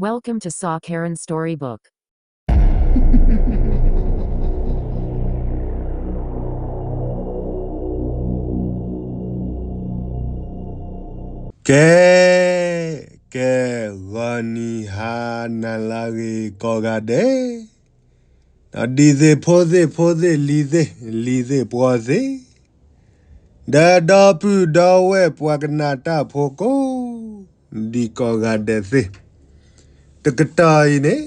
Welcome to Saw Karen Storybook. ကဲ, ကဲ, ဂီၤနံၤဟါနၤလၢအဂ့ၤကိးဂၤဒဲး, ဒီးဒံသ့ၣ်ဖိသ့ၣ်ဖိသ့ၣ်လံၤသ့ၣ်, လံၤသ့ၣ်ပှီၤသ့ၣ်, ဒီးဒီပုၢ်ဒီဝဲၢ်ပှၤကနၣ်တၢ်ဖိကိး ဒံကိးဂၤဒဲးသ့ၣ်, တကတီၢ်အံၤန့ၣ်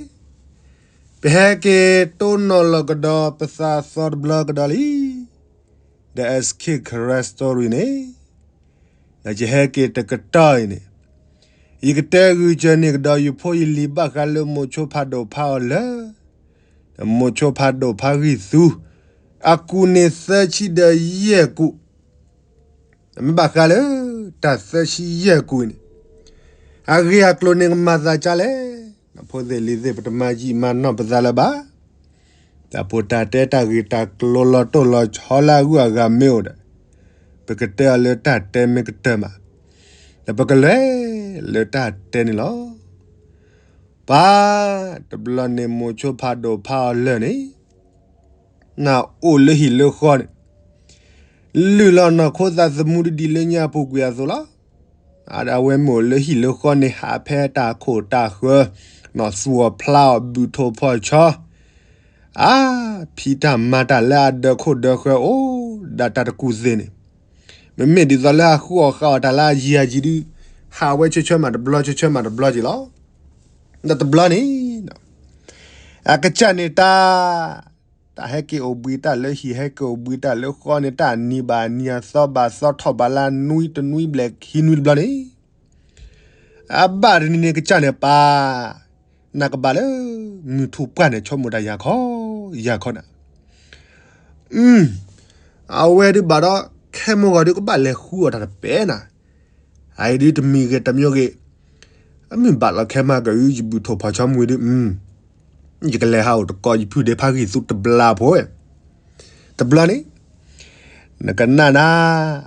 ပဟဲက့ၤတိၢ်နီၣ်လီၤကဒီးပသးသီတဘျီကဒီးလံ, ဒီး S K Karen Story န့ၣ်, ဒီးယဟဲက့ၤတကတီၢ်အံၤန့ၣ်, ယကတဲဂုာ်စၢၤန့ၢ်ကဒီးယဖိယလံၤဘၣ်ဃးလၢမိၤဆိဖးဒိၣ်ဖးအီၤလၢ မိၤဆိဖးဒိၣ်ဖးဂံၢ်သူ, အကူးန့ၣ်သၢဆံဒီးယဲၢ်ကူး, မ့ၢ်ဘၣ်ဃးလၢ တၢ်သၢဆံယဲၢ်ကူးအံၤန့ၣ်, အဂ့ၢ်အကျိၤန့ၣ်ကမၤသးကါလဲၣ်, ဖိသ့ၣ်လံၤသ့ၣ် ပတမၤယံာ်မၤနီၢ်ပသးလၢၤဘၣ်, တၢ်ဖိတၢ်တဲတၢ်ဂ့ၢ်တၢ်ကျိၤလီၤတိၢ်လီၤဆီလၢအဂုၤအဂၤမ့ၢ်အိၣ်ဒီး, ပကတဲအီၤလၢတၢ်တဲမ့ၢ်ကတၢၢ်မး, ဒီးပကလဲၤလၢတၢ်တဲန့ၣ်လီၤ. ပှၤတဘျီန့ၣ်မိၤဆိဖးဒိၣ်ဖးအီၤလၢာ်န့ၣ်, နအိၣ်လၢဟံၣ်လၢဃီန့ၣ်, လုၢ်လီၤနီၢ်ခိသးသမူတဒံးလၢညါပူၤကွံာ်အသိးလီၤ. အဝဲမ့ၢ်အိၣ်လၢဟံၣ်လၢဃီန့ၣ် ဟးဖဲတၢ်ခိၣ်တၢ်ဃၢ, နီၢ်သူၣ်အီၤဖျါအီၤဘုၣ်ထိၣ်ဖီၣ်ဆီ, အါ, ဖံးတၢ်မၤတၢ်လၢအဒၢးခိၣ်ဒၢးဃၢၤအိၣ်ဒၣ်တၢ်တကူၣ်သ့ၣ်န့ၣ်, မ့မ့ၢ်ဒ်သိးလၢအဃုအီၣ်ဃုအီၣ်တၢ်လၢအယံၤအယံၤဒုး, ဟးဝဲဆၢဆၢမးတဘျီဆၢဆၢမးတဘျီက့ၤလီၤ. ဒီးတဘျီန့ၣ်, အကစၢ်န့ၣ်တၢ်, တၢ်ဟဲက့ၤအိၣ်ဘှံးတၢ်လၢဟံၣ် ဟဲက့ၤအိၣ်ဘှံးတၢ်လၢဃီန့ၣ် တၢ်နံၤဘၣ်နံၤအသီဘၣ်သီထီၣ်ဘၣ်လၢနွံတနွံဘျဲၣ်ခံနွံတဘျီန့ၣ်, အဘၣ်တနံၤန့ၣ်ကစၢ်န့ၣ်ပၢ်, နကဘၣ်လၢ, မုၢ်ထူၣ်ပှၢ်န့ၣ် ဆိကမိၣ်တၢ်ယၤခီ, ယၤခီနၤ အဝဲဒုးဘၣ်ဒီး, ခဲမိၢ်ဂီၤဒုးကဘၣ်လဲၤဃုအီၣ်တၢ်တပဲနၤ, အအံၤဒုးတမံၤဂ့ၤတမံၤဂ့ၤ, အမုၢ်ဘၣ်လီၤခဲမးကယဘုၣ်ထိၣ်ဖီၣ်ဆီမူဒုး, ယကလဲၤဟးအိၣ်တကိးယဖုဒဲးဖးဂံၢ်သူတဘျီဖိဝဲ, တဘျီန့ၣ် နကနၣ်နၤ,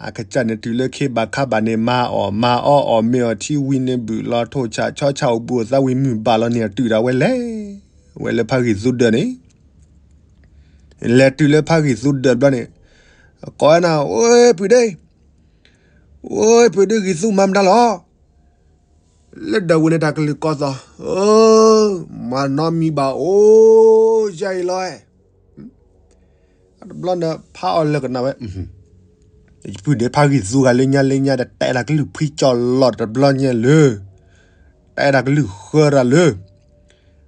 အကစၢ်န့ၣ်တုၤလၢခ့ဘၣ်ခါဘၣ်န့ၣ် မၤအီၣ်မၤအီအီၣ်မ့ၤအီၣ်ထံဝံၤန့ၣ် ဘုၣ်လီၤထိၣ်ဆးဆီဆးအိၣ်ဘှံးအိၣ်သါဝံၤမုၢ်ဘၣ်လီၤန့ၣ် အတုၤဒၣ်ဝဲလဲၤ, ဝဲလၢဖးဂံၢ်သူဒၢးန့ၣ်, လဲၤတုၤလၢဖးဂံၢ်သူဒၢးတဘျီန့ၣ်, ကိးဝဲနၤ အိၣ်ဖုဒဲး, အိၣ်ဖုဒဲးဂံၢ်သူမၤမတၤလီၤ လၢဒၢးဝံၤန့ၣ်တၢ်ကလုၢ်ကီၢ်သီ, မၤနီတမံၤဘၣ်အိၣ်ယဲအံၤလီၤ, တဘျီန့ၣ်ဖးအီၤလၢာ်ကနၣ်ဝဲ, ယပုၢ်ဒဲးဖးဂံၢ်သူဂၤလၢညါလၢညါဒီး တၢ်အဲၣ်တၢ်ကလုၢ်ဖှံကၠီလီၤတဘျီညါလၢ, တၢ်အဲၣ်တၢ်ကလုၢ်ဃၢတၢ်လၢ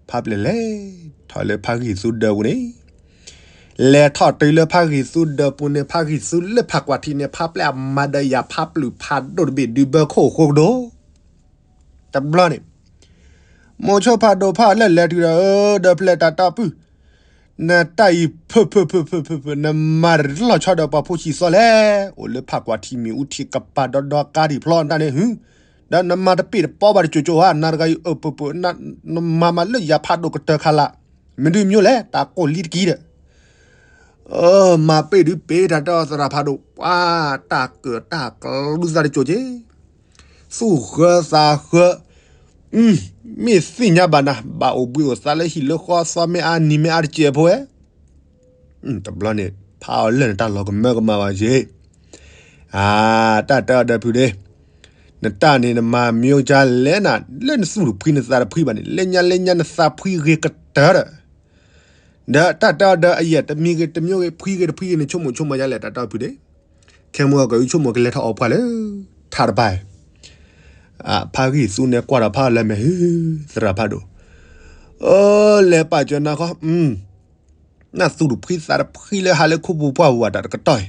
ဖးပျဲၢ်လဲၤထီၣ်လၢဖးဂံၢ်သူဒၢးပူၤန့ၣ်, လဲၤထီၣ်တုၤလၢဖးဂံၢ်သူဒၢးပူၤန့ၣ် ဖးဂံၢ်သူလၢဖးကွၢ်ထံန့ၣ် ဖးပျဲၢ်အမၤဒီးယၤဖးပျုၢ်ဖးဒိၣ်တဘ့ၣ်ဒုးဘၢခိၣ်ဃိကဒီး, တဘျီန့ၣ်, မိၤဆိဖးဒိၣ်ဖးအီၤလၢာ်လဲၤတုၤဒီး ဒီးဖျဲၣ်တၢ်တီပုၢ်, နတၢ်အံၤဖုၣ်ဖုၣ်ဖုၣ်ဖုၣ်ဖုၣ်ဖုၣ် နမၤတလီၤဆီဒီးပှၤဖိဆံးသီလဲၣ်, အိၣ်လၢဖးကွၢ်ထံမ့ၣ်အူထံကပၤဒီဒီကါဒံးဖျီနတၢ်န့ၣ်, ဒီးနမၤတပ့ၢ်တပီဘၣ်တကၠိကၠိဧါ, နတဂၤအံၤအၢၣ်ပၢၢ်ပၢၢ်, နမၤမၤလၢယၤဖးဒိၣ်ကတၢၢ်ခါလၢ်, မ့ၢ်ဒုးမ့ၢ်လဲၣ် တၢ်ကိၢ်လံတကံဒီး မၤပ့ၢ်ဒုးပ့ၢ်တၢ်တီသရၣ်ဖးဒိၣ်, ပှၤတၢ်ကၢၣ်တၢ်ကျူသးတကၠိက့ၤ, သူၣ်ဃၢသးဃၢ, မ့ၢ်သ့ၣ်ညါဘၣ်နၤ ဘၣ်အိၣ်ဘှံးအိၣ်သါလၢဟံၣ်လၢဃီသီမ့ၢ်အါနံၤမ့ၢ်အါတစဲးဖိဝဲ, တဘျီန့ၣ် ဖးအီၤလၢာ်န့ၣ်တၢ်လီၤကမၢကမၣ်ဘၣ်က့ၤ, အါ, တၢ်တဲအီၤဒီးဖုဒဲး, နတၢ်န့ၣ်နမၤမံၤကါလဲၣ်နၤ လၢနသူၣ်တဖှံနသးတဖှံဘၣ်န့ၣ် လၢညါလၢညါနသးဖှံဂ့ၤကတၢၢ်ဒီး ဒီးတၢ်တဲအီၤဒီးအယဲၢ်တမံၤဂ့ၤတမံၤဂ့ၤ ဖှံဂ့ၤတဖှံဂ့ၤန့ၣ် ဆိကမိၣ်ဆိကမိၣ်ယါလဲၣ် တၢ်တဲအီၤဖုဒဲး, ခဲမုၢ်ဂီၤကယုၢ်ဆိကမိၣ်ကလဲၤထီၣ်အီၣ်ပှၢ်လၢ ထးတပၤ, ဖးဂံၢ်သူန့ၣ်ကွၢ်ဒီးဖးအီၤလၢမဲာ် သရၣ်ဖးဒိၣ်, အၢ လဲၤပာ်စၢၤနၤခီ, နသူၣ်တဖှံသးတဖှံလၢဟးလၢခိပူၤပှၢ်ပူၤဘၣ်တၢ်တကတီၢ်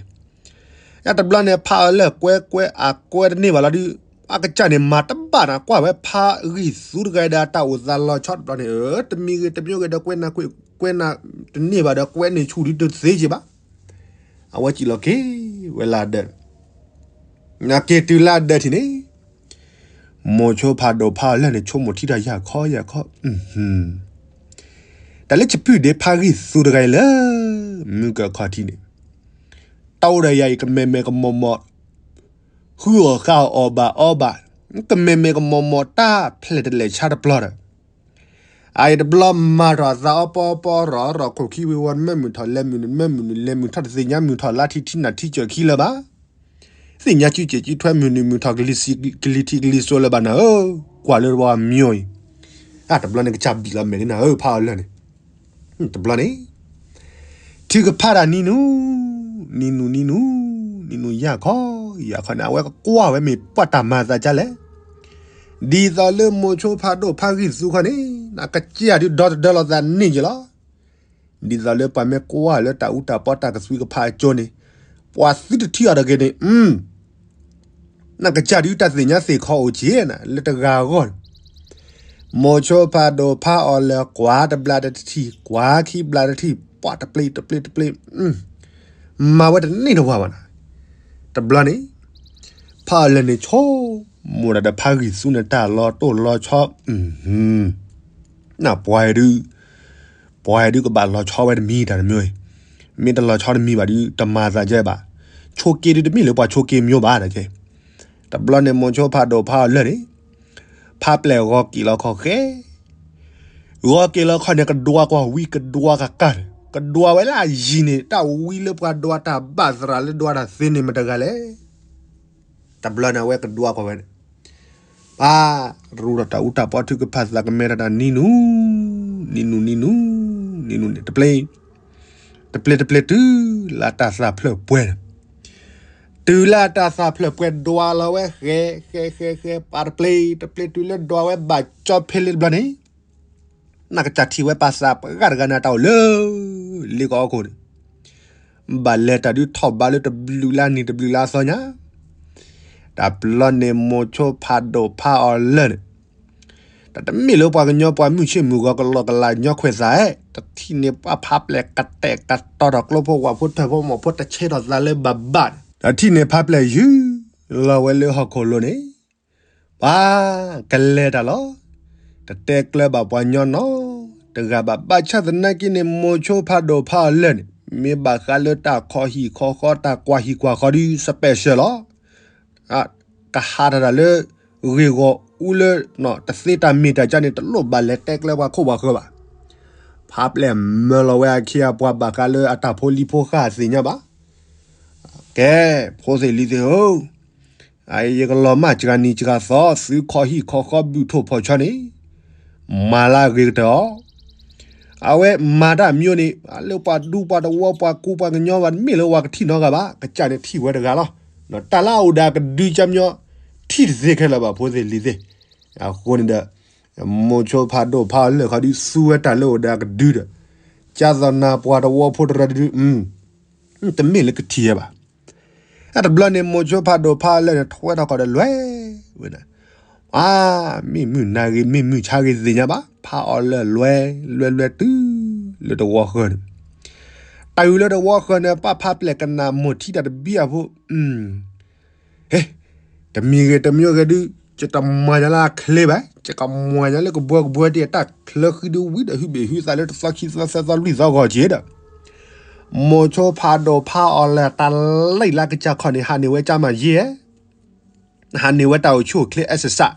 အံၤ, တဘျီန့ၣ် ဖးအီၤလၢကွဲကွဲအကွဲတန့ၢ်ဘၣ်လီၤဒုး, အကစၢ်န့ၣ်မၤတဘၣ်နၤ ကွၢ်ဝဲဖးဂံၢ်သူတဂၤဒီးတၢ်အိၣ်သးလီၤဆီတဘျီန့ၣ် တမံၤဂ့ၤတမံၤဂ့ၤဒီးကွဲနၤကွဲနၤတန့ၢ်ဘၣ်ဒီးကွဲန့ၢ်ဆူၣ်ဒုးတသ့က့ၤဘၣ်, အဝဲစံၣ်လီၤက့ၤဝဲလၢဒၢး နက့ၤတုၤလၢဒၢးထံၣ်န့ၣ်, မိၤဆိဖးဒိၣ်ဖးအီၤလၢာ်န့ၣ် ဆိကမိၣ်ထံတၢ်ယၢ်ခီယၢ်ခီ, တၢ်လၢယပုၢ်ဒဲးဖးဂံၢ်သူတဂၤအံၤလၢ မုၢ်ကခီၣ်ထံးန့ၣ်, တၢ်အိၣ်ဒီးယၤအံၤကမဲာ်မဲာ်ကမီၢ်မီၢ်, ဃုအီၣ်ဃါအီၣ်အီၣ်ဘၣ်အီဘၣ်, ကမဲာ်မဲာ်ကမီၢ်မီၢ်တၢ်ဖျဲၣ်တလဲၤဆါတပျီဒီး အအံၤတဘျီမၤထီၣ်အသးအီပီပီရီၣ်ရီၣ်ခိၣ်ခံဝ့ၤဝီၤ နမ့ၢ်မုာ်ထီၣ်လဲၤမုာ် နမ့ၢ်မုာ်နလဲၤမုာ်ထီၣ် တသ့ၣ်ညါမုာ်ထီၣ်လါထံထံနၢ်ထံစၢၢ်ခံလၢၤဘၣ်. သ့ၣ်ညါစုစဲးစုထွဲမုာ်နုာ်မုာ်ထီၣ်ကလံၤထံးကလံၤစိးလၢၤဘၣ်နၤဧၢ, ကွၢ်လၢတဝီအမံၤအံၤ, တဘျီန့ၣ်ကစၢ်ဘံၣ်လီၤမဲာ်လံနၤဧၢ ဖးအီၤလၢာ်န့ၣ်, တဘျီန့ၣ် ထုကဖၣ်တၢ်နံၤနူၤ, နံၤနူၤနံၤနူၤ, နံၤနူၤယၢ်ခီ, ယၢ်ခီန့ၣ် အဝဲကကွၢ်ဝဲမ့ၢ်ပှၤတၢ်မၤသးဒ်လဲၣ်. ဒ်သိးလၢမိၤဆိဖးဒိၣ်ဖးဂံၢ်သူခီန့ၣ် နကစၢ်ဒုးဒီတဒၢလိာ်သးန့ၣ်ယလီၤ. ဒ်သိးလၢပှၤမ့ၢ်ကွၢ်လၢတၢ်အူတၢ်ပီတၢ်ကသွံကဖးအကၠိန့ၣ်, ပှၤသုတထံၣ်အီၤတဂ့ၤန့ၣ်, နကစၢ်ဒုးတၢ်သ့ၣ်ညါသ့ၣ်ခီအိၣ်က့ၤနၤ လၢတဂၤအဂီၢ်န့ၣ် မိၤဆိဖးဒိၣ်ဖးအီၤလၢာ် ကွၢ်တဘျးတထံၣ် ကွၢ်ခံဘျးတထံၣ် ပှၤတပျ့ၤတပျ့ၤတပျ့ၤ, မၤဝဲတန့ၢ်တဝၢ်ဘၣ်နၤ. တဘျီန့ၣ် ဖးအီၤလၢာ်န့ၣ်ဆိကမိၣ်ဒီး ဖးဂံၢ်သူန့ၣ် တၢ်လီၤတိၢ်လီၤဆီ နပှၤဒုး, ပှၤဒုးကဘၣ်လီၤဆီဝဲတမံၤတၢ်တမံၤ, မ့ၢ်တလီၤဆီတမံၤဘၣ်ဒုး တမၤသးဒ်ဘၣ်. ဆိက့ဒုးတမ့ၢ်လၢပှၤဆိက့မ့ၢ်ဘၣ်နကဲ. တဘျီန့ၣ်မိၤဆိဖးဒိၣ်ဖးအီၤလၢာ်န့ၣ်, ဖးပျဲၢ်ဂီၤက့ၤလီၤခီၣ်ဃဲ, ဂီၤက့ၤလီၤခီၣ်န့ၣ် ကဒွးကွၢ်ဝံကဒွးကကၢ်, ကဒွးဝဲလၢအယံၤန့ၣ် တၢ်ဝံလၢပှၤဒွးတၢ်ဘၣ်သရၣ်လၢဒွးတၢ်သ့န့ၣ်မတၤတဂၤလဲၣ်. တဘျီန့ၣ်အဝဲကဒွးကွၢ်ဝဲန့ၣ်, ပၢ်ရူဒီးတၢ်အူတၢ်ပီထုကဖၣ်သးကမဲထီၣ်တၢ်နံၤနူၤ, နံၤနူၤနံၤနူၤ, နံၤနူၤန့ၣ် တပျ့ၤ, တပျ့ၤတပျ့ၤတုၤလၢတၢ်သၣ်ဖျၢၣ်ပှဲၤန့ၣ်, တုၤလၢအတၢ်သၣ်ဖျၢၣ်ပှဲၤ ဒွးလီၤဝဲဃဲဃဲဃဲဃဲ ပၢ်တပျ့ၤတပျ့ၤတုၤလၢဒွးဝဲဘၣ်ကၠီဖဲလ့တဘျီန့ၣ် နကစၢ်ထံၣ်ဝဲပၢ်သးပှဲၤတဂၤန့ၣ် တၢ်အိၣ်လၢလ့ကီၢ်အခိၣ်န့ၣ်, ဘၣ်လဲၤတၢ်ဒုးထီၣ်ဘးလၢတဘျုးလါနံၤတဘျုးလါသီညါ, တဘျီန့ၣ်မိၤဆိဖးဒိၣ်ဖးအီၤလၢာ်န့ၣ်, တၢ်တမ့ၢ်လၢပှၤကညီပှၤမုၢ်ဆ့ၣ်မုၢ်ဂီၤကလီကလးညီခွဲးသးဧဲ, တထံၣ်န့ၢ်ပှၤဖးပျဲၢ်ကတဲာ်ကတီၤထီၣ်ကျိဖိဝၣ်ဖိထၢၣ်ဖိမီၢ်ဖိတဆဲးထီၣ်သးလၢဘၣ်ဘၣ်န့ၣ်, တထံၣ်န့ၢ်ဖးပျဲၢ်ယုၢ်လီၤဝဲလၢဟီၣ်ခိၣ်လိၤန့ၣ် ပှၤကလဲၤတၢ်လီၤ. တတဲကျၢၤဘၣ်ပှၤညီနီတဂၤဘၣ်. ဘၣ်ဆၣ်သနာ်က့န့ၣ် မိၤဆိဖးဒိၣ်ဖးအီၤလၢာ်န့ၣ် မ့ၢ်ဘၣ်ဃးလၢတၢ်ခီဟံၣ်ခီဃီ တၢ်ကွၢ်ဟံၣ်ကွၢ်ဃီဒုး special လီၤ. ကဟးထီၣ်တၢ်လၢဂ့ၢ်ဂီၢ်အူလၢ တသ့တၢ်မ့ၢ်တၢ်ကါန့ၣ် တလိၣ်ဘၣ်လဲၤတဲကျၢၤပှၤခိၣ်ပှၤဃၢၤဘၣ်. ဖးပျဲၢ်မၢလီၤဝဲအခ့အပှၤဘၣ်ဃးလၢအတၢ်ဖိလံၤဖိဃၢ်သ့ၣ်ညါဘၣ်. ကဲ, ဖိသ့ၣ်လံၤသ့ၣ်ဧၢ, ယကလီၤမၢ်စှၤနံၤစှၤသီ သုခီဟံၣ်ခီဃီဘုၣ်ထိၣ်ဖီၣ်ဆီန့ၣ် မၤလၢအဂ့ၤကတၢၢ်အီၤ. အဝဲမၤတၢ်မံၤန့ၣ် လၢပှၤဒူပှၤတဝီပှၤကူပှၤကညီဘၣ် တမ့ၢ်လၢပှၤကထံၣ်နီတဂၤဘၣ်. ကစၢ်န့ၣ်ထံၣ်ဝဲတဂၤလီၤ. တၢ်လၢအအိၣ်ဒီးအကဒုကမီၤ ထံၣ်တသ့ခဲလၢာ်ဘၣ် ဖိသ့ၣ်လံၤသ့ၣ်. အဃိန့ၣ်ဒီး မိၤဆိဖးဒိၣ်ဖးအီၤလၢာ်ခီဒုး သူဝဲတၢ်လၢအိၣ်ဒီးအကဒုဒီး ကၢ်သိးနၤပှၤတဝီဖိတရၢဒုး တမ့ၢ်လၢကထံၣ်ဝဲဘၣ်. တဘျီန့ၣ် မိၤဆိဖးဒိၣ်ဖးအီၤလၢာ်န့ၣ် ထွဲထီၣ်ဃီဒီးလွဲၢ်ဝဲဒၣ်. အါ, မ့ၢ်မုၢ်နၤဂ့ၤ မ့ၢ်မုၢ်ဆါဂ့ၤသ့ၣ်ညါဘၣ် ဖးအီၤလၢာ်လွဲၢ်လွဲၢ်လွဲၢ်တုၤလၢတဝီဃၢၤန့ၣ်, တၢ်အုၣ်လၢတဝီဃၢၤန့ၣ် ပၢ်ဖးပျဲၢ်ကနၣ်မိၢ်ထံတၢ်တဘံအဖိ ဟ့, တမံၤဂ့ၤတမံၤဂ့ၤဒုး ယတမၤညါလၢအချ့ဘၣ်, ယကမၤညါလၢကဘှီကဘှီဒ်အတၢ် ချၢဃံဒုးဝံၤဒီး ဟုဘ့ၣ်ဟုသးလၢတသီခံသီသၢသီလွံၢ်သီဂီၤက့ၤဒီး မိၤဆိဖးဒိၣ်ဖးအီၤလၢာ် တၢ်လံၣ်လၢကစၢ်ခီၣ်န့ၣ် ဟးန့ၢ်ဝဲကၢ်မၤယ့ၢ်ဧဲ, ဟးန့ၢ်ဝဲတၢ်အိၣ်ဆူၣ်အိၣ်ချ့ exercise.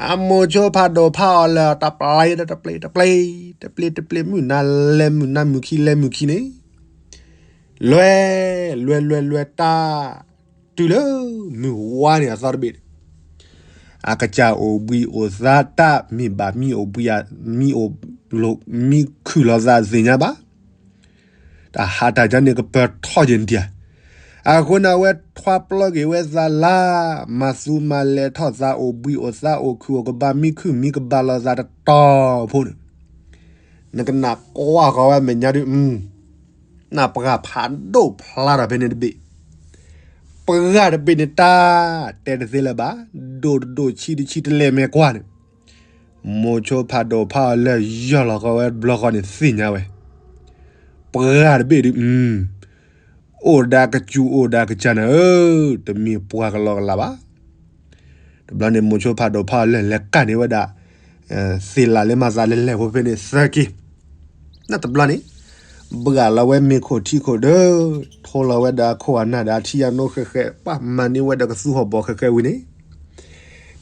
အမိၤဆိဖးဒိၣ်ဖးအီၤလၢာ် တပျ့ၤဒီးတပျ့ၤတပျ့ၤ, တပျ့ၤတပျ့ၤ မုၢ်နၤလဲၤမုၢ်နၤမုၢ်ခံလဲၤမုၢ်ခံန့ၣ် လွဲၢ်လွဲၢ်လွဲၢ်လွဲၢ်တၢ် တုၤလၢမုၢ်ဝါန့ၣ်အသီတဘ့ၣ်န့ၣ် အကစၢ်အိၣ်ဘှံးအိၣ်သါတၢ် မ့ၢ်ဘၣ်မံအိၣ်ဘှံး မံအိၣ်လိာ် မံခုၣ်လီၤသးသ့ၣ်ညါဘၣ်. တၢ်ဟးတၢ်ကၢန့ၣ် ကပၢၤထီၣ်ယဲၢ်ဒံးဧါ. အဃိန့ၣ် အဝဲထွါပျီက့ၤဝဲသးလၢ မၤသူမၤလဲၤထီၣ်သး အိၣ်ဘှံးအိၣ်သါ အိၣ်ခုၣ်အိၣ်ကဘါ မံခုၣ်မံကဘါလီၤသးတတီၤဖိန့ၣ် နကနၣ်ကွၢ်ဃီၤဝဲမဲာ်ညါဒုး နၢ်ပှၢ်ဖးဒိၣ်ဖျါထီၣ်ဖဲန့ၣ်တဘ့ၣ်, ပှၢ်တဘ့ၣ်န့ၣ်တၢ်တဲတသ့လၢၤဘၣ်, ဒိၣ်တဒိၣ်ဆံးတဆံးတလဲၤမဲာ်ကွၢ်န့ၣ်, မိၤဆိဖးဒိၣ်ဖးအီၤလၢာ်ယီၢ်လီၤဃီၤဝဲတဘျီဃီန့ၣ်သ့ၣ်ညါဝဲ, ပှၢ်တဘ့ၣ်ဒုး အိၣ်ဒီးကစၢ်အိၣ်ဒီးကစၢ်နၤဧၢ, တမ့ၢ်ပှၤကလီကလးဘၣ်. တဘျီန့ၣ် မိၤဆိဖးဒိၣ်ဖးအီၤလၢာ်လဲၤကၣ်န့ၢ်ဝဲဒၣ် သ့ၣ်လၣ်လၢမၤသးလဲၤလဲၤဖိဖဲန့ၣ်သၢက့, တဘျီန့ၣ် ဘှၢ်လီၤဝဲမ့ၤခိၣ်ထံခိၣ်ဒီး ထိလီၤဝဲဒီးအခိၣ်အနၢ်ဒီးအထံအနိဃဲးဃဲး ပှၤမၤန့ၢ်ဝဲဒီးကသူဟီၣ်ဘီၣ်ဃဲးဃဲးဝံၤန့ၣ်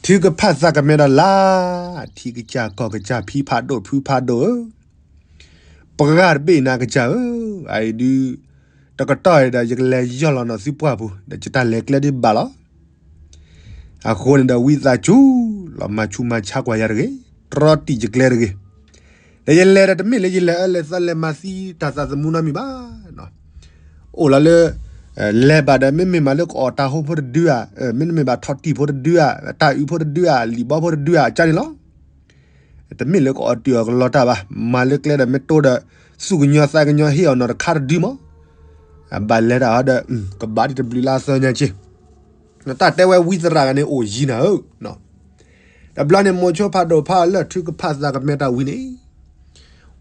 ထုကဖၣ်သးကမဲဒီးလၢ်, ထံကစၢ်ကီၢ်ကစၢ် ဖံဖးဒိၣ်ဖုဖးဒိၣ်ဧၢ, ပှၤတဘ့ၣ်နၤကစၢ်ဧၢ, အအံၤဒုး တကတီၢ်အံၤဒီး ယကလဲၤယီၢ်လီၤနီၢ်သုပှၢ်ပူၤ ဒီးယတၢ်လဲၤကျဲဒ်ဘၣ်လီၤ. အဃိန့ၣ်ဒီး ဝံသးစူၤ လီၤမၤဆူးမၤဆါကွၢ်ယၤတဂ့ၤ, တြီတံာ်ယကျဲတဂ့ၤ. ဒီးယလဲၤဒီးတမ့ၢ်လၢယလဲၤအၢလဲၤသီလဲၤမၤသံတၢ်သးသမူနီတမံၤဘၣ်. အိၣ်လီၤလၢ လဲၤဘၣ်ဒီး မ့မ့ၢ်ဘၣ်လၢကအီၣ်တၢ်ဟိဖိတဒုဧါ, မ့တမ့ၢ်ဘၣ်ထီၣ်တံၢ်ဖိတဒုဧါ, တၢ်အုးဖိတဒုဧါ, လံာ်ဘီဖိတဒုဧါ အကါန့ၣ်လီၤ. တမ့ၢ်လၢကအီၣ်တ့ၢ်အီၣ်ကလီတၢ်ဘၣ်, မၤလၢကျဲဒီးမ့ၢ်တိဒီး သူၣ်ကညီၤသးကညီၤဟ့ၣ်အီၤနီၢ်တခါတဒုမး. ဘၣ်လဲၤတၢ်ဟီဒီး ကဘၣ်ဒ်တဘျုးလါသၢညါက့ တၢ်တဲဝဲဝံသရၣ်ဂၤန့ၣ်အိၣ်ယံၤနၤဧၢ. တဘျီန့ၣ် မိၤဆိဖးဒိၣ်ဖးအီၤလၢာ် ထုကဖၣ်သးကမဲတၢ်ဝံၤန့ၣ်,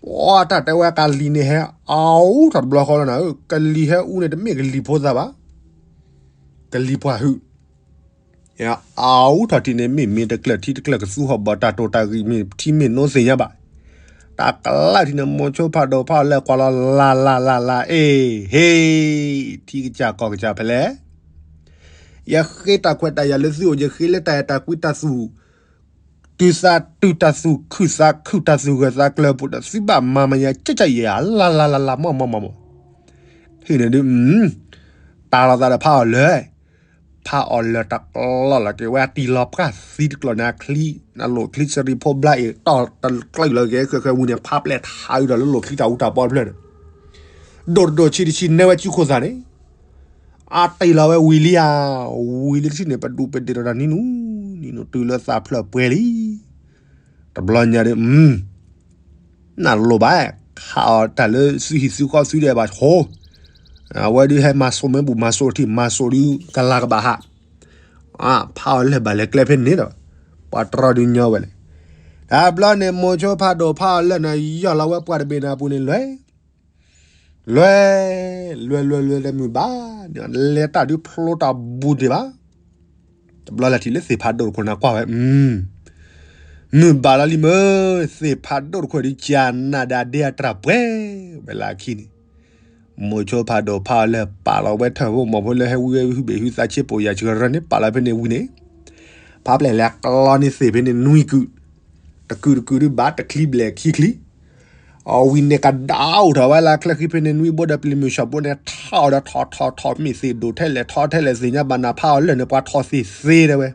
ပှၤတၢ်တဲဝဲကလံၤန့ၣ်ဟဲအါအူထီၣ်တဘျီဃီလီၤနၤဧၢ, ကလံၤဟဲအူန့ၣ် တမ့ၢ်ကလံၤဖိသၣ်ဘၣ်, ကလံၤပှၢ်ဟုၣ် အါအူထီၣ်ထံန့ၣ် မ့ၢ်မ့ၢ်တကျၢၢ်ထံတကျၢၢ်ကသူဟီၣ်ဘီၣ် တၢ်တိာ်တၢ်ဂံၢ်မ့ၢ်ထံမ့ၢ်နိသ့ၣ်ညါဘၣ်. တၢ်ကလၢ်ထံန့ၣ် မိၤဆိဖးဒိၣ်ဖးအီၤလၢာ်ကွၢ်လီၤလၢ်လၢ်လၢ်လၢ် အ့ၣ် ဟ့ၣ် ထံကစၢ်ကီၢ်ကစၢ်ဖဲလဲၣ်. ယဃ့တၢ်ခွဲးတၢ်ယာ်လၢသုအိၣ် ယဃ့လၢတၢ်အဲၣ်တၢ်ကွံတၢ်သူၣ် တုၤသးတုၤတၢ်သူၣ်ခုၣ်သးခုၣ် တၢ်သူၣ်ဂၢၢ်သးကျၢၤပူၤဒီး သုဘၣ်မၤမၤယၤကၠဲးကၠဲးယဲၢ် လၢ်လၢ်လၢ်လၢ် မီၢ်မီၢ်မီၢ်မီၢ် ဟံၣ်န့ၣ်ဒုး တၢ်လီၤသးဒီးဖးအီၤလၢာ်, ဖးအီၤလၢာ်တကျီလီၤက့ၤဝဲ တံၢ်လီၤပှၢ်သံတကျီၢ်န့ၣ် အချံ အလိၣ်ချံစရံဖိဘျါအံၤ တီၢ်တကျၢၢ်လီၤက့ၤ ဃဲဃဲဝံၤန့ၣ် ဖးပျဲၢ်ထးအုးဒီးလၢလိၣ်ချံတၢ်အူတၢ်ပီတဖျၢၣ်န့ၣ် ဒိၣ်တဒိၣ်ဆံးတဆံး နဲဝဲစုခိၣ်သၣ်န့ၣ် အတံၢ်လီၤဝဲဝံၤလံဧါ, ဝံၤလံတဆံးန့ၣ် ပဒူးပဒ့ၣ်ဒီးတၢ်နံၤနူၤ, နံၤနူၤတုၤလၢသးဖျၢၣ်ပှဲၤလံ. တဘျီညါဒီး နလိၣ်ဘၣ်, ခးအီၤတၢ်လၢသုဟံၣ်သုဃီသုဒဲးဘၣ်ဆိ, အဝဲဒုးဟဲမၤစိးမ့ၢ်ဘူၣ်မၤစိးထံၣ် မၤစိးဒုးကလၤကဘၣ်ဟး, ဖးအီၤလၢာ်ဘၣ်လဲၤကျဲဖဲန့ၣ်ဒီး ပှၤတြီဒုးညီဝဲလဲၣ်. တဘျီန့ၣ် မိၤဆိဖးဒိၣ်ဖးအီၤလၢာ်န့ၣ် ယီၢ်လီၤဝဲပှၢ်တဘ့ၣ်န့ၣ်အပူၤန့ၣ် လွဲ လွဲ လွဲ လွဲ လွဲလၢမုၢ်ဘၣ်န့ၣ် လဲၤတၢ်ဒုးဖျိတၢ်ဘူးဒံးဘၣ်. တဘျီလၢ်ထံၣ်လၢသ့ၣ်ဖးဒိၣ်တခိၣ်န့ၣ်ကွၢ်ဝဲ, မုၢ်ဘၣ်လီၤလံမ့ၢ်, သ့ၣ်ဖးဒိၣ်တခိၣ်ဒုး ကနၣ်ဒၣ်ဒ့အတြၢ်ပှဲၤဝဲလၢအခံန့ၣ်, မိၤဆိဖးဒိၣ်ဖးအီၤလၢာ် ပာ်လီၤဝဲထၢၣ်ဖိမီၤဖိလၢဟဲဝံဝဲဟုဘ့ၣ်ဟုသးဆ့ပိာ်ယၤဆှၢရၢန့ၣ် ပာ်လီၤဖဲန့ၣ်ဝံၤန့ၣ်, ဖးပျဲၢ်လဲၤကျီန့ၢ်သ့ၣ်ဖဲန့ၣ်နွံကုၢ်, တကုၢ်တကုၢ်ဒုးဘၣ်တချံဘျဲၣ်ခံချံ အဝံၤန့ၣ်ကဒါအိၣ်ထီၣ်ဝဲလၢချၢခံဖဲန့ၣ် နွံဘိဒီးပျံၤမုၢ်ဆှီၣ်ဘိန့ၣ် ထီၣ်ဒီးထီၣ်ထီၣ်ထီၣ်မ့ၢ်သ့ၣ်ဒိၣ်ထဲလဲၣ်ထီထဲလဲၣ်သ့ၣ်ညါဘၣ်နၤ ဖးအီၤလၢာ်န့ၣ် ပှၤထီၣ်သ့ၣ်သ့တဲဝဲ,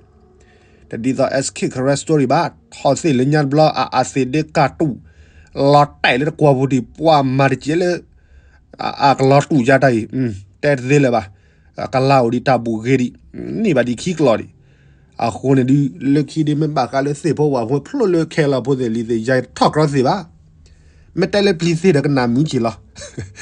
တဒ်သိး Escape Correct Story ဘၣ်, ထီၣ်သ့ၣ်လၢညါတဘျီ အအသ့ၣ်ဒ့ကၢ်တူၢ် လီၤတဲာ်လၢတကွီၢ်ပူၤဒံး ပှၤမၤတကဲလၢ အကလီၤတူၢ်ယါတၢ်အံၤ တဲတသ့လၢၤဘၣ်, ကလၤအိၣ်ဒံးတၢ်ဘူၣ်ဂ့ၤဒံး န့ၢ်ဘၣ်ဒံးခံကျီၢ်ဒံး, အဃိန့ၣ်ဒုး လၢခံဒုးမ့ၢ်ဘၣ်ဃးလၢသ့ၣ်ဖိဝၣ်ဖိဖျိလၢခဲလီၤဖိသ့ၣ်လံၤသ့ၣ် ယၤတထီၣ်ကြီသ့ၣ်ဘၣ်, မ့ၢ်တဲလၢပျံၤသ့ၣ်ဒီးကနၣ်မုာ်က့ၤလီ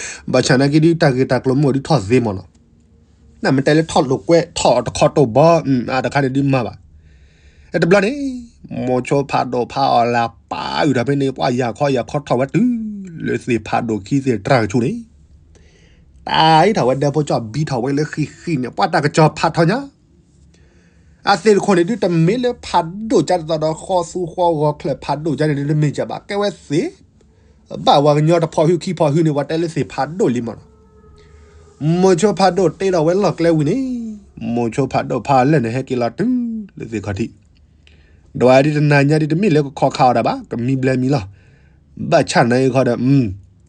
ၤ, ဘၣ်ဆၣ်နာ်က့ဒုး တၢ်ဂ့ၢ်တၢ်ကျိၤမ့ၢ်အိၣ်ဒုးထီၣ်သ့မ့ၢ်နီၤ, နမ့ၢ်တဲလၢထီၣ်လိာ်ကွဲထီၣ်တခီတိၢ်ဘီ အတခါန့ၣ်ဒုးမၤဘၣ် တဘျီန့ၣ် မိၤဆိဖးဒိၣ်ဖးအီၤလၢပာ်အုၣ်ထီၣ်ဖဲန့ၣ် ပှၤယၢ်ခီယၢ်ခီထီၣ်ဝဲတုၤလၢသ့ၣ်ဖးဒိၣ်ခံသ့ၣ်တြၢ်ကဆူန့ၣ်, တၢ်အံးထီၣ်ဝဲဒၢးဖိကၠီၣ်ဘံထီၣ်ဝဲလၢဃံဃံန့ၣ် ပှၤတၢ်ကစီၣ်ဖးထီညါ, အသ့ၣ်တခိၣ်န့ၣ်ဒုး တမ့ၢ်လၢဖးဒိၣ်ကၠါတသီဒီး ဃီသူဃီဂီၤချၢၣ်ဖးဒိၣ်ကၠါန့ၣ်ဒုး တမ့ၢ်ကၠါဘၣ် ကဲဝဲသ့ၣ် ဘၣ်ဝဲကညီတဖီၣ်ဟုခံဖီၣ်ဟုန့ၣ် ပှၤတဲလၢသ့ၣ်ဖးဒိၣ်လံမ့ၢ်နီၤ မိၤဆိဖးဒိၣ်တ့ထီၣ်ဝဲလီၢ်ကျဲဝံၤန့ၣ်, မိၤဆိဖးဒိၣ်ဖးအီၤလၢာ်န့ၣ် ဟဲက့ၤလီၤတုၤလၢသ့ၣ်ခီၣ်ထံး,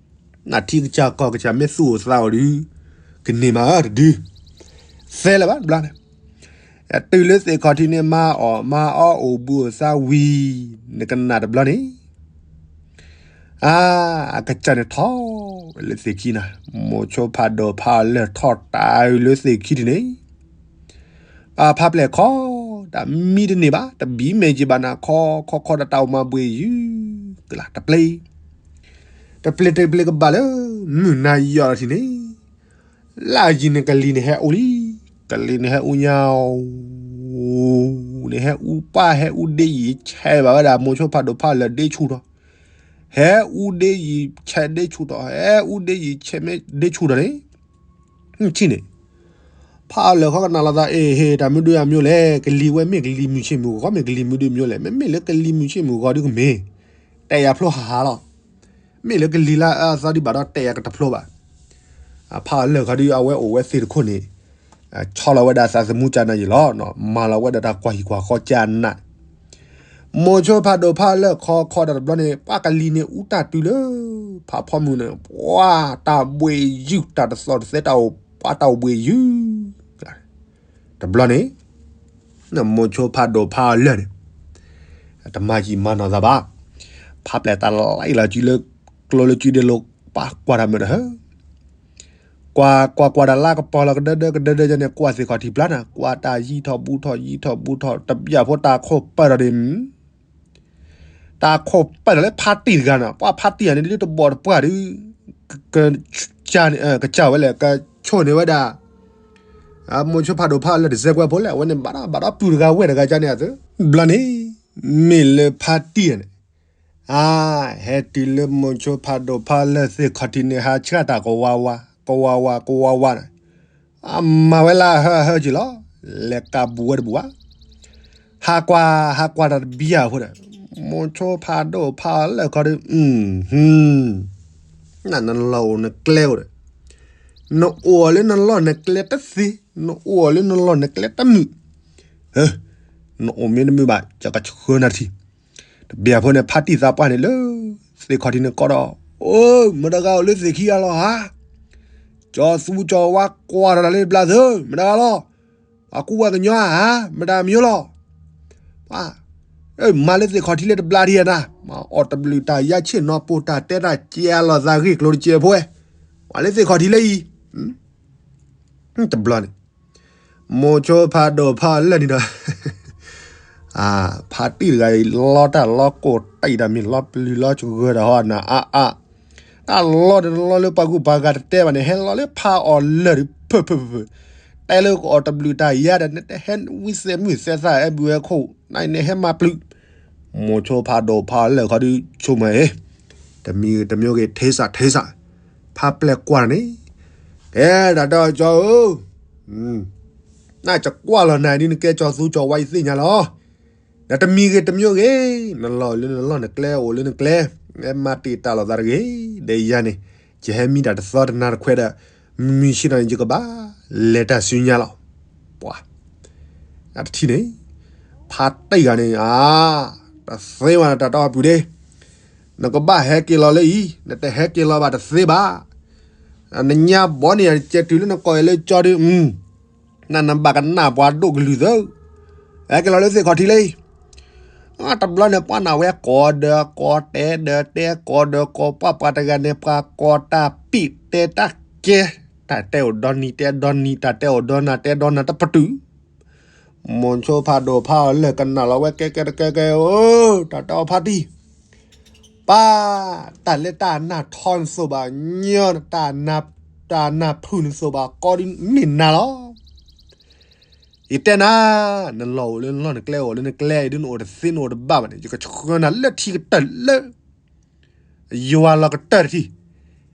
ဒီးဝဲဒ်တနၤညါဒ်တမ့ၢ်လၢကခီၣ်ခးအီၤဒၣ်ဘၣ် ကမံဘျဲမံလီၤ, ဘၣ်ဆၣ်နာ်အံၤခီဒီး နထံကစၢ်ကီၢ်ကစၢ်မ့ၢ်သူၣ်အိၣ်သးအိၣ်ဒုး ကန့ၢ်မးတဒု သဲလၢၤဘၣ်တဘျီန့ၣ် တုၤလၢသ့ၣ်ခီၣ်ထံးန့ၣ် မၤအီၣ်မၤအီအိၣ်ဘှံးအိၣ်သါဝံၤ နကနၣ်တဘျီန့ၣ် အါ အကစၢ်န့ၣ်ထီၣ်ဝဲလၢသ့ၣ်ခံနၤ, မိၤဆိဖးဒိၣ်ဖးအီၤလၢာ်ထီၣ်တၢ်အုးလၢသ့ၣ်ခံထံးန့ၣ်, အဖးပျဲၢ်ခီ တၢ်မံတန့ၢ်ဘၣ် တဘံၣ်မဲာ်က့ၤဘၣ်နၤ ခီခီခီဒီးတၢ်အိၣ်မၤဘှံးယုၢ်ကလၢ်တပျဲ တပျဲတပျဲကဘၣ်လၢ မုၢ်နၤယီၤလီၤထံးန့ၣ် လၢအယံၤန့ၣ် ကလံၤန့ၣ်ဟဲအူလံ, ကလံၤန့ၣ်ဟဲအူညါ န့ၣ်ဟဲအူပၢ်ဟဲအူဒ့ယံၤဆဲးဘၣ်ဝဲဒၣ် မိၤဆိဖးဒိၣ်ဖးလၢာ်ဒ့ဆူၣ်ထီၣ်, ဟဲအူဒ့ယံၤဆဲးဒ့ဆူၣ်ထီၣ် ဟဲအူဒ့ယံၤဆဲးမ့ၢ်ဒ့ဆူၣ်ထီၣ်န့ၣ်, ထံၣ်န့ၣ် ဖးအီၤလၢာ်ခီကနၣ်လီၤသး အ့ၣ် ဟ့ၣ် တၢ်မုၢ်ဒုးအမံၤလဲၣ် ကလံၤဝဲမ့ၢ်ကလံၤမုၢ်ဆ့ၣ်မုၢ်ဂီၤ မ့ၢ်ကလံၤမုၢ်ဒုးမံၤလဲၣ် မ့မ့ၢ်လၢကလံၤမုၢ်ဆ့ၣ်မုၢ်ဂီၤဒုးကမ့ၢ် တဲယၤဖျိဟးဟးလီၤ မ့ၢ်လၢကလံၤလၢအသီဒံးဘၣ်ဒီးတဲယၤကတဖျိဘၣ်. အဖးအီၤလၢာ်ခီဒုး အဝဲအိၣ်ဝဲသ့ၣ်တခိၣ်န့ၣ် ဆီလီၤဝဲဒၣ်သးသမူကၢ်နးယံာ်လီၤ. မၤလီၤဝဲဒၣ်တၢ်ကွၢ်ဟံၣ်ကွၢ်ဃီကၢ်နး မိၤဆိဖးဒိၣ်ဖးအီၤလၢၢ်ခီခီဒီးတဘျီန့ၣ် ပှၤကလံၤန့ၣ်အူတၢ်တုၤလၢ ဖးဖီမုၢ်န့ၣ် ပှၤတၢ်ဘှံးယုၢ် တၢ်တသီၣ်တသဲတၢ်အိၣ် ပှၤတၢ်အိၣ်ဘှံးယုၢ် တဘျီန့ၣ် မိၤဆိဖးဒိၣ်ဖးအီၤလၢၢ်န့ၣ် တမၤယံာ်မၤနီၢ်သးဘၣ်. ဖးပျဲၢ်တၢ်လီၤအံၤလီၤစုလၢ ကျိလၢစုဒ့လိၤ ပှၤကွၢ်တၢ်မုာ်ဒီးဟၢ ကွၢ်ကွၢ်ကွၢ်တၢ်လၢကပီၤလီၤကဒၢဒၢကဒၢဒၢန့ၣ် ကွၢ်သ့ၣ်ခီၣ်ထံးဖျါနၤ ကွၢ်တၢ်ယံၤထီၣ်ဘူးထီၣ်ယံၤထီၣ်ဘူးထီၣ် တဘျီဖိတၢ်ခိၣ်ပၢၢ်ထီၣ်ဒီး တၢ်ခိၣ်ပၢၢ်ထီၣ်လၢဖါတံၢ်တဂၤန့ၣ် ပှၤဖါတံၢ်ဂၤန့ၣ် ဒ်တဘီၣ်တပှၢ်ဒီး ကစၢ်ဝဲလဲၣ် ကဆိၣ်န့ၢ်ဝဲဒၣ် မိၤဆိဖးဒိၣ်ဖးအီၤလၢၢ်တစဲးကွဲးဖိလဲၣ် အဝဲန့ၣ်ဘၣ်ဒီးဘၣ်ဒီးပုၢ်တဂၤဝဲၢ်တဂၤကန့ၣ်အသိး ဘျီန့ၣ် မ့ၢ်လၢဖါတံၢ်န့ၣ် အါ ဟဲတုၤလၢမိၤဆိဖးဒိၣ်ဖးအီၤလၢၢ်သ့ၣ်ခီၣ်ထံးန့ၣ် ဟးဆှၣ်တၢ်ကဝါဝါ ကဝါဝါ ကဝါဝါန့ၣ် အမၤဝဲလၢအဟၢအဟၢက့ၤလီၤ. လဲၤကးဘူးဝဲတဘူးဘၣ်. ဟးကွၢ် ဟးကွၢ်တၢ်တဘံယၤဖိဒီး မိၤဆိဖးဒိၣ်ဖးအီၤလၢၢ်ခီဒီး နနလီၢ်အိၣ်နကျဲအိၣ်ဒီး နအိၣ်အီၤလၢနလီၢ်နကျဲတသ့ နအိၣ်အီၤလၢနလီၢ်နကျဲတမုာ် နအိၣ်မ့ၢ်တမုာ်ဘၣ် ယကဆှၢနၤတထံၣ်. တဘျီဖိန့ၣ် ဖါတံၢ်သးပှၢ်န့ၣ်လၢ သ့ၣ်ခီၣ်ထံးန့ၣ်ကိးဒီး အိ မတၤဂၤအိၣ်လၢသ့ၣ်ခံဂၤလီၤဧါ. ကၠီၤသူကၠီၤဝါကွၢ်ထီၣ်တၢ်လၢတဘျီသၢ မတၤဂၤလီၤ. ပှၤကူဝဲကညီဧါ မတၤမံၤလီၤ. ပှၤ မၤလၢသ့ၣ်ခီၣ်ထံးလၢတဘျီဒံးနၤ မၤအီၣ်တဘျုးတၢ်ယါဆ့ၣ်နီၤပိၢ်တၢ်တဲတၢ်ကဲအလီၤသးဂ့ၢ်ကျိၤတကဲးဖိဝဲ ပှၤလၢသ့ၣ်ခီၣ်ထံးလၢအံၤ တဘျီန့ၣ် မိၤဆိဖးဒိၣ်ဖးအီၤလၢၢ်န့ၣ်ဒီး ဖါတံၢ်တဂၤအံၤ လီတၢ်လီကိၢ်တံၢ်တၢ်မ့ၢ်လီပျုၤလီစှၤဒီးဟီနၤအါအါ တၢ်လီန့ၣ်လီလၢပှၤဂုၤပှၤဂၤတတဲဘၣ်န့ၣ် ဟဲလီလၢဖးအီၤလၢၢ်ဒီး ဖုၣ်ဖုၣ်ဖုၣ်ဖုၣ် တဲလၢကအီၣ်တဘျုးတၢ်ယါဒီး နတဟဲဝံသဲးမုၢ်သဲးသၣ်အဲၣ်ဘုးဝဲခိၣ် နနဟဲမၤပျုၤ မိၤဆိဖးဒိၣ်ဖးအီၤလၢၢ်ခီဒုးဆိကမိၣ်အံၤ တမံၤဂ့ၤတမံၤဂ့ၤ ထ့စးထ့စး ဖးပျဲၢ်ကွၢ်န့ၣ် ကဲ တၢ်တဲအီၤကၠီဧၢ နကကွၢ်လီၤနၤဒ်နကဲကၠီၤသူကၠီၤဝါယသ့ၣ်ညါလီၤ. နတမံၤဂ့ၤတမံၤဂ့ၤ နလီၢ်လၢနလီၢ်နကျဲအိၣ်လၢနကျဲ မၤတ့ၢ်တၢ်လိာ်သးတဂ့ၤ ဒီးယၤန့ၣ် ယဟဲမံတၢ်တသီတနၤတခွဲးဒီး မုၢ်ဆ့ၣ်ထီၣ်န့ၣ် ယကဘၣ်လဲၤတၢ်ဆူညါလီၤ. ပှၤ အတထံၣ်န့ၣ် ဖါတံၢ်ဂၤန့ၣ် အါ တသ့ဘၣ်နတၢ်တီအပူၤဒ့ နကဘၣ်ဟဲက့ၤလီၤလၢအံၤ နတဟဲက့ၤလီၤဘၣ်တသ့ဘၣ်. နညါဘီန့ၣ် ယကဲတုၤလၢနကိးအံၤလၢကၠီဒုး နနဘၣ်ကနၣ်ပှၤဒိၣ်ကလုၢ်သၢ ဟဲက့ၤလီၤလၢသ့ၣ်ခီၣ်ထံးလၢအံၤ တဘျီန့ၣ် ပှၤနၢ်ဝဲကိးဒီးကိးတဲဒီးတဲကိးဒီးကိး ပှၤပှၤတဂၤန့ၣ် ပှၤကိးတၢ်ပံၣ်တဲတၢ်ကဲ တၢ်တဲအိၣ်ဒီနံၤတဲဒီနံၤ တၢ်တဲအိၣ်ဒီနၤတဲဒီနၤတပတုာ် မိၤဆိဖးဒိၣ်ဖးအီၤလၢၢ်ကနၣ်လီၤဝဲကဲကဲတကဲကဲ အိ တၢ်တဲအီၤဖါတံၢ် ပၢ် တၢ်လၢတၢ်နၢ်ထီနသိးဘၣ်ညီ တၢ်နၢ်ဖုၣ်နသိးဘၣ်ကီဒ်မ့ၢ်နၤလီၤ. ယတဲနၤ နလီၢ်အိၣ်လၢနလီၢ် နကျဲအိၣ်လၢနကျဲ အံၤဒ်နအိၣ်တသ့နအိၣ်တဘၣ်ဘၣ်န့ၣ် ယကဆှၢနၤလၢထံကတၢၢ်လၢ ယွၤလီၤကတၢၢ်တထံၣ်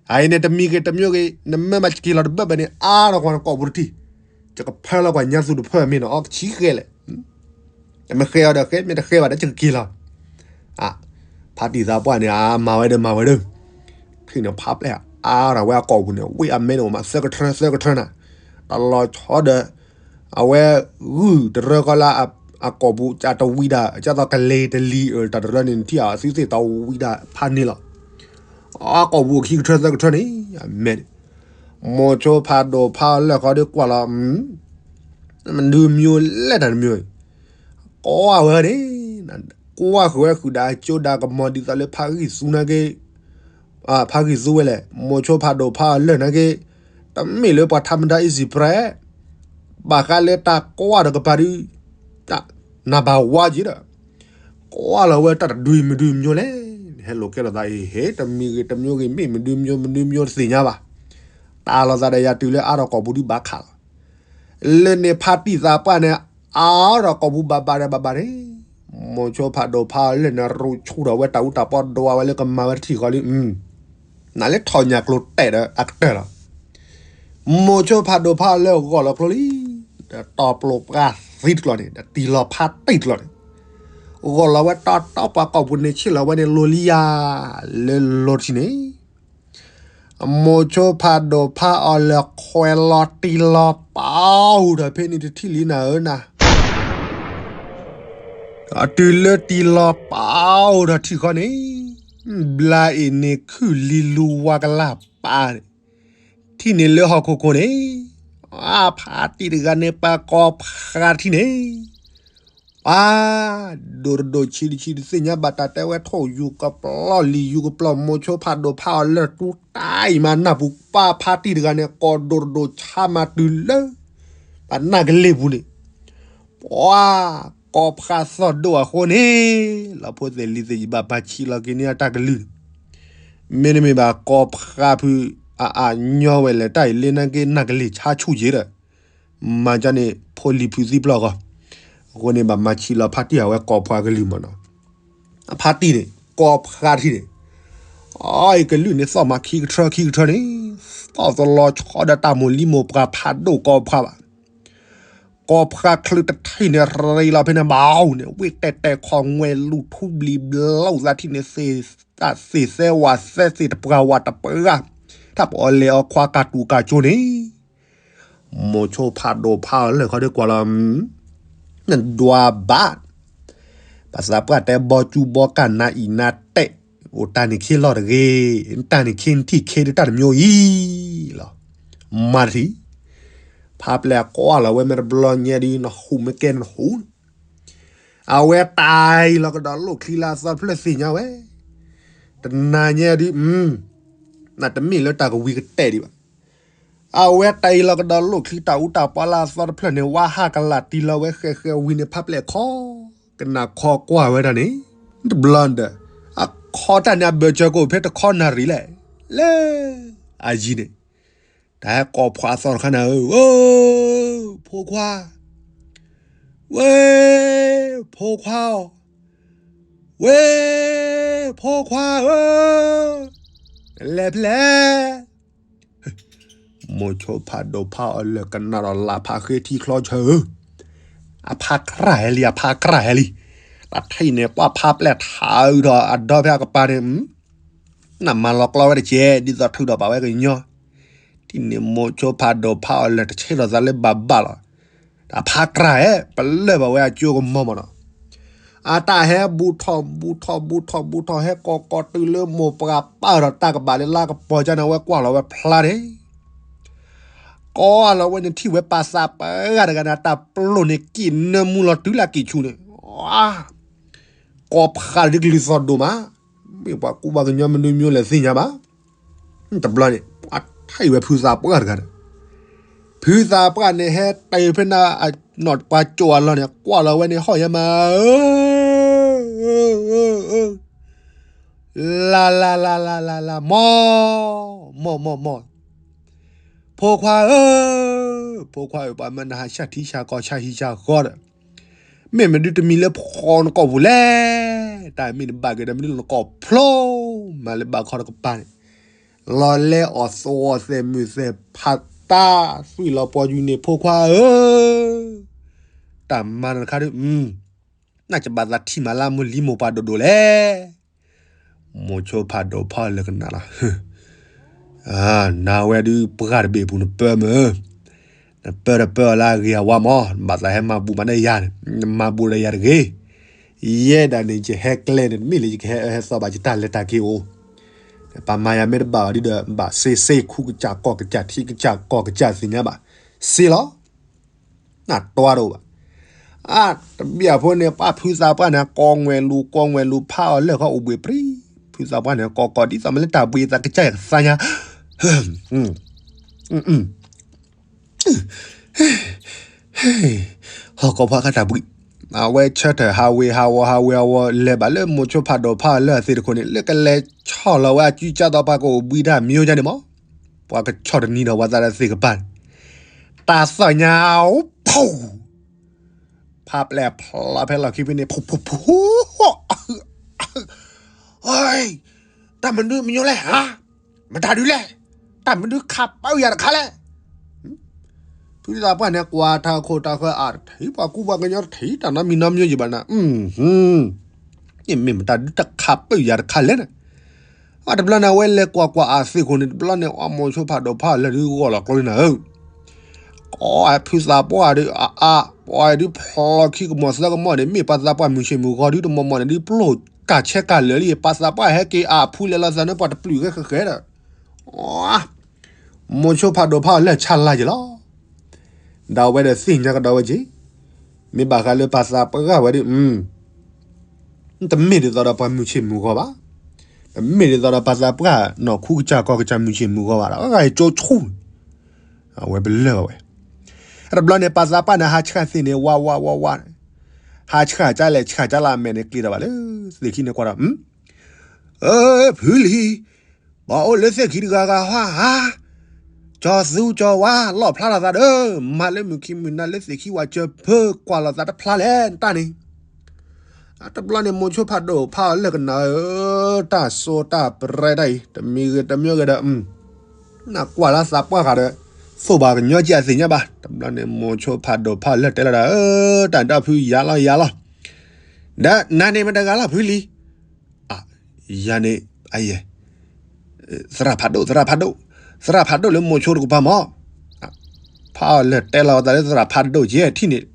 အအံၤန့ၣ် တမံၤဂ့ၤတမံၤဂ့ၤ နမ့ၢ်မၤက့ၤလီၤတဘၣ်ဘၣ်န့ၣ် အါထီၣ်ကွၢ်နကိာ်ပူၤတထံၣ် ယကဖၢလီၤကွၢ်ညါသူတဖၢမ့ၢ်နအီကဆံဃဲလဲၣ် မ့ၢ်ဃဲအီၤဒီးဃဲ မ့ၢ်တဃဲဘၣ်ဒီးယကက့ၤလီၤ. ဖါတံၢ်သးပှၢ်န့ၣ် အမၤဝဲဒီးမၤဝဲဒီး ထံၣ်န့ၣ်ဖးပျဲၢ်အါထီၣ်ဝဲအကိာ်ပူၤန့ၣ် ဝံၣ်အမဲန့ၣ်အိၣ်မးသၢကထြၢသၢကထြၢနၤ တလီၤဆီဒီး အဝဲဂုၢ်တရၢကီလၢအကိာ်ပူၤ အတဝံၤဒၣ် ကသိးကလ့ၤတလံၤ တၢ်တရၢန့ၣ် နထံၣ်အသုသ့ၣ်တဝံၤဒၣ်ဖးန့ၣ်လီၤ. အကိာ်ပူၤခံကထြၢသၢကထြၢန့ၣ် အမဲန့ၣ် မိၤဆိဖးဒိၣ်ဖးအီၤလၢၢ်ခီဒုးကွၢ်လီၤ မနုၤမံၤလဲၣ်တၢ်တမံၤ ကွၢ်ဝဲန့ၣ် ကွၢ်ဃုာ်ဝဲဃုာ်ဒီးကၠိဒီးကမီၤဒ်သိးလၢဖးဂံၢ်သူနာ်က့ ဖးဂံၢ်သူဝဲလဲၣ် မိၤဆိဖးဒိၣ်ဖးအီၤလၢၢ်နာ်က့ တမ့ၢ်လၢပှၤထါမတၤအံၣ်စံးပြဲး ဘၣ်ဃးလၢတၢ်ကွၢ်ဒီးကပၤဒုး နဘၣ်ဝါက့ၤဒီး ကွၢ်လီၤဝဲတၢ်တဒုမဒုမညိလဲၣ် ဟဲလိာ်ကဲလိာ်သးအံၤ ဟဲတမံၤဂ့ၤတမံၤဂ့ၤ မ့ၢ်မဒုမညိမဒုမညိတသ့ၣ်ညါဘၣ်. တၢ်လိာ်သးဒီးယၤတုၤလၢအါထီၣ်ကိာ်ပူၤဒုးဘၣ်ခးလီၤ လၢန့ၣ်ဖါတံၢ်သးပှၢ်န့ၣ် အါထီၣ်ကိာ်ပူၤဘၣ်ဘၣ်ဒီးဘၣ်ဘၣ်န့ၣ် မိၤဆိဖးဒိၣ်ဖးအီၤလၢၢ်န့ၣ် ရူးဆူၣ်ထီၣ်ဝဲတၢ်အူတၢ်ပီဒွးဝဲလၢကမၤဝဲတထံၣ်ဃီလံ နၤလၢထီၣ်ညၣ်ကျိၤတဲာ်ဒီးအကတၢၢ်လီၤ. မိၤဆိဖးဒိၣ်ဖးအီၤလၢၢ်ဂီၢ်လီၤကျိလံ ဒီးတီၤပျိာ်ပှၢ်သံတကျီၢ်န့ၣ် ဒီးတံၢ်လီၤဖးတံၢ်တကျီၢ်န့ၣ် ဂီၢ်လီၤဝဲတီတီပှၤကိာ်ပူၤန့ၣ် ဆ့ၣ်လီၤဝဲန့ၣ်လိၤလံယၤ လၢလိၤတထံၣ်န့ၣ် မိၤဆိဖးဒိၣ်ဖးအီၤလၢၢ်ခွဲးလီၤတံၢ်လီၤပာ်ဟူးဒီးဖဲန့ၣ်တထံၣ်လံနၤဧၢနၤ တုၤလၢတံၢ်လီၤပာ်အိၣ်ဒီးထံၣ်ဃီန့ၣ်, ဘျါအ့ၣ်န့ၣ်ခုၣ်လံလူဝါကလၢ်ပာ်န့ၣ်, ထံၣ်န့ၣ်လၢဟီၣ်ခိၣ်ခိၣ်န့ၣ်, အဖါတံၢ်တဂၤန့ၣ် ပၢ်ကိးဖးထံၣ်န့ၣ်, ပၢ်, ဒိၣ်တဒိၣ်ဆံးတဆံး တသ့ၣ်ညါဘၣ်တၢ်တဲဝဲ ထိၣ်ယူၤကပျီၢ်လံၤယူၤကပျီၢ် မိၤဆိဖးဒိၣ်ဖးအီၤလၢာ်တူၢ်တၢ်အံၤမးနၢ်ပူၤ ပၢ်ဖါတံၢ်တဂၤန့ၣ် ကိးဒိၣ်တဒိၣ်ဆါမးတုၤလၢ ပနၢ်ကလ့ၢ်ပူၤန့ၣ်, ပှၤ, ကိးဖးသီၣ်ဒိၣ်အဃိန့ၣ်, လီၤဖိသ့ၣ်လံၤသ့ၣ်ယဘၣ်ပာ်ဆံးလီၤက့ၤန့ၢ်အတၢ်ကလုၢ်န့ၣ်, မ့တမ့ၢ်ဘၣ်ကိးဖးဖုး, အအညီဝဲလဲၣ် တၢ်အံၤလၢနက့ နၢ်ကလ့ၢ်ဆါဆူၣ်ယဲဒီး, မၤကန့ၣ် ဖိလံၤဖုးသံပျီၢ်ဂီၢ်, အဃိန့ၣ်ဘၣ်မၤဆံးလီၤဖါတံၢ်အဝဲကိးဖးကလုၢ်မးနီၤ, အဖါတံၢ်န့ၣ် ကိးဖးထံၣ်န့ၣ်, အအံၤကလုၢ်န့ၣ်သီၣ်မးခံကထၢခံကထၢန့ၣ်, သီၣ်တလီၤဆီဒီးတၢ်မိၢ်လံမိၢ်ပှၢ်ဖးဒိၣ်ကိးဖးဘၣ် ကိးဖးချုးတထံၣ်န့ၣ် ရ့လီၤဖဲန့ၣ်ဘၣ်အီၤန့ၣ် ဝ့ၢ်တဲာ်တဲာ်ခီၣ်ငွဲၣ်လူၤထူဘျံၤဘျီၣ်သးထံၣ်န့ၣ် သ့ၣ်သးသ့ၣ်သဲဝးသဲသ့ၣ်တပှၢ်ဝးတပှၢ်, တၢ်ပအီၣ်လဲၤအီၣ်ခွါကၢ်တူာ်ကၢ်ကၠိန့ၣ်, မိၤဆိဖးဒိၣ်ဖးအီၤလၢာ်ခီဒ်ကွၢ်လီၤ, နဒွးဘၣ်, ပှၤသးပှၢ်တဲဘီကၠူဘီကၢ်နါအံၤနါတဲာ်, အိၣ်တၢ်န့ၣ်ခ့လီၤတဂ့ၤ, တၢ်န့ၣ်ခ့နထံၣ်ခ့ဒ်တၢ်တမံၤအံၤလီၤ, မၤတထံၣ် ဖါပျဲၢ်ကွၢ်လီၤဝဲမ့ၢ်တဘျီညါဒ်နဟူးမ့ၢ်ကဲနဟူးန့ၣ်, အဝဲတၢ်အံၤလီၤကဒီးလိၣ်ချံလၢအသီတဖျၢၣ်သ့ၣ်ညါဝဲ, တနၤညါဒ်, နတမ့ၢ်လၢတၢ်ကဝံၤကတဲာ်ဒံးဘၣ်, အဝဲတၢ်အံၤလီၤကဒီးလိၣ်ချံတၢ်အူတၢ်ပီလၢအသီတဖျၢၣ်န့ၣ် ဝါဟးကလၢ်တံၢ်လီၤဝဲဃဲးဃဲးဝံၤန့ၣ် ဖါပျဲၢ်ခီ, ကနၣ်ခီကွၢ်ဝဲဒၣ်န့ၣ်, တဘျီဒီး, အခီတၢ်န့ၣ် အဘၢၣ်စၢၤကအိၣ်ဖဲတခီနၣ်ရံၣ်လဲၣ်, လၢ, အယံၤန့ၣ်, တၢ်ဟဲကိးဖးသီတခါန့ၣ်ဧၢ, ဖိခွါ, ဝဲ, ဖိခွါဧၢ, ဝဲ, ဖိခွါဧၢ, နလဲၤဖဲလဲၣ်, မိၤဆိဖးဒိၣ်ဖးအီၤလၢာ်ကနၣ်ဒီးလၢ်ဖးဃ့ထံချီဆၢဧၢ, အဖါကြၢ်ဟဲလံ အဖါကြၢ်ဟဲလံ, တၢ်ထံၣ်န့ၣ် ပှၤဖါပျဲၢ်ထးအုးဒီးအဒီဖဲအကပၤန့ၣ် နမၤလီၤကျီဝဲတကဲး ဒ်သိးထုးဒီးပာ်ဝဲကညီ, ထံၣ်န့ၣ်မိၤဆိဖးဒိၣ်ဖးအီၤလၢာ်တဆဲးထီၣ်သးလၢဘၣ်ဘၣ်လီၤ, အဖါကြၢ်ဟဲ ပလၢၢ်ဘၣ်ဝဲအကၠိကမီၤမးနီၤ, အတၢ်ဟဲဘူးထီၣ်ဘူးထီၣ်ဘူးထီၣ်ဘူးထီၣ် ဟဲကိးကိးတုၤလၢမိၢ်ပှၢ်ပာ်ဒီးတၢ်ကဘၣ်လၢလါကပီၤကန့ၣ် အဝဲကွၢ်လီၤဝဲဖျါန့ၣ် ကိးလီၤဝဲန့ၣ် ထံၣ်ဝဲပၢ်သးပှၢ်တဂၤန့ၣ် အတၢ်ပျိၢ်န့ၣ် ကံၣ်နၢမူလီၤတုၤလၢအကံၣ်ဆူၣ်န့ၣ်, ကိးဖးဒ်ကလုၢ်သီၣ်ဒိၣ်မး, မ့ၢ်ပှၤကူပှၤကညီမနုၤမံၤလဲၣ်သ့ၣ်ညါဘၣ်, တဘျီန့ၣ် ပှၤထံၣ်ဝဲဖုသးပှၢ်တဂၤန့ၣ်, ဖုသးပှၢ်န့ၣ် ဟဲတဲဖဲန့ၣ် နီၢ်ပှၤကၠိၣ်အလီၢ်န့ၣ် ကွၢ်လီၤဝဲန့ၣ် ဟီၣ်ယဲမး လၢ်လၢ်လၢ်လၢ်လၢ်လၢ် မီၢ်, မီၢ်မီၢ်မီၢ်, ဖိခွါဧၢ, ဖိခွါဧၢ, ပှၤမၢနဟးဆၣ်ထံဆၣ်ကီၢ်ဆၣ်ဟံၣ်ဆၣ်ဃီဒီး, မ့ၢ်မနုၤတမံၤလၢဖီနကိာ်ပူၤလဲၣ်, တၢ်မ့ၢ်နဘၣ်က့ၤဒီးမနုၤလၢနကိာ်ဖျိ, မၤလၢဘၣ်ခီတကပၤန့ၣ်, လီၤလဲအီၣ်သဝီသဲးမုၢ်သဲးဖးတၢ်သွံၣ်လီၤပှီၤယူၤန့ၣ် ဖိခွါဧၢ, တၢ်မၤနတခါဒီး နကဘၣ်သးထံၣ်မးလၢမိၢ်လံမိၢ်ပှၢ်ဒိၣ်ဒိၣ်လဲၣ်. မိၤဆိဖးဒိၣ်ဖီၣ်လၢကနၣ်လီၤ. နၤဝဲဒုးပှၢ်တဘ့ၣ်ပူၤနပၢမုၢ်, နပၢတပၢအီၤလၢအဂ့ၤအဝါမး, နဘၣ်သးဟဲမၤဘူးမးန့ၢ်ယၤန့ၣ်, နမၤဘူးဒီးယၤတဂ့ၤ. ယဲဒၣ်န့ၣ် ယဟဲကျဲန့ၣ် တမ့ၢ်လၢယကဟဲအၢဟဲသီဘၣ် ယတၢ်လဲၤတၢ်က့ၤအိၣ်. ပှၤမၤယၤမ့ၢ်တဘၣ်ဘၣ်ဒီး ဘၣ်စ့စ့ ခူကစၢ်ကီၢ်ကစၢ် ထံကစၢ်ကီၢ်ကစၢ်သ့ၣ်ညါဘၣ်, စ့လီၤ. နတွါတအိၣ်ဘၣ်. အါ, တဘျီဖိန့ၣ် ပှၤဖုသးပှၢ်န့ၣ် ကိးငွဲၣ်လူၤ ကိးငွဲၣ်လူၤ ဖးအီၤလၢာ်ခီအိၣ်ဘှံးပြံ, ဖုသးပှၢ်န့ၣ် ကိးကိးဒ်သိးမ့ၢ်လၢတၢ်ဘှံးသးကစၢ်ယကသါညါ ဟီၣ်ကိးဖီခါတၢ်ဘှံး, အဝဲဆၢထၢၣ်ဟးဝ့ၤဟးဝီၤ ဟးဝ့ၤဟးဝီၤ လဲၤဘၣ်လၢမိၤဆိဖးဒိၣ်ဖးအီၤလၢာ်အသ့ၣ်တခိၣ်န့ၣ် လၢကလဲၤဆီၣ်လီၤဝဲအစုကၠါသီပှၤကအိၣ်ဘှံးတၢ်မံၤအိၣ်ညါန့ၣ်မး, ပှၤကဆီၣ်တနံၤဒီးပှၤသးဒီးသ့ၣ်ကပၤန့ၣ်, တၢ်သီၣ်ညါ ဖူ ဖးပျဲၢ်ဖျီဖဲလီၢ်ခံဖဲန့ၣ် ဖူဖူဖူ, တၢ်မနုၤမံၤညိလဲၣ်ဧါ, မတၤဒုလဲၣ်, တၢ်မနုၤခးပၢယၤတခါလဲၣ်. ဖုသးပှၢ်န့ၣ် ကွၢ်တၢ်ခိၣ်တၢ်ဃၢၤအါတထံၣ် ပှၤကူပှၤကညီတထံၣ် တၢ်နီတမံၤနီတမံၤယံၤဘၣ်နၤ, မ့ၢ်မတၤဒုတခးပၢယၤတခါလဲၣ်န့ၣ်. အတဘျီန့ၣ် အဝဲလဲၤကွၢ်ကွၢ်အသ့ၣ်ခိၣ်န့ၣ် တဘျီန့ၣ် အမိၤဆိဖးဒိၣ်ဖးလၢာ်ဒုးဂီၢ်လီၤကျိန့ၣ်ဧၢ, အဖုသးပှၢ်ဒုး အအါ ပှၤဒုးဖျီခံကမီၤသၢကမီၤန့ၣ် မ့ၢ်ပှၤသးပှၢ်မုၢ်ဆ့ၣ်မုၢ်ဂီၤဒုး တမီၤမီၤန့ၣ်ဒုး ပျိၢ်ကၢ်ဆဲကၢ်လၢာ်လံ ပှၤသးပှၢ်ဟဲက့ၤအဖုလဲၤလီၤသးန့ၣ် ပှၤတပျုၢ်ဃဲဃဲဃဲဒီး မိၤဆိဖးဒိၣ်ဖးအီၤလၢာ်ဆါလၢ်က့ၤလီၤ. ဒီးအဝဲဒီးသ့ၣ်ညါကဒီးဝဲက့ၤ, မ့ၢ်ဘၣ်ဃးလၢပှၤသးပှၢ်ဝဲဒုး တမ့ၢ်ဒ်သိးဒီးပှၤမုၢ်ဆ့ၣ်မုၢ်ဂီၤဘၣ်, တမ့ၢ်ဒ်သိးဒီးပှၤသးပှၢ်နီၢ်ခူကစၢ်ကီၢ်ကစၢ်မုၢ်ဆ့ၣ်မုၢ်ဂီၤဘၣ်ဒီး အဂၤအံၤကၠိဆူၣ်န့ၣ်, အဝဲပလၢၢ်ဝဲ, တဘျီန့ၣ် ပှၤသးပှၢ်န့ၣ် ဟးဆှၣ်သ့ၣ်န့ၣ် ဝါဝါဝါဝါန့ၣ်, ဟးဆှၣ်ကၠါလဲၣ်ဆှၣ်ကၠါလၢအမဲာ်န့ၣ် ကျ့ၤဒီးဘၣ်လၢ သ့ၣ်ခံန့ၣ်ကွၢ်ဒီး ဖုလံၤ, ပှၤအိၣ်လၢသ့ၣ်ခံတဂၤဂၤဟါဧါ, ကၠီၤသူကၠီၤဝါ လီၣ်ဖျါလီၤသးဒီး မၤလၢမုၢ်ခံမုၢ်နၤလၢသ့ၣ်ခံဝဲကၢၤဖၢ ကွၢ်လီၤသးတဖျါလဲၣ် နတၢ်န့ၣ်, တဘျီန့ၣ် မိၤဆိဖးဒိၣ်ဖးအီၤလၢာ်ကနၣ်ဧၢ, တၢ်စိတၢ်ပြဲတၢ်အံၤ တမံၤဂ့ၤတမံၤဂ့ၤဒီး နကွၢ်လၢသးပှၢ်ဃာ်ဒီး သိၣ်ဘၣ်ကညီက့အသ့ၣ်ညါဘၣ်. တဘျီန့ၣ် မိၤဆိဖးဒိၣ်ဖးအီၤလၢာ်တဲလီၤဒီး တၢ်ဒီဖုယၤလီၤယၤလီၤ, ဒီးနၤန့ၣ်မ့ၢ်တဂၤလီၤဖုလံၤ ယၤန့ၣ် အယဲၢ် သရၣ်ဖးဒိၣ် သရၣ်ဖးဒိၣ် သရၣ်ဖးဒိၣ်လၢမိၤဆိတကပၤမး, ဖးအီၤလၢာ်တဲလီၤသးလၢသရၣ်ဖးဒိၣ်က့ထံၣ်န့ၣ်,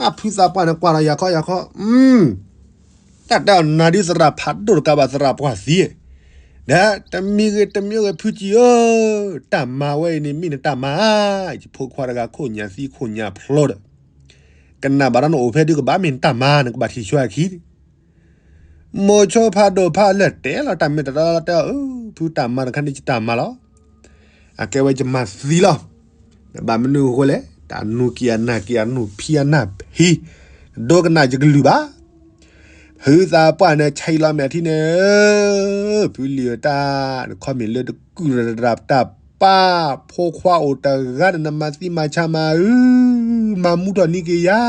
အဖုသးပှၢ်န့ၣ်ကွၢ်လီၤယၤခီယၤခီ, တၢ်တဲအီၤနၤဒ်သရၣ်ဖးဒိၣ်တကးဘၣ်သရၣ်ပှၢ်သံ, ဒီးတမံၤဂ့ၤတမံၤဂ့ၤဖုကံဧၢ, တၢ်မၤဝဲအံၤန့ၣ်မ့ၢ်နတၢ်မၤ, ယဖိခွါတဂၤခိၣ်ညၣ်သံခိၣ်ညၣ်ဖျိဒီး ကနၣ်ဘၣ်ဒီးနအိၣ်ဖဲဒုးကဘၣ်မ့ၢ်နတၢ်မၤ နကဘၣ်ထံၣ်ဆှၢအခံ မိၤဆိဖးဒိၣ်ဖးအီၤလၢာ်တဲလီၤတၢ်မ့ၢ်တတီလီၤတဲအီၤ, ဖုတၢ်မၤတခါန့ၣ်ယတၢ်မၤလီၤ, အကဲဝဲယမၤသံလီၤ, ဘၣ်မနုၤအဃိလဲၣ်, တၢ်နူၤက့ၤအနၢ်က့ၤအနူၤဖံးအနၢ်ဖံး, ဒိကနၣ်ယကလုၢ်ဘၣ်, ဖုသးပှၢ်န့ၣ်ဆံးလီၤမဲာ်ထံန့ၣ်, ဖုလံၤဧၢတၢ်, နခီမ့ၢ်လၢတကုၢ်တရၢ်တၢ်ပၢ်, ဖိခွါအိၣ်တဂၤဒီး နမၤသံမၤဆါမၤအု, မၤမူထီၣ်နံၤက့ၤယၤ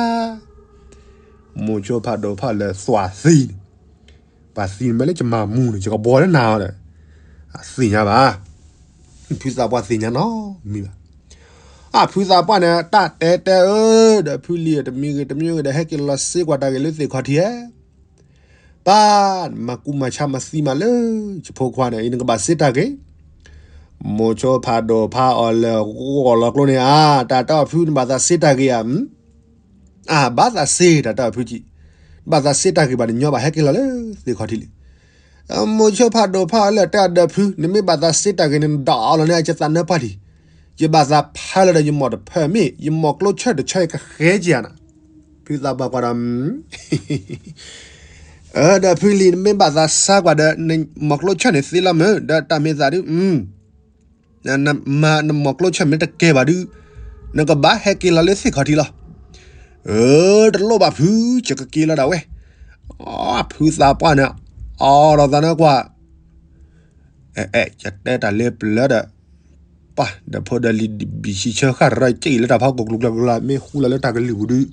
မိၤဆိဖးဒိၣ်ဖးအီၤလၢသွၣ်သံန့ၣ်, ပှၤသံမ့ၢ်လၢယမၤမူန့ၣ် ယကဘှီလၢနၤအီၤဒီး, အသ့ၣ်ညါဘၣ်, ဖုသးပှၢ်သ့ၣ်ညါနီတမံၤဘၣ်, အဖုသးပှၢ်န့ၣ် တၢ်တဲတဲအၢ, ဒီးဖုလံၤတမံၤဂ့ၤတမံၤဂ့ၤဒီး ဟဲက့ၤလီၤစ့ကွၢ်တၢ်ဂ့ၢ်လၢသ့ၣ်ခီၣ်ထံးဧါ ပၢ်, မၤကူမၤဆါမၤသံမၤလၢ ယဖိခွါန့ၣ် အံၤနကဘၣ်စ့တၢ်ဂ့ၤ, မိၤဆိဖးဒိၣ်ဖးအီၤလၢဂီၢ်လီၤကျိန့ၣ်ဧါ, တၢ်တၢ်ဖုနဘၣ်သးစ့တၢ်ဂ့ၤဧါ, အဘၣ်သးစ့တၢ်တၢ်ဖုကံ, ဘၣ်သးစ့တၢ်ဂ့ၤဘၣ်နညီဘၣ်ဟဲက့ၤလီၤလၢသ့ၣ်ခီၣ်ထံးလံ, မိၤဆိဖးဒိၣ်ဖးအီၤလၢာ်တဲအီၤဒီးဖု နမ့ၢ်ဘၣ်သးစ့တၢ်ဂ့ၤန့ၣ် နဒိးလီၤန့ၢ်အကသးနၢပှၢ်လံ, ယဘၣ်သးဖၢလီၤဒီးယမိၢ်တဖၢမ့ၢ် ယမိၢ်ကျိဆၢၣ်တဆၢယကဃဲက့ၤဧါနၤ, ဖုသးပှၢ်ကွၢ်ဒီး အၢ ဒီးဖုလံၤ နမ့ၢ်ဘၣ်သးစ့ကွၢ်ဒီး နမိၢ်ကျိဆၢၣ်န့ၣ်သ့လီၤမုၢ် ဒီးတၢ်မ့ၢ်သးဒုး နမိၢ်ကျိဆၢၣ်မ့ၢ်တကဲဘၣ်ဒုး နကဘၣ်ဟဲက့ၤလီၤလၢသ့ၣ်ခီၣ်ထံးလီၤ, အၢ တလိၣ်ဘၣ်ဖု ယကက့ၤလီၤဒၣ်ဝဲ, ဖုသးပှၢ်န့ၣ် အီၣ်ဒီးသးန့ၣ်ကွၢ် အဲ အဲ ယတဲတၢ်လၢပျၢၤဒီး ပှၤဒီးဖိဒီးလံၤဘံၣ်ဆံဆၢဃၣ်ရၢက့ၣ်လၢတၢ်ဖီခိၣ်ကျူကျါကျူကျါ မ့ၢ်ဟူလီၤလၢတၢ်ကလုၢ်ပူၤဒုး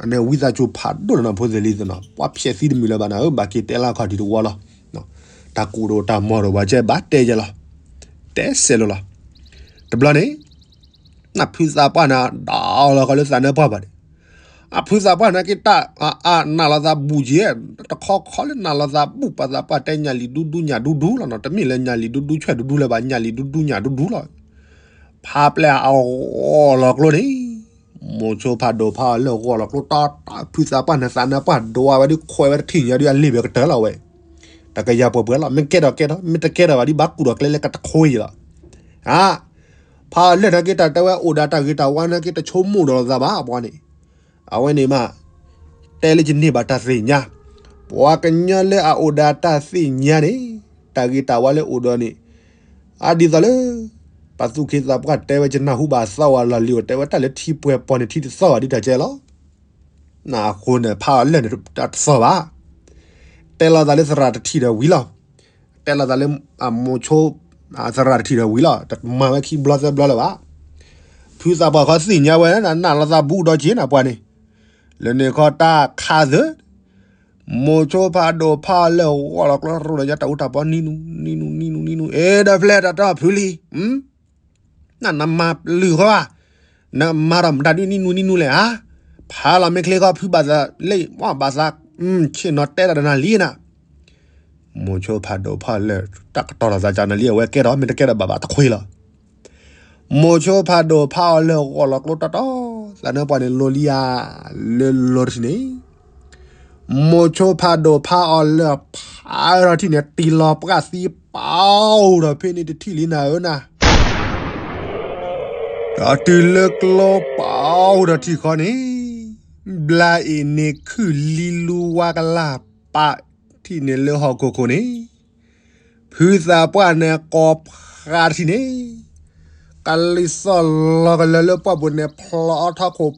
အန့ၣ်ဝံသးစူၤဖးဒိၣ်လီၤနီၤ ဖိသ့ၣ်လံၤသနီၤ ပှၤဖျဲးသံတမုာ်လၢၤဘၣ်နၤဧၢ ဘၣ်က့ၤတဲလၢအခီၣ်ထံးတဝီလီၤ, တၢ်ကူၣ်တအိၣ်တၢ်မီၢ်တအိၣ်ဘၣ်ကဲဘၣ်တဲယဲလီၤ, တဲစဲးလိာ်လီၤ, တဘျီန့ၣ် နဖုသးပှၢ်န့ၣ် ဒိးလီၤဃီလၢသးနၢပှၢ်ဘၣ်န့ၣ် အဖုသးပှၢ်န့ၣ်က့ၤတၢ် အနၢ်လီၤသးဘူးက့ၤ တခီခီလၢနၢ်လီၤသးဘူး ပှၤသးပှၢ်တဲညၣ်လံၤဒူဒူညၣ်ဒူဒူလီၤနီၤ တမ့ၢ်လၢညၣ်လံၤဒူဒူဆွဲၣ်ဒူဒူလၢၤဘၣ် ညၣ်လံၤဒူဒူညၣ်ဒူဒူလီၤ, ဖးပျဲၢ်အဂီၢ်လီၤကျိန့ၣ် မိၤဆိဖးဒိၣ်ဖးအီၤလၢဂီၢ်လီၤကျိ တီတီဖုသးပှၢ်န့ၣ် သးနၢပှၢ်ဒိးဝဲဒုးခွဲးဝဲတထံၣ်ညါဒုးအလ့ၣ်ဘၢကတၢၢ်လီၤဝဲ, တကယၤပှဲၤပှဲၤလီၤ မ့ၢ်ကဲထီၣ်ကဲထီၣ် မ့ၢ်တကဲထီၣ်ဘၣ်ဒုးဘၣ်ကူၣ်ဒီးကျဲလၢကတခွဲယံၤလီၤ, အါ ဖးအီၤလၢာ်န့ၣ်က့ၤတၢ်တဲဝဲ အိၣ်ဒီးတၢ်ဂ့ၤတၢ်ဝါန့ၣ်က့ၤ တဆိကမိၣ်ဒီးလိာ်သးဘၣ် ပှၤန့ၣ်, အဝဲန့ၣ်မး တဲလၢယန့ၢ်ဘၣ်တၢ်သ့ၣ်ညါ, ပှၤကညီလၢအအိၣ်ဒီးတၢ်သ့ၣ်ညါန့ၣ် တၢ်ဂ့ၤတၢ်ဝါလၢအိၣ်ဒီးန့ၣ်, အဒ်သိးလၢ ပှၤသူၣ်က့သးပှၢ်တဲဝဲ ယနၢ်ဟူဘၣ်သီဝဲလီၤလံၤအိၣ် တဲဝဲတၢ်လၢထံပှဲၤပီၤန့ၣ် ထံတသီဘၣ်ဒ်တၢ်ကဲလီၤ နအဃိန့ၣ် ဖးအီၤလၢာ်န့ၣ် တၢ်တသီဘၣ်, တဲလိာ်သးလၢသရၣ်တထံၣ်ဒီးဝံၤလီၤ, တဲလိာ်သးလၢ အမိၤဆိ သရၣ်တထံၣ်ဒီးဝံၤလီၤ တမၤဝဲခံဘျီသၢဘျီလၢၤဘၣ်, ဖုသးပှၢ်ခီသ့ၣ်ညါဝဲ နနၢ်လီၤသးဘူးဒီးက့ၤနပှၤန့ၣ်, လၢန့ၣ်ခီတၢ်ခးသၢ မိၤဆိဖးဒိၣ်ဖးအီၤလၢာ်ဂီၢ်လီၤကျိ ရိဒီးယတၢ်အူတၢ်ပီ နံၤနူ နံၤနူ နံၤနူ နံၤနူ အဲ ဒီးဖျဲၣ်တၢ်တီၢ်ဖုလံၤ နနမၤလုၢ်ဃီဧါ, နမၤထီၣ်မတၤဒုးနံၤနူနံၤနူလဲၣ်ဧါ, ဖးလီၤမ့ၢ်ချ့ဃီ ဖုဘၣ်သးလ့ၣ် ဘၣ်သး ဆ့ၣ်နီၤတဲတၢ်ဒီးနၤလံနၤ, မိၤဆိဖးဒိၣ်ဖးအီၤလၢာ် တၢ်ကတီၤထီၣ်သးကနၤလံ အဝဲကဲထီၣ် မ့ၢ်တကဲထီၣ်ဘၣ်ဘၣ်တခွဲလီၤ, မိၤဆိဖးဒိၣ်ဖးအီၤလၢဂီၢ်လီၤကျိတီတီ, သးနၢပှၢ်န့ၣ်လိၤလံဧါ, လၢလီၤတထံၣ်န့ၣ်, မိၤဆိဖးဒိၣ်ဖးအီၤလၢဖးထီၣ်ထံၣ်န့ၣ် တံၢ်လီၤပှၢ်သံပာ်အိၣ်ဒီးဖဲန့ၣ်တထံၣ်လံနၤဧၢနၤ, ဒီးတုၤလၢကျိပာ်အိၣ်ဒီးထံၣ်ဃီန့ၣ်, ဘျါအ့ၣ်န့ၣ်ခုၣ်လံလူဝါကလၢ်ပာ်ထံၣ်န့ၣ်လၢဟီၣ်ခိၣ်ခိၣ်န့ၣ် ဖုသးပှၢ်န့ၣ်ကိးဖးထံၣ်န့ၣ်, ကလံၤသီၣ်လီၤကလၢာ်လၢပှၢ်ပူၤန့ၣ် ဖျိးထီၣ်ခိၣ်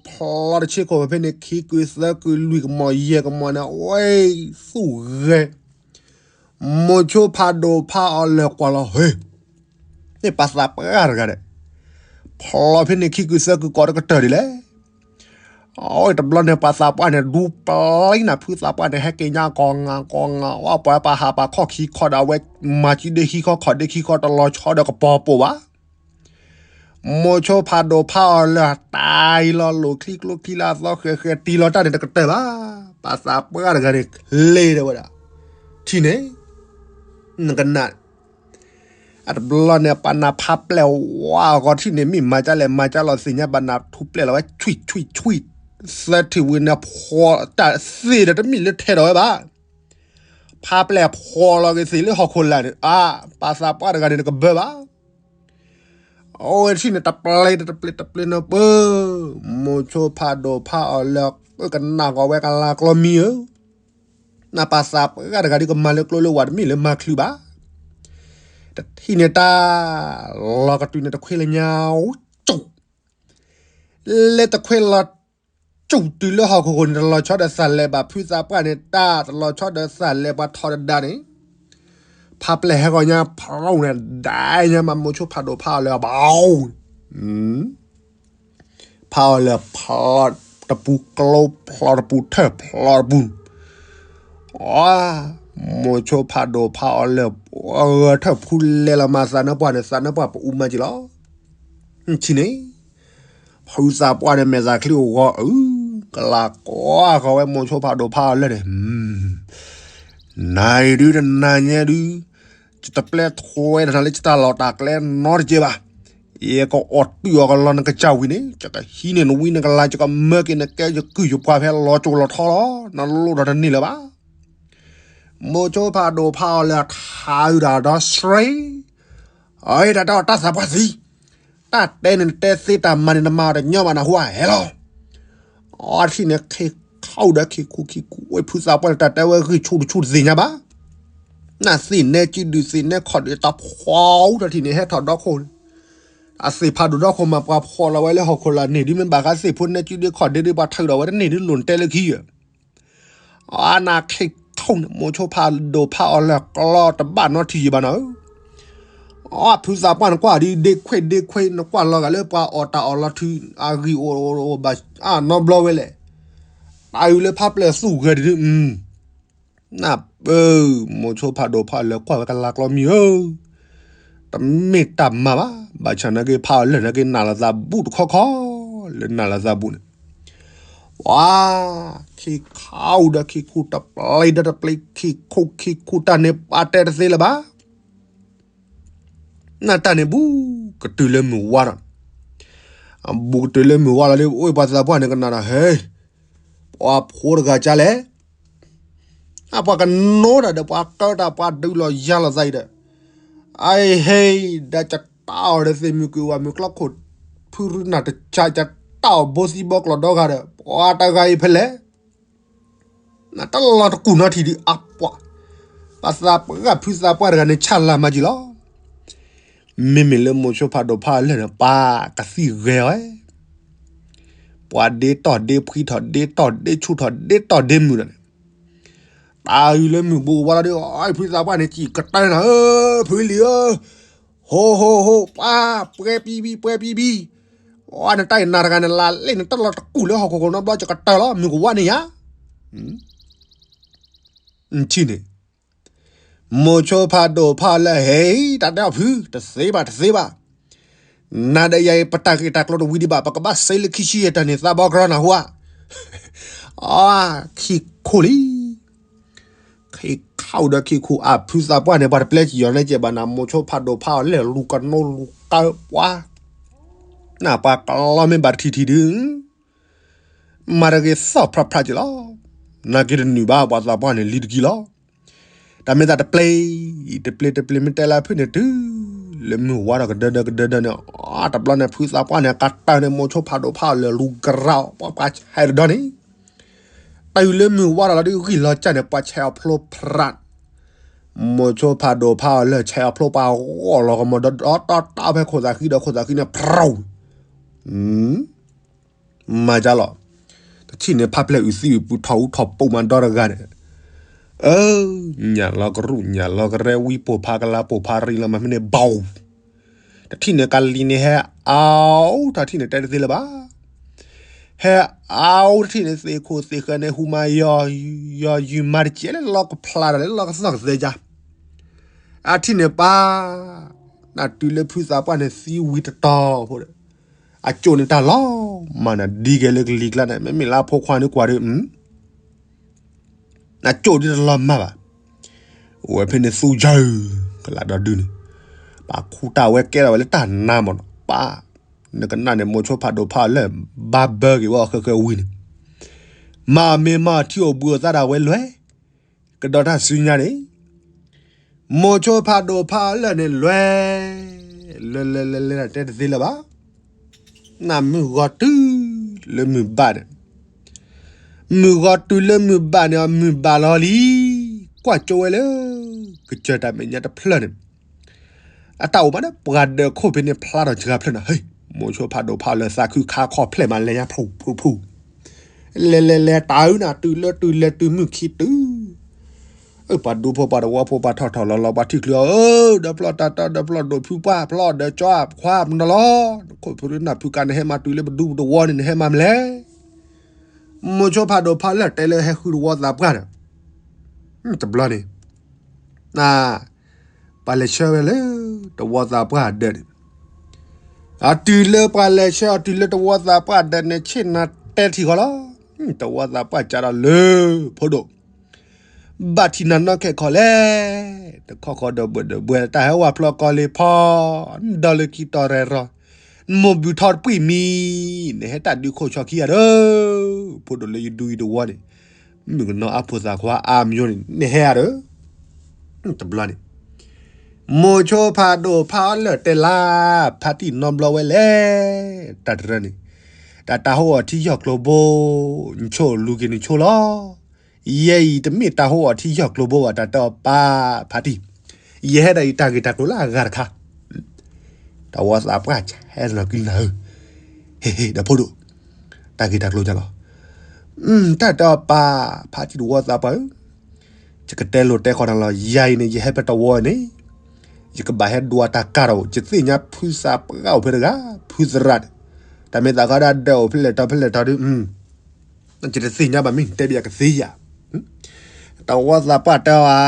ဖျိးတဆ့ခိၣ်ဖဲန့ၣ် ခံကုသၢကုလွံၢ်ကမီၤယဲၢ်ကမီၤန့ၣ် ဝဲသူၣ်ဂဲၤ, မိၤဆိဖးဒိၣ်ဖးအီၤလၢကွၢ်လီၤဟ့ န့ၣ်ပှၤသးပှၢ်တဂၤဒီး, ဖျိးဖဲန့ၣ်ခံကုသၢကုကိးတကတၢၢ်ဒ်လဲၣ်. အဝဲတဘျီန့ၣ် ပှၤသးပှၢ်န့ၣ် ဒူပျံၤနၤ ဖုသးပှၢ်န့ၣ် ဟဲက့ၤညါကိးငါကိးငါ ဝဲပှၤပှၤဟးပှၤခီၣ်ခံခီဒီး အဝဲမၤစုဒ့ခံခီခီၣ်ဒ့ခံခီ တလီၤဆီဒီးကပီၤပိာ်ဘၣ်. မိၤဆိဖးဒိၣ်ဖးအီၤလၢတၢ်အံၤလီၤ လိာ်ချံကျိချံလၢအသီဃဲၤဃဲၤ တံၢ်လီၤတၢ်န့ၣ်တကတၢၢ်ဘၣ်. ပှၤသးပှၢ်တဂၤန့ၣ် လဲၤဒီးဝဲဒၣ် ထံၣ်န့ၣ် နကနၣ် အတဘျီန့ၣ် ပှၤနၢ်ဖးပျဲၢ်ဝါအဂီၢ်ထံၣ်န့ၣ် မ့ၢ်မၤကၢလဲၣ်မၤကၢလီၤသ့ၣ်ညါ ဘၣ်နၢ်ထူပျဲၢ်လီၤဝဲ ဆွံၣ်ဆွံၣ်ဆွံၣ်, သၢထံၣ်ဝံၤန့ၣ် ဖှီၣ်တၢ်သ့ၣ်ဒီးတမ့ၢ်လၢထဲးဒီးဝဲဘၣ်. ဖးပျဲၢ်ဖှီၣ်လီၤက့ၤသ့ၣ်လၢဟီၣ်ခိၣ်လာ်န့ၣ် အါ ပှၤသးပှၢ်တဂၤန့ၣ် တကဘၢဘၣ်. အဝဲထံၣ်န့ၣ် တပျ့တပျ့တပျ့န့ၣ်ပၢ, မိၤဆိဖးဒိၣ်ဖးအီၤလၢ ကနၣ်ဂီၤဝဲကလါကျီမံဧၢ နပှၤသးပှၢ်တဂၤဒ်ကမၤလၢကျိလၢဝၤတမ့ၢ်လၢမၤချုးဘၣ်. တထံၣ်န့ၣ်တၢ် လီၤကတုၤန့ၣ်တခွ့လၢညါ ကၠူၣ် လၢတခွ့လီၤကၠူၣ်တုၤလၢဟီၣ်ခိၣ်ခိၣ်န့ၣ် တလီၤဆီဒီးသးလဲၤဘၣ်ဖုသးပှၢ်န့ၣ် တၢ်တလီၤဆီဒီးသးလဲၤပှၤထီၣ်တဒါန့ၣ် ဖးပျဲၢ်ဟဲဂီၤညါဖးန့ၣ် ဒၣ်ညါမး မိၤဆိဖးဒိၣ်ဖးအီၤလၢအဘၣ် ဖးအီၤလၢဖျိးတပူၤကျိဖျိးတပူၤထၢၣ်ဖျိးတပူၤ, အ မိၤဆိဖးဒိၣ်ဖးအီၤလၢ ဂဲၤထၢၣ်ဖူလဲလီၤမး သးနၢပှၢ်န့ၣ် သးနၢပှၢ်ပအူမးက့ၤလီၤ. ထံၣ်န့ၣ် ဖုသးပှၢ်န့ၣ် မဲာ်သးချံအိၣ်ဂီၤအု ကလၤကွၢ်ဃီၤဝဲမိၤဆိဖးဒိၣ်ဖးအီၤလၢန့ၣ် နၤအံၤဒုးတနၤညါဒုး ယတပျဲထွဲဒီးနၤလၢယတၢ်လီၢ်တၢ်ကျဲနီတကဲဘၣ်. ယကအိးတုာ်အီၤကလီနကစၢ်ဝံၤန့ၣ် ယကဟံးန့ၢ်နဝံနကလၤ ယကမၢက့ၤနကဲယကုၢ်ယပှၤဖဲလီၤစိၤလီၤထီလီၤ နလိၣ်ဒီးတန့ၢ်လၢၤဘၣ်. မိၤဆိဖးဒိၣ်ဖးအီၤလၢထါအုဒၣ်ဒီး straight အတၢ်တဲအီၤတၢ်သးပှၢ်သံ, တၢ်တဲန့ၣ်နတဲသ့ တၢ်မၤန့ၣ်နမၤအီၤတညီဘၣ် နဟူဧါ ဟဲလီၤ. အထံၣ်န့ၣ် ခ့ခီၣ်ဒီးခ့ခူခံခူ ဝဲဖုသးပှၢ်န့ၣ် တၢ်တဲဝဲဂံၢ်ဆူၣ်တဆူၣ်တသ့ၣ်ညါဘၣ်. နသ့ၣ်နဲကံဒုးသ့ၣ်နဲခီၣ်ဒုးတၢ်ဖှီၣ်အူတၢ်ထံၣ်န့ၣ် ဟဲထီၣ်ဒီခိၣ်န့ၣ် အသ့ၣ်ဖးဒိၣ်ဒီခိၣ်မး ပှၤဖှီၣ်လီၤဝဲလၢဟီၣ်ခိၣ်လာ်န့ၣ် ဒ်မ့ၢ်ဘၣ်ဃးသ့ၣ်ဖိနဲကံဒုးခီၣ်ဒုးဒုး ပှၤထုးဒီးဝဲတန့ၢ်ဒုး လိၣ်နတဲလၢခံဧါ. အနၢ်ခ့ခီၣ်န့ၣ် မိၤဆိဖးဒိၣ်ဖးအီၤလၢကျီတဘၣ်နီတထံၣ်ယဘၣ်နီၤဧၢ. အဖုသးပှၢ်နကွၢ်ဒ်ဒ့ခွဲးဒ့ခွဲး နကွၢ်လီၤဂာ်လၢပှၤအီၣ်တၢ်အီၣ်လီၤထုး အဂံၢ်အိၣ်အိၣ်ဘၣ်အနီဘျီဝဲလဲၣ်. တၢ်အုးလၢဖးပျဲၢ်သူၣ်ဂဲၤဒုး နၢ်ပၢၢ် မိၤဆိဖးဒိၣ်ဖးအီၤလၢကွၢ်ဝဲကလါကျီမံဧၢ တမ့ၢ်တၢ်မၤဘၣ်. ဘၣ်ဆၣ်နာ်က့ ဖးအီၤလၢနာ်က့ နၢ်လီၤသးဘူးတခီခီ လၢနၢ်လီၤသးဘူးန့ၣ် ဝါ ခ့ခီၣ်ဒီးခ့ခူတပျ့ဒီးတပျ့ ခ့ခီၣ်ခ့ခူတၢ်န့ၣ် ပာ်တဲတသ့လၢၤဘၣ်. နတၢ်န့ၣ်ဘူးကတုၤလၢမုၢ်ဝါဒီး ဘူးကတုၤလၢမုၢ်ဝါလီၤဒီး အိၣ်ပှၤသးပှၢ်န့ၣ်ကနၣ်ဒီး ဟဲ ပှၤဖိတဂၤကလဲၣ်. အပှၤကနိတၢ်ဒီး ပှၤကၢတၢ် ပှၤဒုးလီၤယၤလီၤသးအံၤဒီး အဟဲ ဒီးကတၢ်အီၤဒီးသ့ၣ်မုၢ်ကွံာ်ဝဲမုၢ်ကျီခိၣ် ဖုရူနၢ်တကး ကတၢ်အီၤဘိသံဘီကျိာ်ဒီဂၤဒီး ပှၤတဂၤအံၤဖဲလဲၣ်. နတလီၤတကူၣ်နီတထံၣ်ဒုးအပှၤ ပှၤသးပှၢ်ဖုသးပှၢ်တဂၤန့ၣ် ဆၣ်လၤမၤကံလီၤ. မ့မ့ၢ်လၢမိၤဆိဖးဒိၣ်ဖးအီၤလၢာ်န့ၣ် ပှၤကသံၣ်ဂဲၤအီၤ ပှၤဒ့တီၢ်ဒ့ဖှံထီၣ် ဒ့တီၢ်ဒ့ဆူၣ်ထီၣ် ဒ့တီၢ်ဒ့မုာ်ဒီးန့ၣ် တၢ်အုးလၢမုၢ်ဘူးဝါလီၤဒီး အဖုသးပှၢ်န့ၣ် စံၣ်ကတၢၢ်နၤဧၢ ဖုလံၤဧၢ, ဟိဟိဟိ ပှၤ ပှဲၤပံဘံ ပှဲၤပံဘံ, အနတၢ်အံၤနၤတဂၤန့ၣ် လၢလ့ၣ်န့ၣ် တၢ်လီၤတကူၣ်လၢဟီၣ်ခိၣ်ခိၣ်နီတဘျီ စကတၢၢ်လီၤ မုၢ်ကဝါန့ၣ်ယါ ထံၣ်န့ၣ် မိၤဆိဖးဒိၣ်ဖးအီၤလၢာ် ဟဲ တၢ်တဲအီၤဖု တသ့ဘၣ် တသ့ဘၣ်, နၤဒီးယၤအံၤ ပတၢ်ဂ့ၢ်တၢ်ကျိၤတဝံၤဒံးဘၣ်, ပကဘၣ်စဲးလၢခံဆံယဲၢ်တၢ်န့ၣ် သးဘီကရၢနၢ်ဟူဧါ, အခံခိၣ်လံ, ခံခိၣ်ဒီးခံခိၣ် အဖုသးပှၢ်န့ၣ် ပှၤတပျဲစံၣ်အီၤန့ၣ်ကဲဘၣ်နၤ မိၤဆိဖးဒိၣ်ဖးအီၤလၢာ် လူၤကနိလူၤကၢပှၤ နပှၤကလီမ့ၢ်ဘၣ်တထံၣ်ထံၣ်ဒုး မၤတဂ့ၤသီၣ်ဖြးဖြးက့ၤလီၤ. နာ်က့တနုာ်ဘၣ် ပှၤသးပှၢ်န့ၣ် လံတကံလီၤ. တၢ်မ့ၢ်သးတပျ့ၤ တပျ့ၤတပျ့ၤ မ့ၢ်တဲလၢဖုၣ်န့ၣ်တုၤ လၢမုၢ်ဝါထီၣ်ကဒၢဒၢကဒၢဒၢန့ၣ် အတဘျီန့ၣ် ဖုသးပှၢ်န့ၣ် ကတၢၢ်န့ၣ် မိၤဆိဖးဒိၣ်ဖးအီၤလၢလူၤကရၢ ပှၤပှၤဆဲးတဒီန့ၣ် တုၤလၢမုၢ်ဝါထီၣ်လီၤဒုး ဂံၢ်လီၤကၢ်န့ၣ် ပှၤဆဲးအီၤဖျိဖရၣ် မိၤဆိဖးဒိၣ်ဖးအီၤလၢဆဲးအီၤဖျိပှၤဂီၢ်လီၤကမီၤဒီးတီတီဖဲခိၣ်သးဃံဒီးခိၣ်သးဃံန့ၣ် ဖြူ မၤကလီၤ. တထံၣ်န့ၣ် ဖးဖျဲးအုးသံအုးပူၤထီၣ်အူထီၣ်ပူၤမးဒီတဂၤန့ၣ် အၢ ညၣ်လီၤကရူၢ်ညၣ်လီၤကရဲဝံပိာ်ဖးကလၤပိာ်ဖးရံလီၤမးမ့ၢ်န့ၣ် ဘီၣ် တထံၣ်န့ၣ် ကလံၤန့ၣ်ဟဲအါ တထံၣ်န့ၣ် တဲတသ့လၢၤဘၣ်. ဟဲအါ တထံၣ်န့ၣ် သ့ၣ်ခိၣ်သ့ၣ်ဃၢၤန့ၣ် ဟူမၤယီၤယီၤယုၢ်မၤတကဲလၢလီၤကဖျါဒီးလၢလီၤကသီၣ်ကသဲကါ အထံၣ်န့ၣ်ပၢ် နတုၤလၢဖုသးပှၢ်န့ၣ်သံဝံၤတတီၤဖိဒီး အကၠိၣ်န့ၣ်တၢ်လီၤမၢ်နၤ ဒ်ကဲလၢကလံၤကျါန့ၣ် မ့မ့ၢ်လၢအဖိခွါန့ၣ်ကွၢ်ဒီး အကၠိၣ်ဒ်တလီၤမၢ်ဘၣ်. ဝဲဖဲန့ၣ်သူယၢ် ကလးဒီဒုန့ၣ် ပှၤခူတၢ်ဝဲကဲထီၣ်ဝဲလၢတၢ်နါမးနီၤ ပၢ် နကနၣ်န့ၣ် မိၤဆိဖးဒိၣ်ဖးအီၤလၢ ဘၣ်ဘၢက့ၤဝဲအီၤဃၢဃၢဝံၤန့ၣ် မၤအီၤမ့ၢ်မၤအီၤထံအိၣ်ဘှံးအိၣ်သါဒၣ်ဝဲလွဲၢ် ကဒီးတၢ်စုညါန့ၣ် မိၤဆိဖးဒိၣ်ဖးအီၤလၢာ်န့ၣ်လွဲၢ် လွဲၢ်လွဲၢ်လွဲၢ်လွဲၢ်တဲတသ့လၢၤဘၣ်. နမုၢ်ဂီၤတုၤလၢမုၢ်ဘၣ်န့ၣ် မုၢ်ဂီၤတုၤလၢမုၢ်ဘၣ်န့ၣ် အမုၢ်ဘၣ်လီၤလံ ကွၢ်ကၠိဝဲလၢ ကစၢၢ်တၢ်မဲာ်ညါတဖျၢၣ်န့ၣ် အတၢ်အိၣ်မးဒီးပှၤဒၢးခိၣ်ဖဲန့ၣ်ဖျါထီၣ်စှၤဖျၢၣ်န့ၣ် ဟဲ မိၤဆိဖးဒိၣ်ဖးအီၤလၢာ်သးခုခါခီၣ်ဖျဲၣ်မးလဲၤညါဖျိဖျိဖျိ လဲၤလဲၤလဲၤတၢ်အုၣ်နၤတုၤလၢတုၤလဲၤတုၤမုၢ်ခံတုၤ အၢ ပှၤဒူဖိပှၤတဝီဖိပှၤထီၣ်ထီၣ်လီၤလီၤ ပှၤထံၣ်ချုးအီၤ အၢ ဒီဖျၢၣ်တၢ်တီဒီဖျၢၣ်ဒိၣ်ဖုပှၢ်ဖျီၣ်ဒီးကၠီခွါမနီၤလီၤ ခိၣ်ဖုရနၢ်ဖုကါ နဟဲမၤတုၤလၢပဒူပတဝီန့ၣ် နဟဲမၤမနုၤလဲၣ်. မိၤဆိဖးဒိၣ်ဖးလၢာ်တဲလၢဟဲဃုတဝီသးပှၢ်ဒီး တဘျီန့ၣ် န ပှၤလဲၤဆှၢဝဲလၢ တဝီသးပှၢ်ဒၢးန့ၣ် အတုၤလၢပှၤလဲၤဆှၢအီၤတုၤလၢတဝီသးပှၢ်ဒၢးန့ၣ် ဆ့ၣ်နီၤတဲထံၣ်ဃီလီၤ. တဝီသးပှၢ်ကးဒီးလၢ ဖိဒိၣ် ဘၣ်ထံၣ်နၤနီၢ်ခဲခီလဲၣ်, တခီဃီဒီးဘှဲးဒီးဘှဲး တၢ်ဟဲဝဲဖျီကီလ့ၤဖီ, ဒီးလၢခံတီၤရဲၣ်ရီၤ, နမိၢ်ဘုၣ်ထီတပှံၢ်မံၤ, နဟဲတၢ်ဒုးခိၣ်ဆီခံဂၤဒီး, ဖိဒိၣ်လၢယဒူယတဝီန့ၣ်, မုၣ်ကနီၤအဖိသၣ်ခွါအါမယိန့ၣ် နဟဲဧါဒီး, တဘျီန့ၣ် မိၤဆိဖးဒိၣ်ဖးအီၤလၢာ်တဲလါ, ဖါတံၢ်နီတဘျီဝဲလဲၣ်, တၢ်တရၢန့ၣ်, တၢ်တၢ်ဟိအီၤထံယီၢ်ကျိၤဘိ, နဆိၣ်လူၤက့ၤနဆိလီၤ, ယဲအံၤတမ့ၢ်တၢ်ဟိအီၤထံယီၢ်ကျိၤဘိဘၣ် တၢ်တဲအီၤပၢ်ဖါတံၢ်, ယဟဲဒီးယတၢ်ဂ့ၢ်တၢ်ကျိၤလၢအဂၤတခါ, တဝီသးပှၢ်ကဟဲလီၤက့ၤနၤဧၢ, ဟ့ၣ်ဟ့ၣ်ဒီးဖိဒိၣ်, တၢ်ဂ့ၢ်တၢ်ကျိၤကလီၤ, တၢ်တဲအီၤပၢ်ဖါတံၢ်တဝီသးပှၢ်ဧၢ, ယကတဲလိာ်တဲဃီနၤလီၤ, ယၤအံၤန့ၣ် ယဟဲဖဲတဝီန့ၣ်, ယကဘၣ်ဟဲဒွးတၢ်ကါဒီး ယသ့ၣ်ညါဖုသးပှၢ်အိၣ်ဖဲတဂၤ, ဖုသရၣ်န့ၣ်, တၢ်မ့ၢ်သးခီဒၣ်ဒၢးအိၣ်ဖဲလဲၣ်တီၤဖဲလဲၣ်တီၤဒုး, ယတသ့ၣ်ညါဘၣ်မ့ၢ်နတဲဘၣ်ယၤကသ့ဧါ, တဝီသးပှၢ်တဲအီၤဧါ,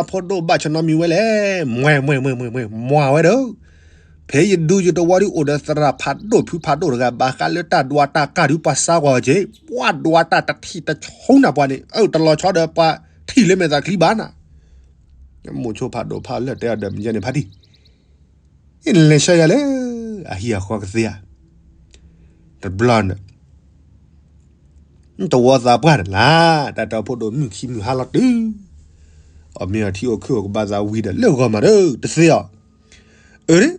ဖိဒိၣ်ဘၣ်ဆၢနီတမံၤဝဲလဲၣ်, မှဲမှဲမှဲမှဲမှဲ မွၤဝဲဒီး, ဖဲယဒူယတဝီဒုးအိၣ်ဒီးသရၣ်ဖးဒိၣ်ဖုဖးဒိၣ်တဂၤ ဘၣ်ဃးလၢတၢ်ဒွးတၢ်ကါဒုးပှၤစါကွၢ်အီၤက့ၤ, ပှၤဒွးတၢ်တထံၣ်တဆိနၤပှၤန့ၣ်, အၢ တလီၤဆီဒီးပှၤထံၣ်လၢမဲာ်သၣ်ချံဘၣ်နၤ မိၤဆိဖးဒိၣ်ဖးလၢာ်တဲအီၤဒီးမ့ၢ်ယဲန့ၣ်ဖါတံၢ်, အ့ၣ် နလဲၤဆှၢယၤလၢ အဟံၣ်အဃီကသ့ဧါ, တဘျီန့ၣ်, တဝီသးပှၢ်န့ၣ်လၢ, တၢ်တဲအီၤဖိဒိၣ်မုၢ်ခံမုၢ်ဟါလီၤတုၤ, အီၣ်မ့ၤအီထံအိၣ်ခုၣ်အိၣ်ကဘၣ်သးဝံၤဒီး လၢဂီၤမးဒီး တသ့အီၤ, အၢ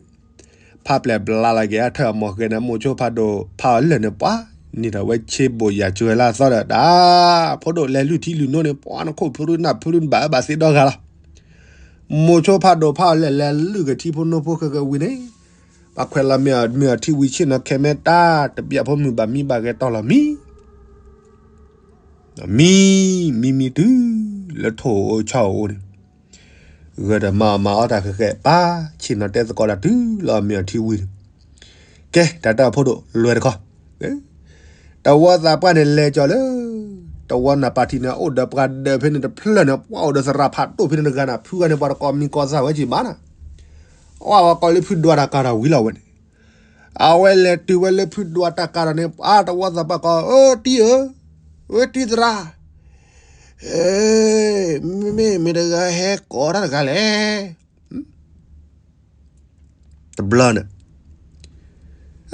ဖးပျဲၢ်ဘျါလီၤက့ၤအထၢၣ်အမီၢ်ဃဲန့ၣ် မိၤဆိဖးဒိၣ်ဖးအီၤလၢာ်န့ၣ် ပှၤန့ၢ်ထီၣ်ဝဲဆ့ဘိၣ်ယၤစှၤလၢအသီဒီး တၢ်ဖိဒိၣ်လဲၤလုၢ်ထံလုၢ်နိန့ၣ် ပှၤနခိၣ်ဖုရူနၢ်ဖုရူနဘၣ်အၢဘၣ်သ့ဒီဂၤလီၤ, မိၤဆိဖးဒိၣ်ဖးအီၤလၢာ်လဲၤလုၢ်က့ၤထံဖိနိဖိဃဲဃဲဝံၤန့ၣ်, ပှၤခွဲးလီၤမ့ၤအီၤမ့ၤအီၤထံဝံၤဆ့ၣ်နီၤခဲမ့ၢ်တၢ်တဘျီဖိမုၢ်ဘၣ်မံဘၣ်ဂဲၤတီၢ်လီၤမံ မံ, မံမံတုၤလၢထိၣ်အိၣ်ဆီအိၣ်န့ၣ်, ဂၢၢ်ဒီးမၤအီၣ်မၤအီတၢ်ဃဲးဃဲး ပၢ်ဆ့ၣ်နီၤတဲသကိးတၢ်တုၤလၢအီၣ်မ့ၤအီထံဝံၤန့ၣ်, ကဲ တၢ်တဲအီၤဖိဒိၣ်လွဲၢ်တခီ, တဝီသးပှၢ်န့ၣ်လဲၤကီၤလၢ, တဝီနၢ်ပၢၢ်ထံန့ၣ် အိၣ်ဒီးပှၤဒၢးဖဲန့ၣ်တဖျၢၣ်န့ၣ် ပှၤအိၣ်ဒီးသရၣ်ဖးဒိၣ်ဖဲန့ၣ်တဂၤန့ၣ် ဖုဂၤန့ၣ်ပှၤတကိးမံၤကိးသးဝဲက့ၤမးနၤ, အဝဲကိးလၢဖုဒွးတၢ်ကါဒီးဝံၤလီၤဝဲန့ၣ် အဝဲလဲၤတုၤဝဲလၢဖုဒွးတၢ်ကါဒီးန့ၣ် အါ တဝီသးပှၢ်ကိး အၢ တံၢ်ဧၢ, ဝဲတံၢ်သရၣ်, မ့မ့ၢ်မ့ၢ်တဂၤဟဲကိးတၢ်တဂၤလဲၣ်, တဘျီန့ၣ်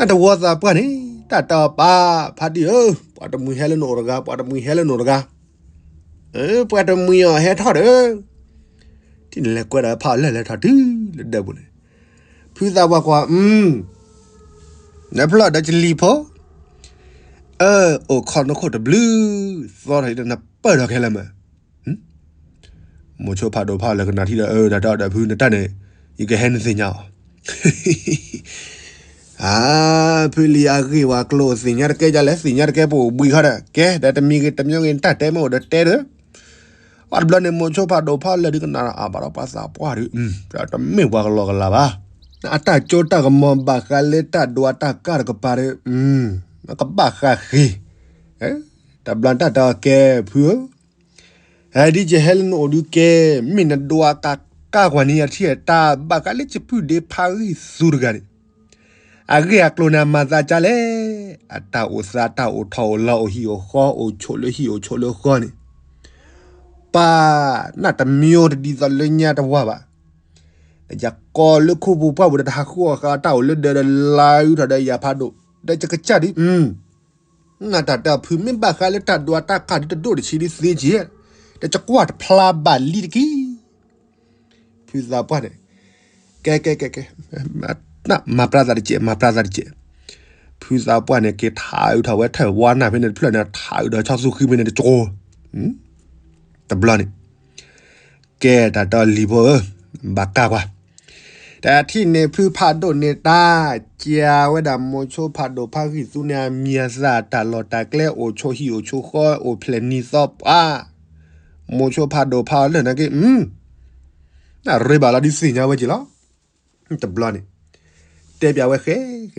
အတဝီသးပှၢ်န့ၣ် တၢ်တဲအီၤပၢ် ဖါတံၢ်ဧၢ, ပှၤတမှံၤဟဲလၢနအိၣ်တဂၤ, ပှၤတမှံၤဟဲလၢနအိၣ်တဂၤ, ပှၤတမှံၤအီၤဟဲထီၣ်ဒီး, ထံၣ်န့ၣ်လဲၤကွဲဒီးဖါအီၤလၢလဲၤထီၣ်တုၤလၢဒၢးပူၤန့ၣ်, ဖုသးပှၢ်ကွၢ် နဖျၢၣ်ဒီးကလံၤဖိ, အၢ အိၣ်ခိးနခိၣ်တဘျုး, သီထီၣ်အံၤဒီးနပၢၢ်ထီၣ်ခဲလၢာ်မး မိၤဆိဖးဒိၣ်ဖးလၢာ်ကနၣ်ထံဒီး အၢ တၢ်တဲအီၤဒီးဖု နတၢ်န့ၣ် ယကဟဲနသ့ၣ်ညါအီၤ, အါ ဖုလံၤအဂ့ၢ်ဝဲကျိသ့ၣ်ညါတကဲဒ်လဲၣ်, သ့ၣ်ညါတကဲပအိၣ်ဘှံးခီဒီး ကဲ ဒီးတမံၤဂ့ၤတမံၤဂ့ၤ နတၢ်တဲမ့ၢ်အိၣ်ဒီးတဲဒီး, အတဘျီန့ၣ် မိၤဆိဖးဒိၣ်ဖးလၢာ်ဒုးကနၣ်ဒီး အါဘၣ်ဒီးပှၤသးပှၢ်ဒီး တမ့ၢ်ပှၤကလီကလီဘၣ်, အတၢ်ကၠိတၢ်ကမီၤဘၣ်ဃးလၢတၢ်ဒွးတၢ်ကၢ်တကပၤဒီး ကဘၣ်ဃးဃ့, တဘျီတၢ်တဲအီၤ ကဲ ဖုဧၢ, ဒ်ယဟဲလၢနအိၣ်ဒုးကဲ, မ့ၢ်နဒွးကးကၢ်ကွၢ်န့ၣ် ယထံၣ်တၢ်ဘၣ်ဃးလၢယပုၢ်ဒ့ဖါဂံၢ်သူတဂၤန့ၣ်, အဂ့ၢ်အကျိၤန့ၣ် အမၤသးဒ်လဲၣ်, အတၢ်အိၣ်သးတၢ်အိၣ်ထီၣ်အိၣ်လီၤ အိၣ်ဟံၣ်အိၣ်ဃီ အိၣ်ဆိးလၢဟံၣ်အိၣ်ဆိးလၢဃီန့ၣ်, ပၢ် နတမံၤအိၣ်တဒ်သိးလၢညါတဝၢ်ဘၣ်, ဒီးယကိးလၢခိပူၤပှၢ်ပူၤဒီး တဟးဃုအီၣ်ဃာ်တၢ်အိၣ်လၢဒၢးဒီးလါအုးထီၣ်ဒီးယၤဖးဒိၣ်, ဒီးယကစၢ်ဒုး နတၢ်တဲဖု မ့ၢ်ဘၣ်ဃးလၢတၢ်ဒွးတၢ်ကၢ်ဒုးတဒိၣ်တဆံးဒုးသ့က့ၤ, ဒီးယကွၢ်တဖျါဘၣ်လံတက့ၢ်, ဖုသးပှၢ်န့ၣ်, ကဲ ကဲ ကဲ ကဲ, မၤပြးသးတကဲး မၤပြးသးတကဲး, ဖုသးပှၢ်န့ၣ် က့ၤထးအုးထီၣ်ဝဲထၢၣ်ဝါနၢ်ဖဲန့ၣ်တဖျၢၣ်န့ၣ် ထးအုးထီၣ်ဆီသူဃံဖဲန့ၣ်တကၠိ, တဘျီန့ၣ် ကဲတၢ်တဲလံၤဖိဧၢ, ဘၣ်ကၢ်ကွၢ်, တထံၣ်န့ၣ်ဖုဖးဒိၣ်န့ၣ်တၢ်, ကဝဲဒၣ်မိၤဆိဖးဒိၣ်ဖးဂံၢ်သူန့ၣ် အမံၤအသၣ်တၢ်လီၢ်တၢ်ကျဲအိၣ်ဆိးဟံၣ်အိၣ်ဆိးဃီ အိၣ်ဖျဲၣ်နံၤသီပှၢ်, မိၤဆိဖးဒိၣ်ဖးအီၤလၢာ်န့ၣ်က့, အရ့ဘၣ်လီၤဒုးသ့ၣ်ညါဝဲက့ၤလီၤ, တဘျီန့ၣ် တဲပျးဝဲဃဲ,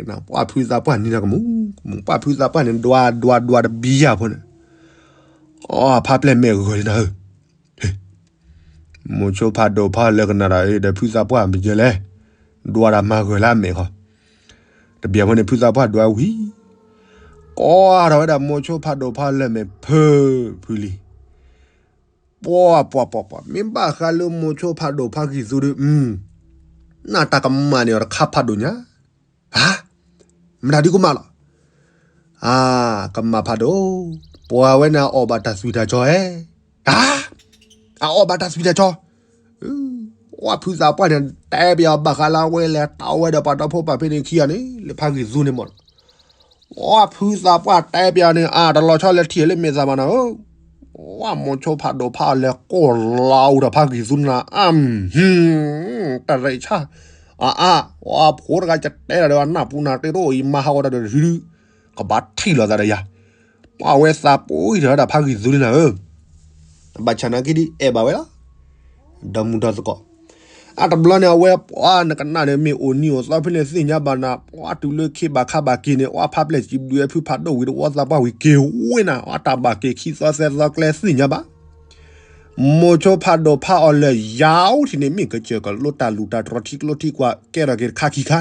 ပှၤဖုသးပှၢ်နံၤဒီးကမူၤကမူၤ ပှၤဖုသးပှၢ်န့ၣ် ဒွးဒွးဒွးတဘံယၢ်ဖိန့ၣ်, အဖါပျဲၢ်မဲာ်ဂၢၢ်လံနၤဧၢ, မိၤဆိဖးဒိၣ်ဖးလၢာ်ကနၣ်ဒီး ဒီးဖုသးပှၢ်မ့ၢ်ယဲလဲၣ်, ဒွးဒၣ်မၤဂၢၢ်လၢအမဲာ်ခီ, တဘျီဖိန့ၣ် ဖုသးပှၢ်ဒွးဝံၤ, ကိးထီၣ်ဝဲဒၣ်မိၤဆိဖးဒိၣ်ဖးလၢာ်မဲာ်ဖၢဖုလံၤ, ပှၤပှၤပှၤပှၤ မ့ၢ်ဘၣ်ဃးလၢမိၤဆိဖးဒိၣ်ဖးဂံၢ်သူဒီး, နတၢ်ကမၣ်န့ၢ်အီၤတခါဖးဒိၣ်ညါ, ဧါ, မတၤဒုကမၣ်လီၤ, ဧါ, ကမၣ်ဖးဒိၣ်, ပှၤဝဲန့ၣ်အီၣ်ဘၣ်တၢ်သွံၣ်တၢ်စီၤဧါ, အအီၣ်ဘၣ်တၢ်သွံၣ်တၢ်စီၤ, ပှၤဖုသးပှၢ်န့ၣ် တဲပျးအီၤဘၣ်ဃးလၢအဝဲလဲၤတီဝဲဒီးပှၤဒီဖိပၢ်ဖဲန့ၣ်ခံဂၤန့ၣ် လၢဖးဂံၢ်သူန့ၣ်မး ပှၤဖုသးပှၢ်တဲပျးန့ၣ် အတလီၤဆီလၢထံၣ်လၢမဲာ်သးဘၣ်နၤဧၢ, ပှၤမိၤဆိဖးဒိၣ်ဖးအီၤလဲၤကိၢ်လီၤအူဒီးဖးဂံၢ်သူန့ၣ် အါ, တရံးဆါ, အါအါ, ပှၤဖိတဂၤယတဲဒီးအနၢ်ပူၤနၢ်တ့တအိၣ်အံၤ မၤဟးဂီၤတၢ်ဒီးတဟံးဒုး, ကဘၣ်ထံၣ်လိာ်သးဒီးယၤ, ပှၤဝဲသးပှၢ်အံၤဒီးဒၣ်ဖးဂံၢ်သူန့ၣ်နၤဧၢ ဘၣ်ဆၣ်နာ်က့ဒ်အဲၣ်ဘၣ်ဝဲလီၤ, ဒီမုၢ်ဒီသကိး, အတဘျီန့ၣ် အဝဲပှၤနကနၣ်န့ၣ် မ့ၢ်အိၣ်နံၤအိၣ်သီဖဲန့ၣ်သ့ၣ်ညါဘၣ်နၤ ပှၤတုၤလၢခ့ဘၣ်ခါဘၣ်က့ၤန့ၣ် အီဖါပျဲၢ်စံးဘျုးဝဲဖုဖးဒိၣ်ဝံၤတဝီသးပှၢ်ဝံၤက့ၤဝဲနၤ အတၢ်ဘၣ်က့ၤခံသီသၢသီကျဲသ့ၣ်ညါဘၣ်, မိၤဆိဖးဒိၣ်ဖးအီၤလၢာ်ယါအိၣ်ထံးန့ၣ် မ့ၢ်ကစၢၢ်ကလိတၢ်လူၢ်တၢ်တြီထံကျိထံကွာ်ကဲထီၣ်က့ၤတခါခံခါ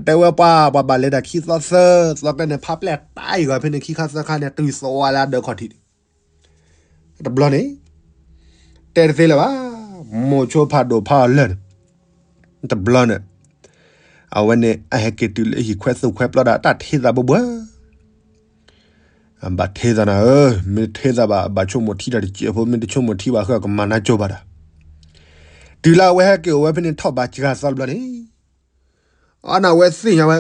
တဲဝဲပှၤ ပှၤဘၣ်လဲၤတၢ်ခံသီသၢသီကျဲန့ၣ် ဖါပျဲၢ်တၢ်အံၤဂီၤဖဲန့ၣ် ခံခါသၢခါန့ၣ် တုၤသဝးလၢအဒၢးခီၣ်ထံးန့ၣ်, တဘျီန့ၣ် တဲတသ့လၢၤဘၣ်, မိၤဆိဖးဒိၣ်ဖးအီၤလၢာ်န့ၣ်, တဘျီန့ၣ် အဝဲန့ၣ် အဟဲက့ၤတုၤလၢဟံၣ်ခွဲးသူၣ်ခွဲးပျီဒီး တၢ်ထ့သးဘိဘိ ဘၣ်ထ့သးနၤဧၢ, မ့ၢ်ထ့သးဘၣ် ဘၣ်ဆိကမိၣ်ထံတၢ်တစဲးဖိ, မ့ၢ်တဆိကမိၣ်ထံဘၣ်ဃၢၤ ကမၤနၢ်ကၠိဘၣ်ဒီး, တုၤလၢအဝဲဟဲက့ၤအိၣ်ဝဲဖဲန့ၣ်ထီၣ်ဘးစှၤသီတဘျီန့ၣ်, အန့ၣ်အဝဲသ့ၣ်ညါဝဲ,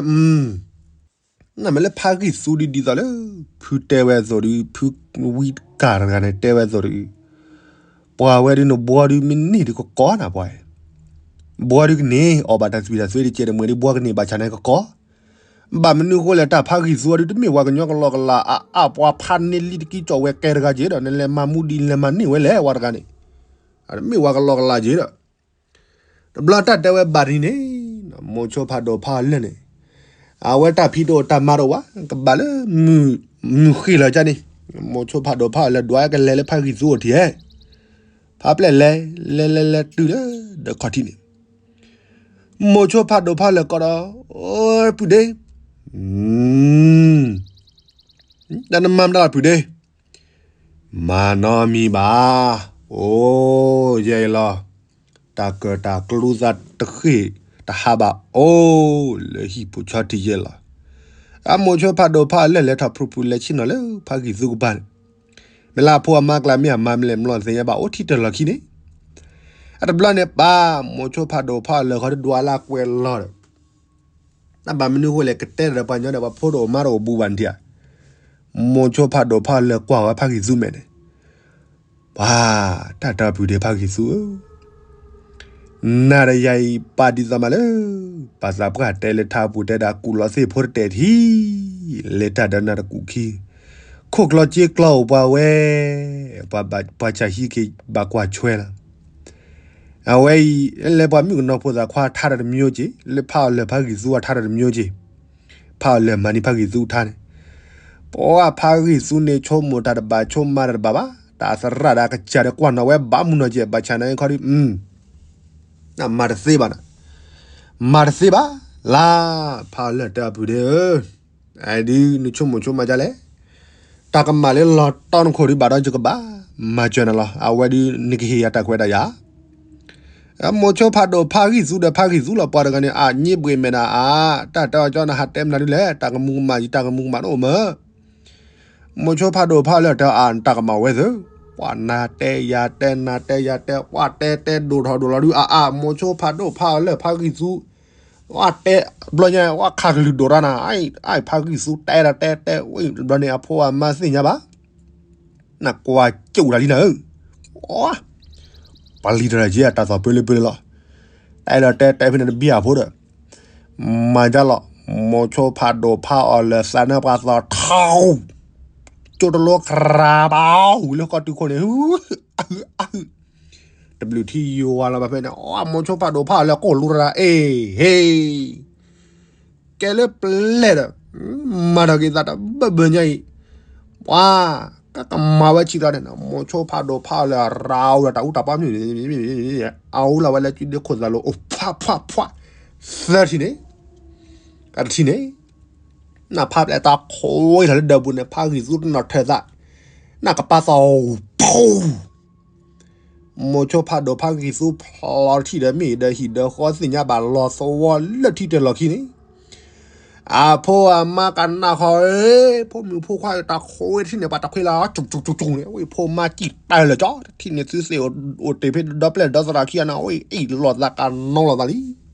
နမ့ၢ်လၢဖးဂံၢ်သူဒ်ဒ်သိးလၢ ဖုတဲဝဲအသိးဒီး ဖုဝံကၢ်တဂၤန့ၣ် တဲဝဲအသိးဒီး, ပှၤဝဲဒုးနဘှီဒုးမ့ၢ်န့ၢ်ဒုးကကိးနၤပှၤ, ဘှီဒုးကန့ၢ် အီၣ်ဘၣ်တၢ်သွံၣ်တၢ်သွဲတကဲးတမှဲၤဒုး ဘှီကန့ၢ်ဘၣ်ဆၣ်န့ၣ်ကကိး ဘၣ်မနုၤဃိလဲၣ် တၢ်ဖးဂံၢ်သူအီၤဒုး တမ့ၢ်ပှၤကညီကလီကလီ အအါပှၤဖးန့ၢ်လံတကံၢ်ကၠီၣ်ဝဲကဲတဂၤက့ၤဒီး နလဲၤမၤမူဒ်လဲၤမၤန့ၢ်ဝဲလဲၣ် ဝဲတဂၤန့ၣ်, တမ့ၢ်ပှၤကလီကလီက့ၤဒီး, တဘျီတၢ်တဲဝဲဘၣ်ဒ်န့ၣ်, မိၤဆိဖးဒိၣ်ဖးအီၤလၢာ်န့ၣ်, အဝဲတၢ်ဖံးတအိၣ်တၢ်မၤတအိၣ်ဘၣ် ကဘၣ်လၢ မုၢ်ဃ့ၢ်လီၤကန့ၣ်, မိၤဆိဖးဒိၣ်ဖးအီၤလၢာ်ဒွးကလဲၤလၢဖးဂံၢ်သူအိၣ်ထံးဧဲ ဖးပျဲၢ်လဲၤ လဲၤလဲၤလဲၤတုၤလၢဒၢးခီၣ်ထံးန့ၣ်, မိၤဆိဖးဒိၣ်ဖးအီၤလၢာ်ကိးဒီး, အိ ပုၢ်ဒ့, တၢ်နမၤမတၤလီၤပုၢ်ဒ့, မၤနီတမံၤဘၣ်, အိ ယဲအံၤလီၤ, တၢ်ကၢၣ်တၢ်ကျူသးတဃ့ၢ် တဟးဘၣ်အိၣ်လၢဟံၣ်ဖိဆီတံၢ်ယဲၢ်လီၤ. အမိၤဆိဖးဒိၣ်ဖးအီၤလၢာ်လဲၤထီၣ်ဖျိဖျိလဲၤဆ့ၣ်နီၤလၢဖးဂံၢ်သူကပၤန့ၣ်, မ့ၢ်လၢအဖိအမါကျါမ့ၢ်အမါမလဲၣ် မျီၣ်သ့ၣ်ညါဘၣ်အိၣ်ထံတၢ်လီၢ်ခံန့ၣ်, အတဘျီန့ၣ်ပၢ် မိၤဆိဖးဒိၣ်ဖးအီၤလၢာ်ခီဒိးအလၢ်ကွဲးလီၤဒီး တၢ်ဘၣ်မနုၤအဃိလဲၣ် ကတဲဒီးပှၤညီဒီး ပှၤဖိတအိၣ်မါတအိၣ်ဘူးဘၣ်န့ၣ်ဧါ. မိၤဆိဖးဒိၣ်ဖးအီၤလၢာ်ကွၢ်ဝဲဖးဂံၢ်သူမဲာ်န့ၣ်, ပှၤ တၢ်တၢ်ပူၤဒဲးဖးဂံၢ်သူဧၢ, နၤဒီးယၤအံၤ ပာ်ဒ်သိးမးလၢ ပှၤသးပှၢ်တဲလၢထါပူၤတဲဒၣ် ကူၣ်လီၤသ့ၣ်ဖိတတဲာ်ထံ လဲၤတၢ်ဒီးနၤတကူၣ်ခံ, ခိၣ်ကျီစ့ကျီအိၣ်ပှၤဝဲ, ပှၤဆၢဟံးက့ၤဘၣ်ကွၢ်ဆွဲလီၤ. အဝဲအံၤ လၢပှၤမုၣ်ကနီၤဖိသၣ်ခွါထါတၢ်တမျိုးက့ၤ, လၢဖးအီၤလၢာ်ဖးဂံၢ်သူအထါတၢ်တမျိုးက့ၤ, ဖးအီၤလၢာ်မၤန့ၢ်ဖးဂံၢ်သူထါန့ၣ်, ပှၤဖးဂံၢ်သူန့ၣ် ဆိကမိၣ်တၢ်တဘၣ်ဆိကမးတၢ်တဘၣ်ဘၣ်, တၢ်သရၣ်ဒီးကစၢ်ဒီးကွၢ်နီၣ်ဝဲဘၣ်မုၢ်နီၢ်ကဲး ဘၣ်ဆၣ်န့ၣ်ခီဒုး မၤတသ့ဘၣ်နၤ, မၤတသ့ဘၣ်, လၢ ဖးအီၤလၢာ်တၢ်အပူၤဒဲးဧၢ, အဒုးနဆိကမိၣ်ဆိကမးဒ်လဲၣ်, တၢ်ကမၣ်လၢလီၤတီနခိၣ်ဒုးဘၣ်ဒီးယကဘၣ် မၤစၢၤနၤလီၤ, အဝဲဒုးနကဟ့ၣ်ယၤတၢ်ခွဲးတၢ်ယာ် မိၤဆိဖးဒိၣ်ဖးဂံၢ်သူဒီးဖးဂံၢ်သူလီၤ ပှၤတဂၤန့ၣ် အညံဘှ့ၣ်မဲာ်နၤအါ, တၢ်တဲအီၤကၠီနဟးတဲမနုၤဒ်လဲၣ်, တၢ်ကမူၤကမၣ်ယံၤ တၢ်ကမူၤကမၣ်တအိၣ်မး, မိၤဆိဖးဒိၣ်ဖးအီၤလၢာ်တၢ်အါ တၢ်ကမၣ်ဝဲသ့, ပှၤနၤတဲယၤတဲနၤတဲယၤတဲ ပှၤတဲတဲဒိၣ်ထီၣ်ဒိၣ်လီၤဒုးအါအါ, မိၤဆိဖးဒိၣ်ဖးအီၤလၢာ်ဖးဂံၢ်သူ, ပှၤတဲ, ဘျီညါ ပှၤခးကလုၢ်ဒိၣ်တၢ်နၤ, အါအါဖးဂံၢ်သူတဲဒီးတဲတဲဝဲ, ဘျီန့ၣ်အဖိအမါသ့ၣ်ညါဘၣ် နကွၢ်ကၠူၣ်တၢ်လံနၤဧၢ, ပျံၤတၢ်က့ၤအတၢ်သီၣ်ပၢလၢပၢလၢလီၤ, တဲဒီးတဲတဲဖဲန့ၣ်တဘံၣ်အဖိဒီး, မၤဒ်လီၤ, မိၤဆိဖးဒိၣ်ဖးအီၤလၢာ်သးနၢ်ပှၤသီၣ်ထီၣ်, ကၠိတလိခရၤဘၣ် ဝံၤလၢဃီတုၤခိၣ်န့ၣ်, အ တဘျုးထံယွၤလီၤဘၣ်ဖဲန့ၣ်, မိၤဆိဖးဒိၣ်ဖးအီၤလၢာ်ကိၢ်လိတၢ်အ့ၣ်ဟ့ၣ် ကဲလၢပျဲၢ်ဒီး, မၤထီၣ်က့ၤသးတဘၢဘၢညါအံၤ, ပှၤ, ကကမၤဝဲဆံးတၢ်န့ၣ်, မိၤဆိဖးဒိၣ်ဖးအီၤလၢာ်ရၤအူဒီးတၢ်အူတၢ်ပီမုၢ်, အူလီၤဝဲလၢကုဒ့ခိၣ်သးလိၤအိၣ်ဖးဖးဖး, သၢထံၣ်န့ၣ်, တထံၣ်န့ၣ်, နဖးပျဲၢ်တၢ်ခိၣ်ဝဲထီၣ်လၢဒၢးပူၤန့ၣ် ဖးဂံၢ်သူတနီၤထၢၣ်သး, နကပာ်သီၣ်အူဖူ မိၤဆိဖးဒိၣ်ဖးဂံၢ်သူဖျီထံၣ်ဒီးမ့ၢ်ဒီးဟံၣ်ဒီးဃီ သ့ၣ်ညါဘၣ်လီၤသဝီလၢထံတၢ်လီၢ်ခံန့ၣ်, အဖိအမါကနၣ်ဃီဧၢ, ဖိမုၣ်ဖိခွါတၢ်ခိၣ်ဝဲတထံၣ်န့ၣ် ပှၤတခွ့လၢကၠူၣ်ကၠူၣ်ကၠူၣ်ကၠူၣ်န့ၣ်, ဝဲဖိမါစံၣ်တဲလၢာ်ကၠီ, တထံၣ်န့ၣ်သုသ့ၣ်အိၣ်တ့ၢ်ဖဲဒီပျဲၢ်ဒီသရၣ်ခံဂၤန့ၣ်, ဝဲအ့ၣ်လိာ်သးကနီလိာ်သးလံ ကနၣ်ဒီး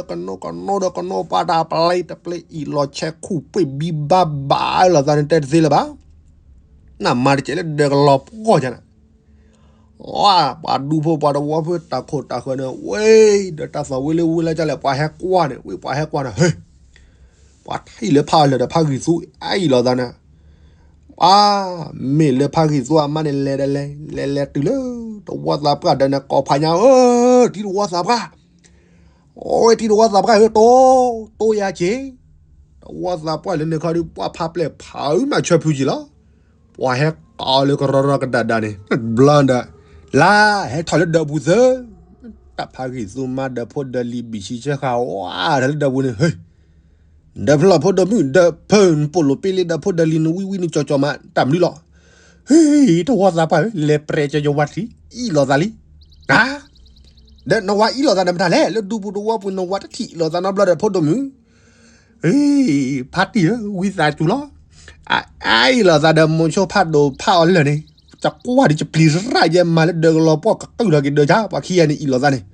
ကနိကနိဒီးကနိ ပှၤတၢ်ပျဲၢ်တပျဲၢ် အ့ၣ်လိာ်ဆဲးခူၣ်ပှ့ၢ်ဘံဘါဘၣ်လိာ်သးန့ၣ် တဲတသ့လၢၤဘၣ်. နမၤတကဲးလၢဒၢးကလီၤပှီၢ်ယါန့ၣ်, ပှၤဒူဖိပှၤတဝီဖိတၢ်ခိၣ်တၢ်ဃၢၤန့ၣ် ဝဲဒီးတၢ်သီၣ်ဝံၤလၢဝံၤလၢကလဲၣ် ပှၤဟဲကွၢ်န့ၣ် ဝဲပှၤဟဲကွၢ်န့ၣ် ဟ့ၣ် ပှၤထံၣ်လၢဖးအီၤလၢာ်ဒီးဖးဂံၢ်သူ အအ့ၣ်လိာ်သးန့ၣ် ပှၤ မ့ၢ်လၢဖးဂံၢ်သူအမါန့ၣ် လဲၤဒီးလဲၤ လဲၤလဲၤတုၤလၢ တဝီသးပှၢ်ဒီးန့ၣ် ကိးဖးညါဧၢ, တံၤတဝီသးပှၢ်, အိၣ်ဝဲတံၤတဝီသးပှၢ်ဧၢ တိ, တိယၤက့ၤ, တဝီသးပှၢ်လၢန့ၣ်ခီဒီး ပှၤဖးပျဲၢ်ဖးအုးမးဆၢဖုက့ၤလီၤ. ပှၤဟဲကိးလၢကရီရီကဒးဒးန့ၣ် ဘျီဒီး လါဟဲထီၣ်လၢဒၢးပူၤသၢ, တၢ်ဖးဂံၢ်သူမါဒီးဖိဒီးလံၤဘံၣ်ဆံဆၢဃာ်ဝါဒီးလၢဒၢးပူၤန့ၣ် ဟ့ၣ် ဒီးဖျီၣ်ဖိဒီးမုၣ်ဒီးဖၢနပိာ်လိာ်ပ့လ့ဒီးဖိဒီးလံၤနဝံဝံနကၠီကၠီမး တၢ်မနုၤလီၤ. ဟ့ၣ် တဝီသးပှၢ်ဧၢ လဲၤပြဲးကၠီယဝၤတထံၣ် အ့ၣ်လိာ်သးလံ. ဒီးနဝၤအ့ၣ်လိာ်သးန့ၣ်မတၤလဲၣ် လၢဒူပူၤတဝီပူၤ နဝၤတထံၣ်အ့ၣ်လိာ်သးနီတဘျီဒီးဖိဒိၣ်မုၣ် ဟ့ၣ် ဖါတံၢ်ဧၢ ဝံသးစူၤလီၤ. အအ့ၣ်လိာ်သးဒီးမိၤဆိဖးဒိၣ်ဖးအီၤလၢာ်န့ၣ် ကကွၢ်ဒီးကပျံၤရၣ်ယဲမၤလၢဒၢးကလီၤပှီၢ်ကကုၢ်ထီၣ်က့ၤဒၢးဆါ ပှၤခံဂၤန့ၣ်အ့ၣ်လိာ်သးန့ၣ်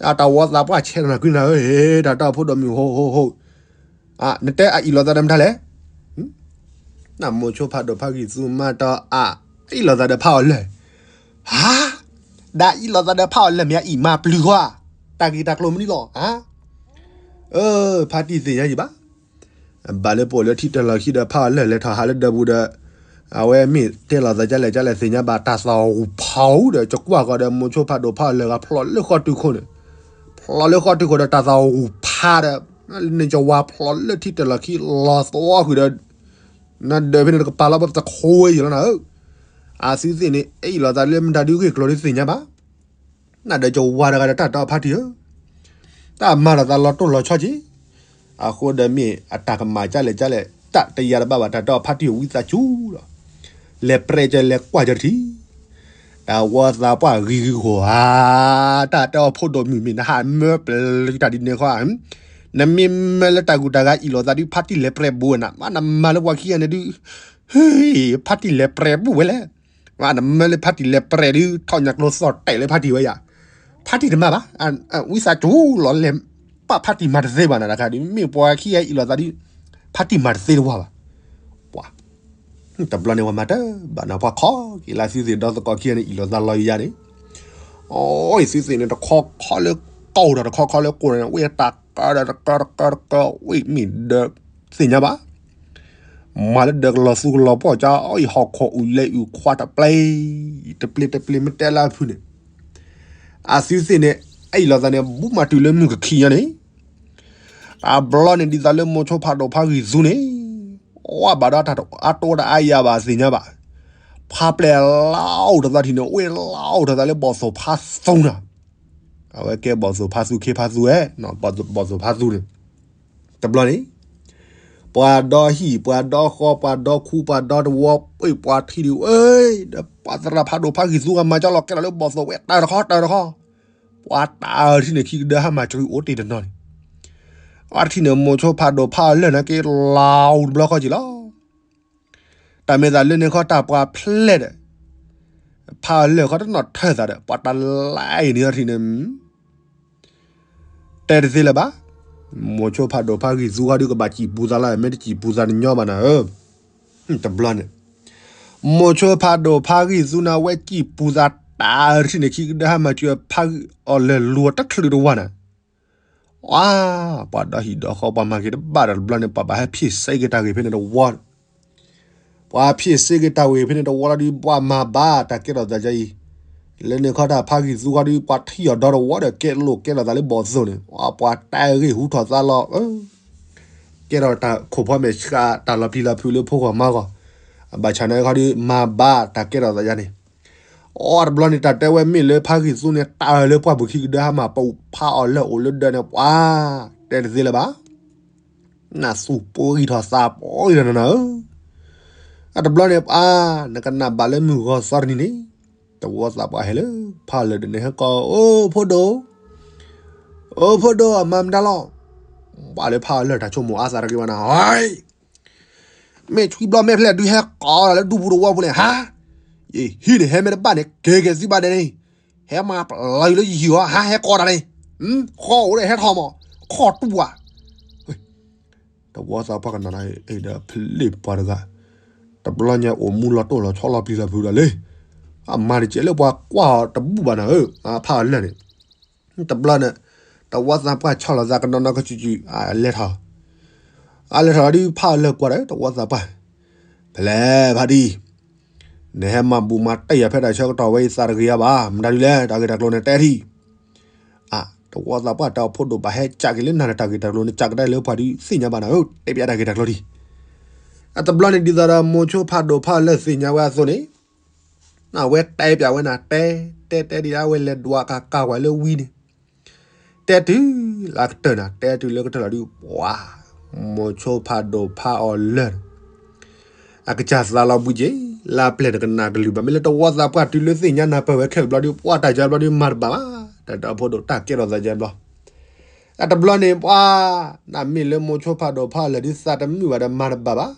အတၢ်ဝီသးပှၢ်ဆဲးနၤကွံနၤဧၢ, တၢ်တၢ်ဖိဒိၣ်မုၣ်ဟိဟိဟိ, နတဲအအ့ၣ်လိာ်သးဒီးမတၤလဲၣ်. နမိၤဆိဖးဒိၣ်ဖးဂံၢ်သူမါတီအအ့ၣ်လိာ်သးဒီးဖးအီၤလၢာ်, ဟါ, ဒီးအ့ၣ်လိာ်သးဒီးဖးအီၤလၢာ်မ့ၢ်အအံၤမၤပျုၤဃီဧါ, တၢ်ဂ့ၢ်တၢ်ကျိၤမနုၤလီၤ. အၢ ဖါတံၢ်သ့ၣ်ညါယံၤဘၣ် ဘၣ်လၢပအိၣ်လၢထံတၢ်လီၢ်ခံဒီးဖးအီၤလၢာ်လဲၤထီၣ်ဟးလၢဒၢးပူၤဒီး အဝဲမ့ၢ်တဲလိာ်သးဒ်လဲၣ်ဒ်လဲၣ်သ့ၣ်ညါဘၣ်တၢ်သီၣ်ဂူာ်ဖီအူဒီး ကကွၢ်ဃီဒီးမိၤဆိဖးဒိၣ်ဖးအီၤလၢာ်ဂၤ ဖျီၣ်လၢဃီတုၤခိၣ်န့ၣ်, ဖျီၣ်လၢဃီတုၤခိၣ်ဒီးတၢ်သီၣ်ဂူာ်ဖးဒီး န့ၣ်ကဝၤဖျီၣ်လၢထံတၢ်လီၢ်ခံလီၤသီဃုာ်ဒီး နဒၢးဖဲန့ၣ်တကပၤလီၤပတခိၣ်ဝဲယံၤလီၤနၤဧၢ, အသုသ့ၣ်န့ၣ် အ့ၣ်လိာ်သးလၢမတၤဒုးဂ့ၢ်ကျိၤဒုးသ့ၣ်ညါဘၣ် နဒီးကဝၤတဂၤဒီးတၢ်တီဖါတံၢ်ဧၢ, တၢ်မၤလိာ်သးလီၤတိၢ်လီၤဆီက့ၤ, အဃိဒီးမ့ၢ်အတၢ်ကမၣ်ကလဲၣ်ကလဲၣ် တၢ်တယၤတဘၣ်ဘၣ် တၢ်တီဖါတံၢ်ဝံသးစူၤလီၤ, လဲၤပြဲးကလဲၤကွၢ်ကထံၣ်, တၢ်ဝီသးပှၢ်ဂံၤဂံၤဃီဧါ, တၢ်တဲအီၤဖိဒိၣ်မုၣ်မ့ၢ်နဟးမၢပျၢၤတၢ်ဒ်န့ၣ်ဃီဧါ, နမ့ၢ်မၢလၢတၢ်ဂုၤတၢ်ဂၤအ့ၣ်လိာ်သးဒုး ဖါတံၢ်လဲၤပြဲးဘူးဝဲနၤ, မ့ၢ်နမၤလၢပှၤခံဂၤန့ၣ်ဒုး, ဟ့ၣ် ဖါတံၢ်လဲၤပြဲးဘူးဝဲလဲၣ်, မ့ၢ်နမၢလၢဖါတံၢ်လဲၤပြဲးဒုး ထီၣ်ညါကျိသီၣ်တဲာ်လၢဖါတံၢ်ဝဲယၤ, ဖါတံၢ်တမၤဘၣ်, ဝံသးစူၤလီၤလဲၤ, ပာ်ဖါတံၢ်မၤတသ့ဘၣ်နၤတခါဒုး မ့ၢ်ပှၤခံဂၤအ့ၣ်လိာ်သးဒုး, ဖါတံၢ်မၤတသ့တဝၢ်ဘၣ်, ပှၤ တဘျီန့ၣ်ပှၤမၤတဘၣ်နီၤ ပှၤခီက့ၤလၢသုသ့ၣ်ဒီသကိးခံဂၤန့ၣ် အ့ၣ်လိာ်သးလီၤယၤန့ၣ်, အိၣ်အံၤသုသ့ၣ်န့ၣ် တခီခီလၢကိၢ်ဒီးတခီခီလၢကိၢ်န့ၣ် ဝ့ၢ်တၢ်ကၢဒီးတကၢတကၢတကၢ ဝ့ၢ်မ့ၢ်ဒၢးသ့ၣ်ညါဘၣ်, မၤလၢဒၢးကလီၤသူကလီၤပှီၢ်ကၠီ အံၤဟီၣ်ခိၣ်အုၣ်လဲၤအုၣ်ခွါတပျ့ၤ, တပျ့ၤတပျ့ၤမ့ၢ်တဲလၢအဖုန့ၣ်, အသုသ့ၣ်န့ၣ် အ့ၣ်လိာ်သးန့ၣ် ဘူးမၤတုၤလၢမုၢ်ကခံညါန့ၣ် တဘျီန့ၣ်ဒ်သိးလၢမိၤဆိဖးဒိၣ်ဖးဂံၢ်သူန့ၣ်, အီၣ်ဘၣ်ဒီးတၢ်အါတအိၣ်ဒီးအါယၤဘၣ်သ့ၣ်ညါဘၣ်, ဖါပျဲၢ်လၢအိၣ်တသးထံၣ်န့ၣ် အိၣ်လၢအိၣ်တသးလၢဘီၣ်သိၣ်ဖါသူနၤ, အဝဲကဲဘီၣ်သိၣ်ဖါသူခ့ဖါသူဝဲ, ဘီၣ်သိၣ်ဖါသူန့ၣ်, တဘျီန့ၣ် ပှၤဒီဟံၣ် ပှၤဒီဃီ ပှၤဒီခူ ပှၤဒီတဝီ ပှၤထံၣ်ဒုး ဒီးပှၤသရၣ်ဖးဒိၣ်ဖးဂံၢ်သူဂၤမၤကၠီလီၤကဲလီၤလၢဘီၣ်သိၣ်ဝဲ တၢ်တခီ တၢ်တခီ, ပှၤတၢ်ထံၣ်န့ၣ်ခံကဒၢဟါမၢ်ကွံာ်အိၣ်တ့ၢ်တနီၤန့ၣ်, အထံၣ်န့ၣ်မိၤဆိဖးဒိၣ်ဖးအီၤလၢာ်န့ၣ်က့ၤလီၤတဘျီဃီက့ၤလီၤ တၢ်မ့ၢ်သးလၢန့ၣ်ခီတၢ်ပှၤဖျဲၣ်ဒီး, ဖးအီၤလၢာ်ခီတနီၣ်ထၢၣ်သးဒီး ပှၤတၢ်လၢအံၤန့ၣ်အထံၣ်န့ၣ်, တဲတသ့လၢၤဘၣ်, မိၤဆိဖးဒိၣ်ဖးဂံၢ်သူဃီဒုးကဘၣ်စံၣ်ပူၤသးလီၤ မ့ၢ်တစံၣ်ပူၤသးတညီဘၣ်နၤဧၢ, တဘျီန့ၣ်, မိၤဆိဖးဒိၣ်ဖးဂံၢ်သူန့ၣ် အဝဲစံၣ်ပူၤသးတၢ်ထံၣ်န့ၣ်ခံကဒၢဟါမၢ်ကွံာ်ဖးဂံၢ်အီၤလၢာ်လူၤတချုးတဝၢ်နၤ အါ, ပှၤဒီဟံၣ်ဒီဃီပှၤမၤက့ၤတဘၣ်ဒီးတဘျီန့ၣ် ပှၤဘၣ်ဟဲဖ့ၣ်စ့က့ၤတၢ်ဂ့ၢ်ဖဲန့ၣ်တဝီ, ပှၤဖ့ၣ်စ့က့ၤတၢ်ဂ့ၢ်ဖဲန့ၣ်တဝီလီၤဒုး ပှၤမၤဘၣ်တၢ်ကဲထီၣ်သးယါအံၤ, လၢန့ၣ်ခီတၢ်ဖးဂံၢ်သူဃီဒုး ပှၤထံၣ်အီၤဒီတဝီဒီးကဲလိာ်ကဲထီၣ်သးလၢဘီၣ်သိၣ်န့ၣ် ပှၤတဲဂ့ၢ်ဟူထီၣ်သါလီၤ, ကဲထီၣ်တၢ်ခိၣ်ဖီမဲာ်ဆှးတၢ်လီၤပျံၤလီၤဖုးလၢဖိဂီၢ်မါဂီၢ်, ဘၣ်ဆၣ်န့ၣ်ခီဒုး မၤဘၣ်တၢ်ကဲထီၣ်သးယါန့ၣ် အီတဘျီန့ၣ် တၢ်တဲဝဲမ့ၢ်လၢဖးဂံၢ်သူန့ၣ် တၢ်အၢလၢပှၢ်ပူၤခံကဒၢဟါမၢ်ပူၤ ဖးအီၤလၢအိၣ်လၢဒၢးန့ၣ် ပှၤတဲတသ့လၢၤဘၣ်, နသူၣ်ပှံၤထီၣ်သးပှံၤထီၣ်နၤဧၢ, အတဘျီန့ၣ်ပှၤ နကနၣ်ဘၣ်လၢမုၢ်ဂီၤသီတနံၤန့ၣ်, တဝီသးပှၢ်ဟဲလၢ ဖးအီၤလၢာ်ဒၢးန့ၣ် ဟဲကိး အိၣ်ဖိဒိၣ်, အိၣ်ဖိဒိၣ် မၤမတၤလီၤ, ဘၣ်လၢဖးအီၤလၢာ်တၢ်ဆိကမိၣ်အါသးတဂ့ၤဘၣ်နၤ မ့ၢ်ဆှံဘျီမဲာ်ဖျဲၣ်ဒုးဟဲကိးတၢ်လၢဒူပူၤတဝီပူၤန့ၣ် ဟါ, ယဟံၣ်န့ၣ် ဟဲမ့ၢ်တဘၣ်န့ၣ် က့ၤက့ၤသုဘၣ်ဒဲးန့ၣ်, ဟဲမၤပျီၤယၤလၢယဟံၣ်အီၤ ဟါ ဟဲကိးတၢ်န့ၣ်, ဃီအိၣ်ဒီးဟဲထီၣ်မး, ခီၣ်တူၢ်ပှၤ, တဝီသးပှၢ်ကနၣ်ဒီး အဲၣ်ဒီးဖလ့ၣ်ပှၤတဂၤ, တဘျီညါအိၣ်မူလီၤတိၢ်လီၤဆီလီၤပျံၤလီၤဖုးဒီးလံ, အမၤတကဲးလၢပှၤကွၢ်အီၤတဘူၣ်ဘၣ်နၤဧၢ, ဖးအီၤလၢာ်န့ၣ် တဘျီန့ၣ် တဝီသးပှၢ်ဆီၣ်လီၤသးကနီၤနီၤကစူၤကစူၤ အလဲၤထီၣ်, အလဲၤထီၣ်လီၤဒုးဖးအီၤလၢာ်ကွၢ်ဒီး တဝီသးပှၢ်, ဖဲလဲၣ်ဖါတံၢ်, နဟဲမၤဘူၣ်မၤတီၢ်ယၤဖဲတၢ်ဆၢကတီၢ်ဝဲအံၤသးတဂ့ၤဧါဘၣ် မတၤဒုလဲၣ် တၢ်ဂ့ၢ်တၢ်ကျိၤန့ၣ်တဲထံၣ်, အါ, တဝီသးပှၢ်တဲအီၤဖိဒိၣ်ဘၣ်ဟဲကးက့ၤလၢနၤလၢတၢ်ဂ့ၢ်တၢ်ကျိၤန့ၣ် ကးကဒါလၢပှၤဒုးသ့ၣ်ညါဘၣ်နၤဧၢ တဲပျးတၢ်ဂ့ၢ်တၢ်ကျိၤဒံး, အတဘျီန့ၣ်ဒ်သိးဒီးမိၤဆိဖးဒိၣ်ဖးအီၤလၢာ်သ့ၣ်ညါဝဲအသိးန့ၣ် အဝဲတဲပျးဝဲနၤ တဲ, တဲတဲဒ်အဝဲလဲၤဒွးကၤကၤဝဲလၢဝံၤန့ၣ်, တဲတုၤလၢကတၢၢ်နၤ တဲတုၤလၢကတၢၢ်လီၤဒုး ပှၤ, မိၤဆိဖးဒိၣ်ဖးအီၤလၢာ်န့ၣ်, အကစၢ်သးလီၤဘှံးက့ၤ, လၢအပျဲၢ်နကနၣ်ကလုၢ်ဘၣ် မ့ၢ်လၢတဝီသးပှၢ်တုၤလၢသ့ၣ်ညါနၢ်ပၢၢ်ဝဲခဲလၢာ်ဘျီဒုး ပှၤတၢ်ယါဘျီဒုးမၤတဘၣ်ဘၣ်, တၢ်ဒီးဖိဒိၣ်တၢ်ကဲထီၣ်သးယါဘျီ အတဘျီန့ၣ်ပှၤ, နမ့ၢ်လၢမိၤဆိဖးဒိၣ်ဖးအီၤလၢာ်ဒုးသးတမုာ်ဘၣ်ဒီးမၤတဘၣ်ဘၣ်,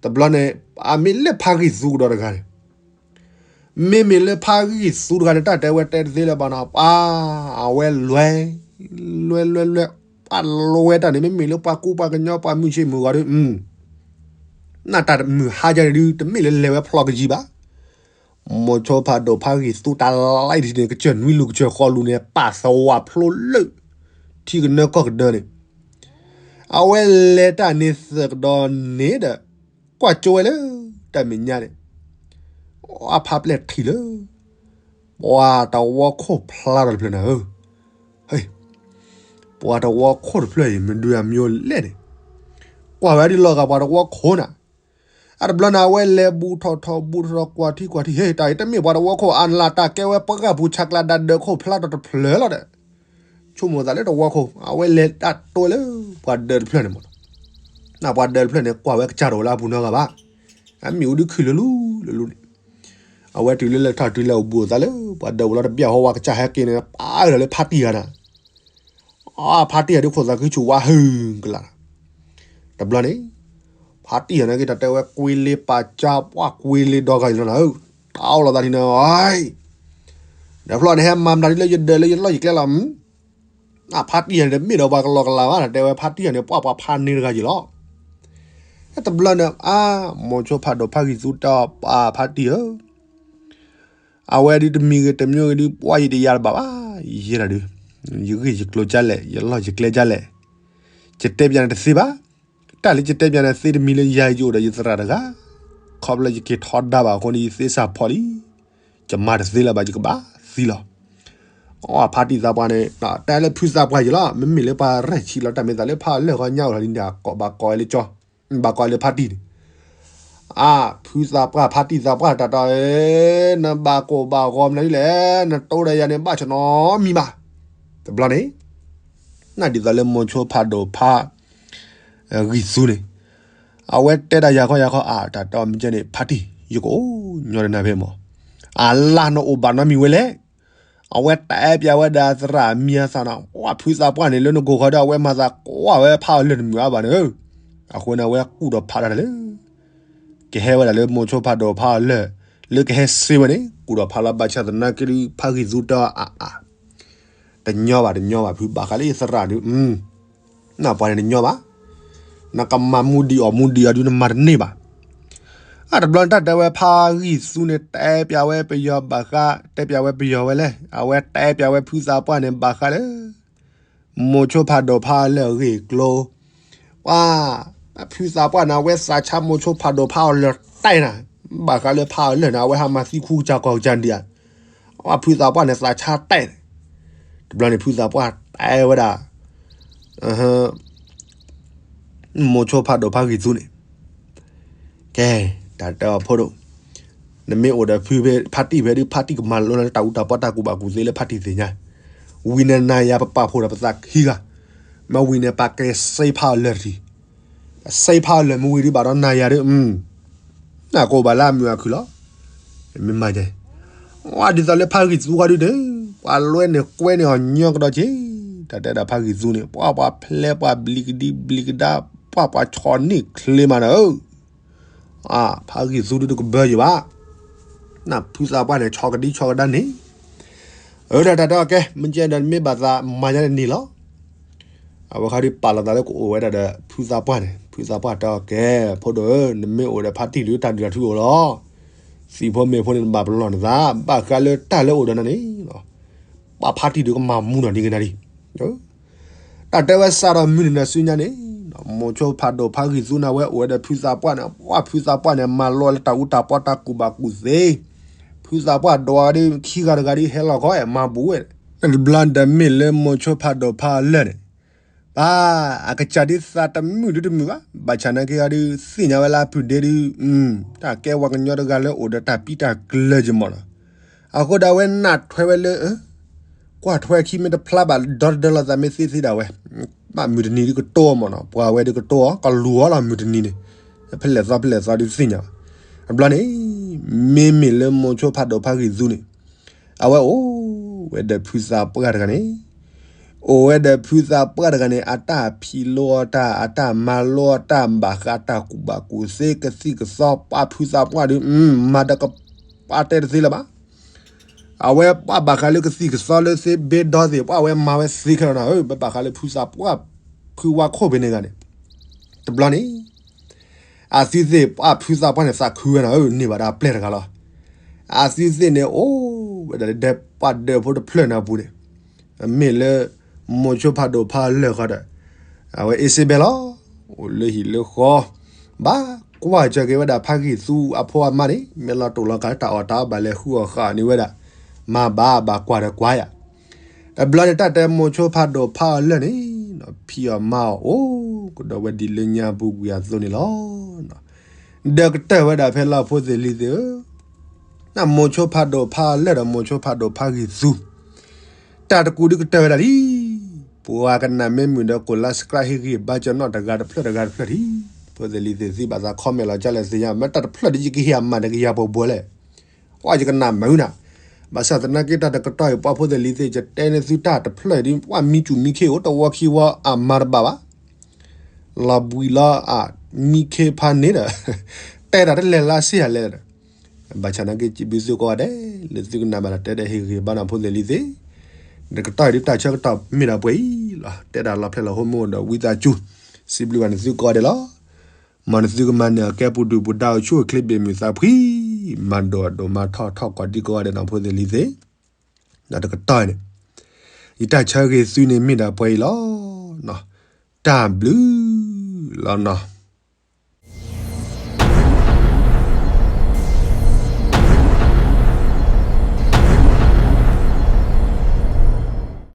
တဘျီန့ၣ်, အမ့ၢ်လၢဖးဂံၢ်သူကဒီးတဂၤန့ၣ်, မ့မ့ၢ်လၢဖးဂံၢ်သူတဂၤန့ၣ် တၢ်တဲဝဲတဲတသ့လၢၤဘၣ်နီၤ ပှၤ, အဝဲလွဲ, လွဲလွဲလွဲ, ပှၤလွဲတၢ်န့ၣ် မ့မ့ၢ်လၢပှၤကူပှၤကညီပှၤမုၢ်ဆ့ၣ်မုၢ်ဂီၤဒီး, နတၢ်တမုာ်ဟါယါန့ၣ်ဒုး တမ့ၢ်လၢလဲၤဝဲဖျီကယံၤဘၣ် မိၤဆိဖးဒိၣ်ဖးဂံၢ်သူတၢ်လၢအံၤန့ၣ် ကစၢၢ်နွံလူၤကစၢၢ်ဃီလူၤန့ၣ် ပာ်သဝီဖျိလၢ ထံကနၢကီၢ်ကဒၢန့ၣ်, အဝဲလဲၤတၢ်န့ၣ်သၢကဒီးန့ၣ်ဒီး, ကွၢ်ကၠိဝဲလၢ တၢ်မဲာ်ညါန့ၣ်, အဖါပျဲၢ်ထံၣ်လၢ ပှၤတဝီခိၣ်ဖျါထီၣ်တဖျၢၣ်နၤဧၢ, ပှၤတဝီခိၣ်တဖျၢၣ်အံၤ မဒုးအမံၤလဲၣ်န့ၣ်, ကွၢ်ဝဲဒ်လီၤဂာ်ပှၤတဝီခိၣ်နၤ အတဘျီန့ၣ် အဝဲလဲၤဘူးထီၣ်ထီၣ်ဘူးထီၣ်ထီၣ်ကွၢ်ထံကွၢ်ထံ ဟ့ၣ် တၢ်အံၤတမ့ၢ်ပှၤတဝီခိၣ် အလၢ်တၢ်ကဲဝဲပှၤဂၤပူၤဆးကျးဒၣ်ဒၢးခိၣ်ဖျါထီၣ်တဖျၢၣ်လီၤဒီး, ဆိကမိၣ်သးလၢတဝီခိၣ် အဝဲလဲၤတၢ်တိလၢ ပှၤဒၢးတဖျၢၣ်န့ၣ်မး, နပှၤဒၢးတဖျၢၣ်န့ၣ် ကွၢ်ဝဲကစၢ်တအိၣ်လၢအပူၤနီတဂၤဘၣ်, အမ့ၣ်အူဒုးခုၣ်လၢလူလၢလူန့ၣ်, အဝဲတုၤလၢလဲၤထီၣ်တုၤလဲၤအိၣ်ဘူးအိၣ်သးလၢ ပှၤဒၢးအိၣ်လီၤတဘျီ ဟီဝါကစၢ်ဟဲက့ၤန့ၣ် ပာ်အၢၣ်လီၤလၢဖါတံၢ်ဂၤန့ၣ်, အဖါတံၢ်ဂၤဒုးခိၣ်သးခုဆူၣ်ဝါဟုၣ်ကလာ်, တဘျီန့ၣ် ဖါတံၢ်ဂၤန့ၣ်က့ၤတၢ်တဲဝဲကွ့လ့ပာ်ကၠါ ပှၤကွ့လ့ဒီဂၤယလီၤနၤဧၢ, တၢ်အီၣ်လီၤသးထံန့ၣ်, ဒီးဖျီန့ၣ်ဟဲမၤမတၤဒ်လၢယဒၢးလၢယလီၢ်ယကျဲလီၤ, အဖါတံၢ်ဂၤန့ၣ် တမ့ၢ်ဒီးပှၤကလီကလီဘၣ် တဲဝဲဖါတံၢ်ဂၤန့ၣ် ပှၤပှၤဖါန့ၢ်တဂၤယလီၤ, တဘျီန့ၣ် အါ မိၤဆိဖးဒိၣ်ဖးဂံၢ်သူတဲအီၤ ပှၤဖါတံၢ်ဧၢ အဝဲဒုးတမံၤဂ့ၤတမံၤဂ့ၤဒုး ပှၤယတယာ်တဘၣ်ဘၣ်, ယဲဒၣ်ဒုး ယဂ့ၢ်ယကျိၤကၢ်လဲၣ် ယလီၢ်ယကျဲကၢ်လဲၣ်, ယတဲပၠးနၤတသ့ဘၣ်, တၢ်လၢယတဲပၠးနၤသ့တမံၤလၢယၤယအိၣ်ဒီးယသရၣ်တဂၤ, ခီဖျိယက့ၤထီဒါဘၣ်အဃိန့ၣ် ယသ့စၢ်ဖီလံ, ယမၤတသ့လၢၤဘၣ် ယကဘၣ်သံလီၤ. အဖါတံၢ်သးပှၢ်န့ၣ် တၢ်လၢဖုသးပှၢ်ယလီၤ မ့မ့ၢ်လၢပှၤရဲၣ်ဆံးလီၤ တၢ်မ့ၢ်သးလၢဖးအီၤလၢာ်ဃီညါအိၣ်လီၤဒ်န့ၣ် ဘၣ်ကိးအီၤလၢကၠီ, ဘၣ်ကိးအီၤလၢဖါတံၢ်န့ၣ် အါ ဖုသးပှၢ် ဖါတံၢ်သးပှၢ်တၢ်တီၤဧၢ, နဘၣ်ကိၢ်ဘၣ်ဂီၤမနုၤဒ်လဲၣ်, နတိဒီးယၤန့ၣ် ဘၣ်ဆၣ်နီတမံၤဘၣ်. တဘျီန့ၣ် နဒ်သိးလၢမိၤဆိဖးဒိၣ်ဖးဂံၢ်သူန့ၣ် အဝဲတဲဒၣ်ယၤခီယၤခီ အါ တၢ်တီၤမ့ၢ်ကဲန့ၣ် ဖါတံၢ် ယကအိၣ်ညီနၤဖဲမၢ်, အလါနအိၣ်ဘၣ်နီတမံၤဝဲလဲၣ်. အဝဲတဲပၠးဝဲဒၣ်သရၣ်မံၤအသးနီၤ, ပှၤဖုသးပှၢ်န့ၣ် လၢနကိၢ်ဃီဒီး အဝဲမၤသးကွၢ်ဝဲဖးအီၤလၢာ်တမုာ်အါဘၣ်န့ၣ်, အဃိန့ၣ် အဝဲကူၣ်ဒီးဖးတၢ်တၢ်လၢ ကဟဲဝဲဒၣ်လၢမိၤဆိဖးဒိၣ်ဖးအီၤလၢာ် လၢကဟဲစ့ဝဲန့ၣ် ကူၣ်ဒီးဖးလီၤ ဘၣ်ဆၣ်သနာ်က့ဒုး ဖးဂံၢ်သူတဲအီၤ အါအါ တညီဘၣ် တညီဘၣ် ဖုဘၣ်ဃးလၢယသရၣ်ဒုး, နပှၤန့ၣ်တညီဘၣ်, နကမၤမူဒံးအီၣ်မူဒံးအီၤဒုး နမၤတန့ၢ်ဘၣ်. အတဘျီန့ၣ် တၢ်တဲဝဲဖးဂံၢ်သူန့ၣ် တဲပၠးဝဲပယီၤဘၣ်ဃး, တဲပၠးဝဲပယီၤဝဲလဲၣ်, အဝဲတဲပၠးဝဲဖုသးပှၢ်န့ၣ် ဘၣ်ဃးလၢ မိၤဆိဖးဒိၣ်ဖးအီၤလၢာ်အဂ့ၢ်အကျိၤ, ပှၤ ဖုသးပှၢ်န့ၣ် အဝဲသးဆါမိၤဆိဖးဒိၣ်ဖးအီၤလၢာ်တဲနၤ, ဘၣ်ဃးလၢဖးအီၤလၢာ်န့ၣ် အဝဲဟးမၤသံခူကစၢ်ကီၢ်ကစၢ်ဒံးဧါ, ပှၤဖုသးပှၢ်န့ၣ် သးဆါတဲနၤ. တဘျီန့ၣ် ဖုသးပှၢ်တဲဝဲဒၣ် မိၤဆိဖးဒိၣ်ဖးဂံၢ်သူန့ၣ်, ကဲ, တၢ်တဲအီၤဖိဒိၣ်, နမ့ၢ်အိၣ်ဒီးဖုဖဲ ဖါတံၢ်ဖဲဒုး ဖါတံၢ်ကမၤလိနၤလၢတၢ်အူတၢ်ပီ တၢ်ကူၣ်ဘၣ်ကူၣ်သ့လၢဖါတံၢ်သ့ၣ်ညါ, ဝံၤန့ၣ်နၤယၤပပာ်ဖှိၣ်ဒီးပသးခံဂၤ, မ့ၢ်ဝံၤန့ၣ် ပကဲစ့ဖးအီၤလၢာ်တထံၣ်, စ့ဖးအီၤလၢာ်မ့ၢ်ဝံၤဒုး ဘၣ်ဒီးနၤယၤဒုး နကိၢ်ဘၣ်လၢအမုာ်အခုၣ်လီၤ. မ့ၢ်မၤယဲ, ဝဲဒ်သိးလၢဖးဂံၢ်သူဃီဒုးန့ၣ်, ပှၤလွဲန့ၢ်ကွဲန့ၢ်အီၤညီကဒီးက့ၤ, တၢ်တဲဒၣ်ဖးဂံၢ်သူန့ၣ် ပှၤပှၤဖျဲးပှၤဘျံးကဒံဘျံးကဒါ, ပှၤပှၤဆီန့ၢ်ချ့မးနၤဧၢ, ဖးဂံၢ်သူဒုးတကဘၢယဘၣ်, နဖုသးပှၢ်န့ၣ် ဆီကဒံဆီကဒါန့ၣ် အၢ ဒီးတၢ်တဲအီၤကဲ မ့ၢ်ကဲဒီးနမ့ၢ်ဘၣ်သးမၤညါန့ၣ်န့ၣ်လီၤ. အဝဲခါဒုးပာ်လီၤသးလၢကအိၣ်ဝဲဒၣ်ဒီးဖုသးပှၢ်န့ၣ်, ဖုသးပှၢ်တဲအီၤကဲ, ဖိဒိၣ်ဧၢ, နမ့ၢ်အိၣ်ဒီးဖါတံၢ်ဒုးတၢ်ဒုးတၢ်ထုအိၣ်လီၤ. သံၣ်ဖိမ့ၢ်ဖိန့ၣ် နဘၣ်ပလီၢ်နသး, ဘၣ်ဃးလၢတၢ်လၢအိၣ်ဒီးနၤန့ၣ် ပှၤဖါတံၢ်ဒုးကမၤမူနီၢ်ဒံးကနၤဒံး တၢ်တဲဝဲစးထီၣ်မုၢ်နံၤဒီးဆူညါန့ၣ်, မိၤဆိဖးဒိၣ်ဖးဂံၢ်သူန့ၣ် အဝဲအိၣ်ဝဲဒီးဖုသးပှၢ်န့ၣ်, ပှၤဖုသးပှၢ်န့ၣ် မၤလိလၢတၢ်အူတၢ်ပီတၢ်ကူၣ်ဘၣ်ကူၣ်သ့, ဖုသးပှၢ်ဒိးဝဲဒၣ်ခံဂၤတဂၤဒ်ဟဲလီၤခီ မၤဘူးဝဲ, တဘျီဒီးမ့ၢ်လၢမိၤဆိဖးဒိၣ်ဖးအီၤလၢာ်န့ၣ်, ပှၤအကစၢ်ဒ်သးတမုာ်ဒုတမုာ်ဘၣ်, ဘၣ်ဆၣ်နာ်က့ဂၤဒုးသ့ၣ်ညါဝဲလၢအပုၢ်ဒ့ဒုး, တၢ်ကဲပှၤကညီတဂၤလၢအိၣ်ဒီးတၢ်ပံတၢ်ကျၢၤက့ၤမးနီၤ, အဃိဒၣ်ဝဲနၢ်ထွဲဝဲလၢ ကွၢ်ထွဲခံမ့ၢ်တဖျါဘၣ်ဒီတဒၢလီၤသးမ့ၢ်သ့သ့ဒၣ်ဝဲ, ဘၣ်မုၢ်တနံၤဒုးကတိၤအီၤမးနီၤ, ပှၤဝဲဒုးကတိၤအီၤ ကလူၤအီၤလီၤမုၢ်တနံၤန့ၣ်, ဖဲလဲၣ်သီဖဲလဲၣ်သီဒုးသ့ၣ်ညါဘၣ်, တဘျီန့ၣ်, မ့မ့ၢ်လၢမိၤဆိဖးဒိၣ်ဖးဂံၢ်သူန့ၣ်, အဝဲအိၣ်ဝဲဒီးဖုသးပှၢ်တဂၤန့ၣ်, အိၣ်ဝဲဒီးဖုသးပှၢ်တဂၤန့ၣ် အတၢ်ဖံးလိအီၤတၢ် အတၢ်မၤလိအီၤတၢ် ဘၣ်ဃးတၢ်ကူၣ်ဘၣ်ကူၣ်သ့ကသံၣ်ကသီ ပှၤဖုသးပှၢ်ဒုး, မၤဒီးက ပှၤတဲတသ့လၢၤဘၣ် အဝဲပှၤဘၣ်ဃးလၢကသံၣ်ကသီလၢသ့ဘ့ဒီသ့ၣ် ပှၤဝဲမၤဝဲသ့ခဲလၢာ်နီၤ, ပဘၣ်ဃးလၢဖုသးပှၢ် ဖုဝါခိၣ်ဖဲန့ၣ်ဂၤန့ၣ်, တဘျီန့ၣ်, အသုသ့ၣ်ပှၤဖုသးပှၢ်န့ၣ် သးခုဝဲနီၤ, န့ၢ်ဘၣ်ဒီးအပျဲၢ်တဂၤလီၤ. အသုသ့ၣ်န့ၣ် အိၣ်ဝဲဒၣ်လၢဒဲပှၤဒၢးဖိတဖျၢၣ်န့ၣ်အပူၤန့ၣ်, မ့ၢ်လၢ မိၤဆိဖးဒိၣ်ဖးလၢာ်ဃီဒီး အဝဲအ့စ့ဘဲလီၤ, အိၣ်လၢဟံၣ်လၢဃီ, ဘၣ်ကွၢ်စၢၤက့ၤဝဲဒၣ်ဖးဂံၢ်သူအဖိအမါန့ၣ် မ့ၢ်လီၤတိၢ်လီၤကၤလၢတၢ်အီၣ်တၢ်အီဘၣ်လဲၤဃုအီၣ်ဃာ်န့ၢ်ဝဲဒၣ်, မၤဘၣ်ဘၣ်ကွၢ်ဒီးကွၢ်ယၤ, တဘျီန့ၣ် တၢ်တဲမိၤဆိဖးဒိၣ်ဖးအီၤလၢာ်န့ၣ်, ဖံးအီၣ်မၤအီၣ်အိၣ်ကဒီးဝဲဒ်လၢညါပူၤကွံာ်အသိးန့ၣ်လီၤ. ဒီးကတၢၢ်ဝဲဒၣ်ဖဲလၢဖိသ့ၣ်လံၤသ့ၣ်ဧၢ, နမိၤဆိဖးဒိၣ်ဖးလၢာ်ဒီးမိၤဆိဖးဒိၣ်ဖးဂံၢ်သူ တၢ်တကူးဒုကတၢၢ်ဝဲဒၣ်လံ. ပှၤကနၣ်မ့ၢ်မုာ်ဒီး ကိး subscribe ဟ့ၣ်ဂံၢ်ဘါကၠီနီၣ်တဂၤတဖျၢၣ်တဂၤတဖျၢၣ်ထံၣ်, ဖိသ့ၣ်လံၤသ့ၣ်သံဘၣ်သး comment လီၤကလဲၣ်သ့ၣ်ညါ, မ့ၢ်တၢ်တဖျၢၣ်ဒ်ယကဟ့ၣ်အမၤတကယၤပှဲၤပှဲၤလဲၣ်. ပှၤယကနၣ်မုာ်နၤ, ဘၣ်ဆၣ်သနာ်က့တၢ်တကတီၢ်အံၤ ပှၤဖိသ့ၣ်လံၤသ့ၣ် ယတဲန့ၢ်သုတၢ်တဖျၢၣ်ဒ် ပှၤမံစူၣ်မံခ့အိၣ်တဝီခံဝီအမၤတဘၣ်ဘၣ်, လီၤဘှံးလီၤအမံခ့ဖးန့ၣ်ဒီး တဲတၢ်တလဲၤလၢစ့ၢ်ဧါလဲၣ်ဒီး, ဘၣ်ဆၣ်သနာ်က့စံးဘျုးသုကိးဂၤဒဲး လၢသုကနၣ်ဘၣ်ဒီးတဲဒၣ်ဟ့ၣ်ဂ့ၤဘၣ်နီၢ်ဖိသ့ၣ်လံၤသ့ၣ်, တကတီၢ်အံၤဒ်တၢ်ဆၢကတီၢ်မ့ၢ်ဒၣ်ပှဲၤအံၤလီၤ. တဲဒၣ်လီၤဖျဲၣ်လီၤဟိမုၢ်ဒီးဝံသးစူၤ, စံးဘျုးဘၣ်န့ၣ်သုကိးဂၤဒဲးလီၤ. မ်နသုကမၤန့ၢ်အကဲပူၤဒုၣ်ပူၤဒါအိၣ်ဆူၣ်အိၣ်ချ့ဘ့ၣ်မုၢ်သးဖှံ, မၤဒိၣ်ဒိၣ်မၤထီၣ်ထီၣ်ကိးဒံကိးဂၤဒဲးနီၢ်ဖိသ့ၣ်လံၤသ့ၣ်, ဒီးတကတီၢ်အံၤန့ၣ် ယတၢ်ဆၢဂ့ၤသုန့ၣ်မ့ၢ်ဒၣ်ပှဲၤအံၤလီၤ. တၢ်ဘျုးလီၤနီၤ.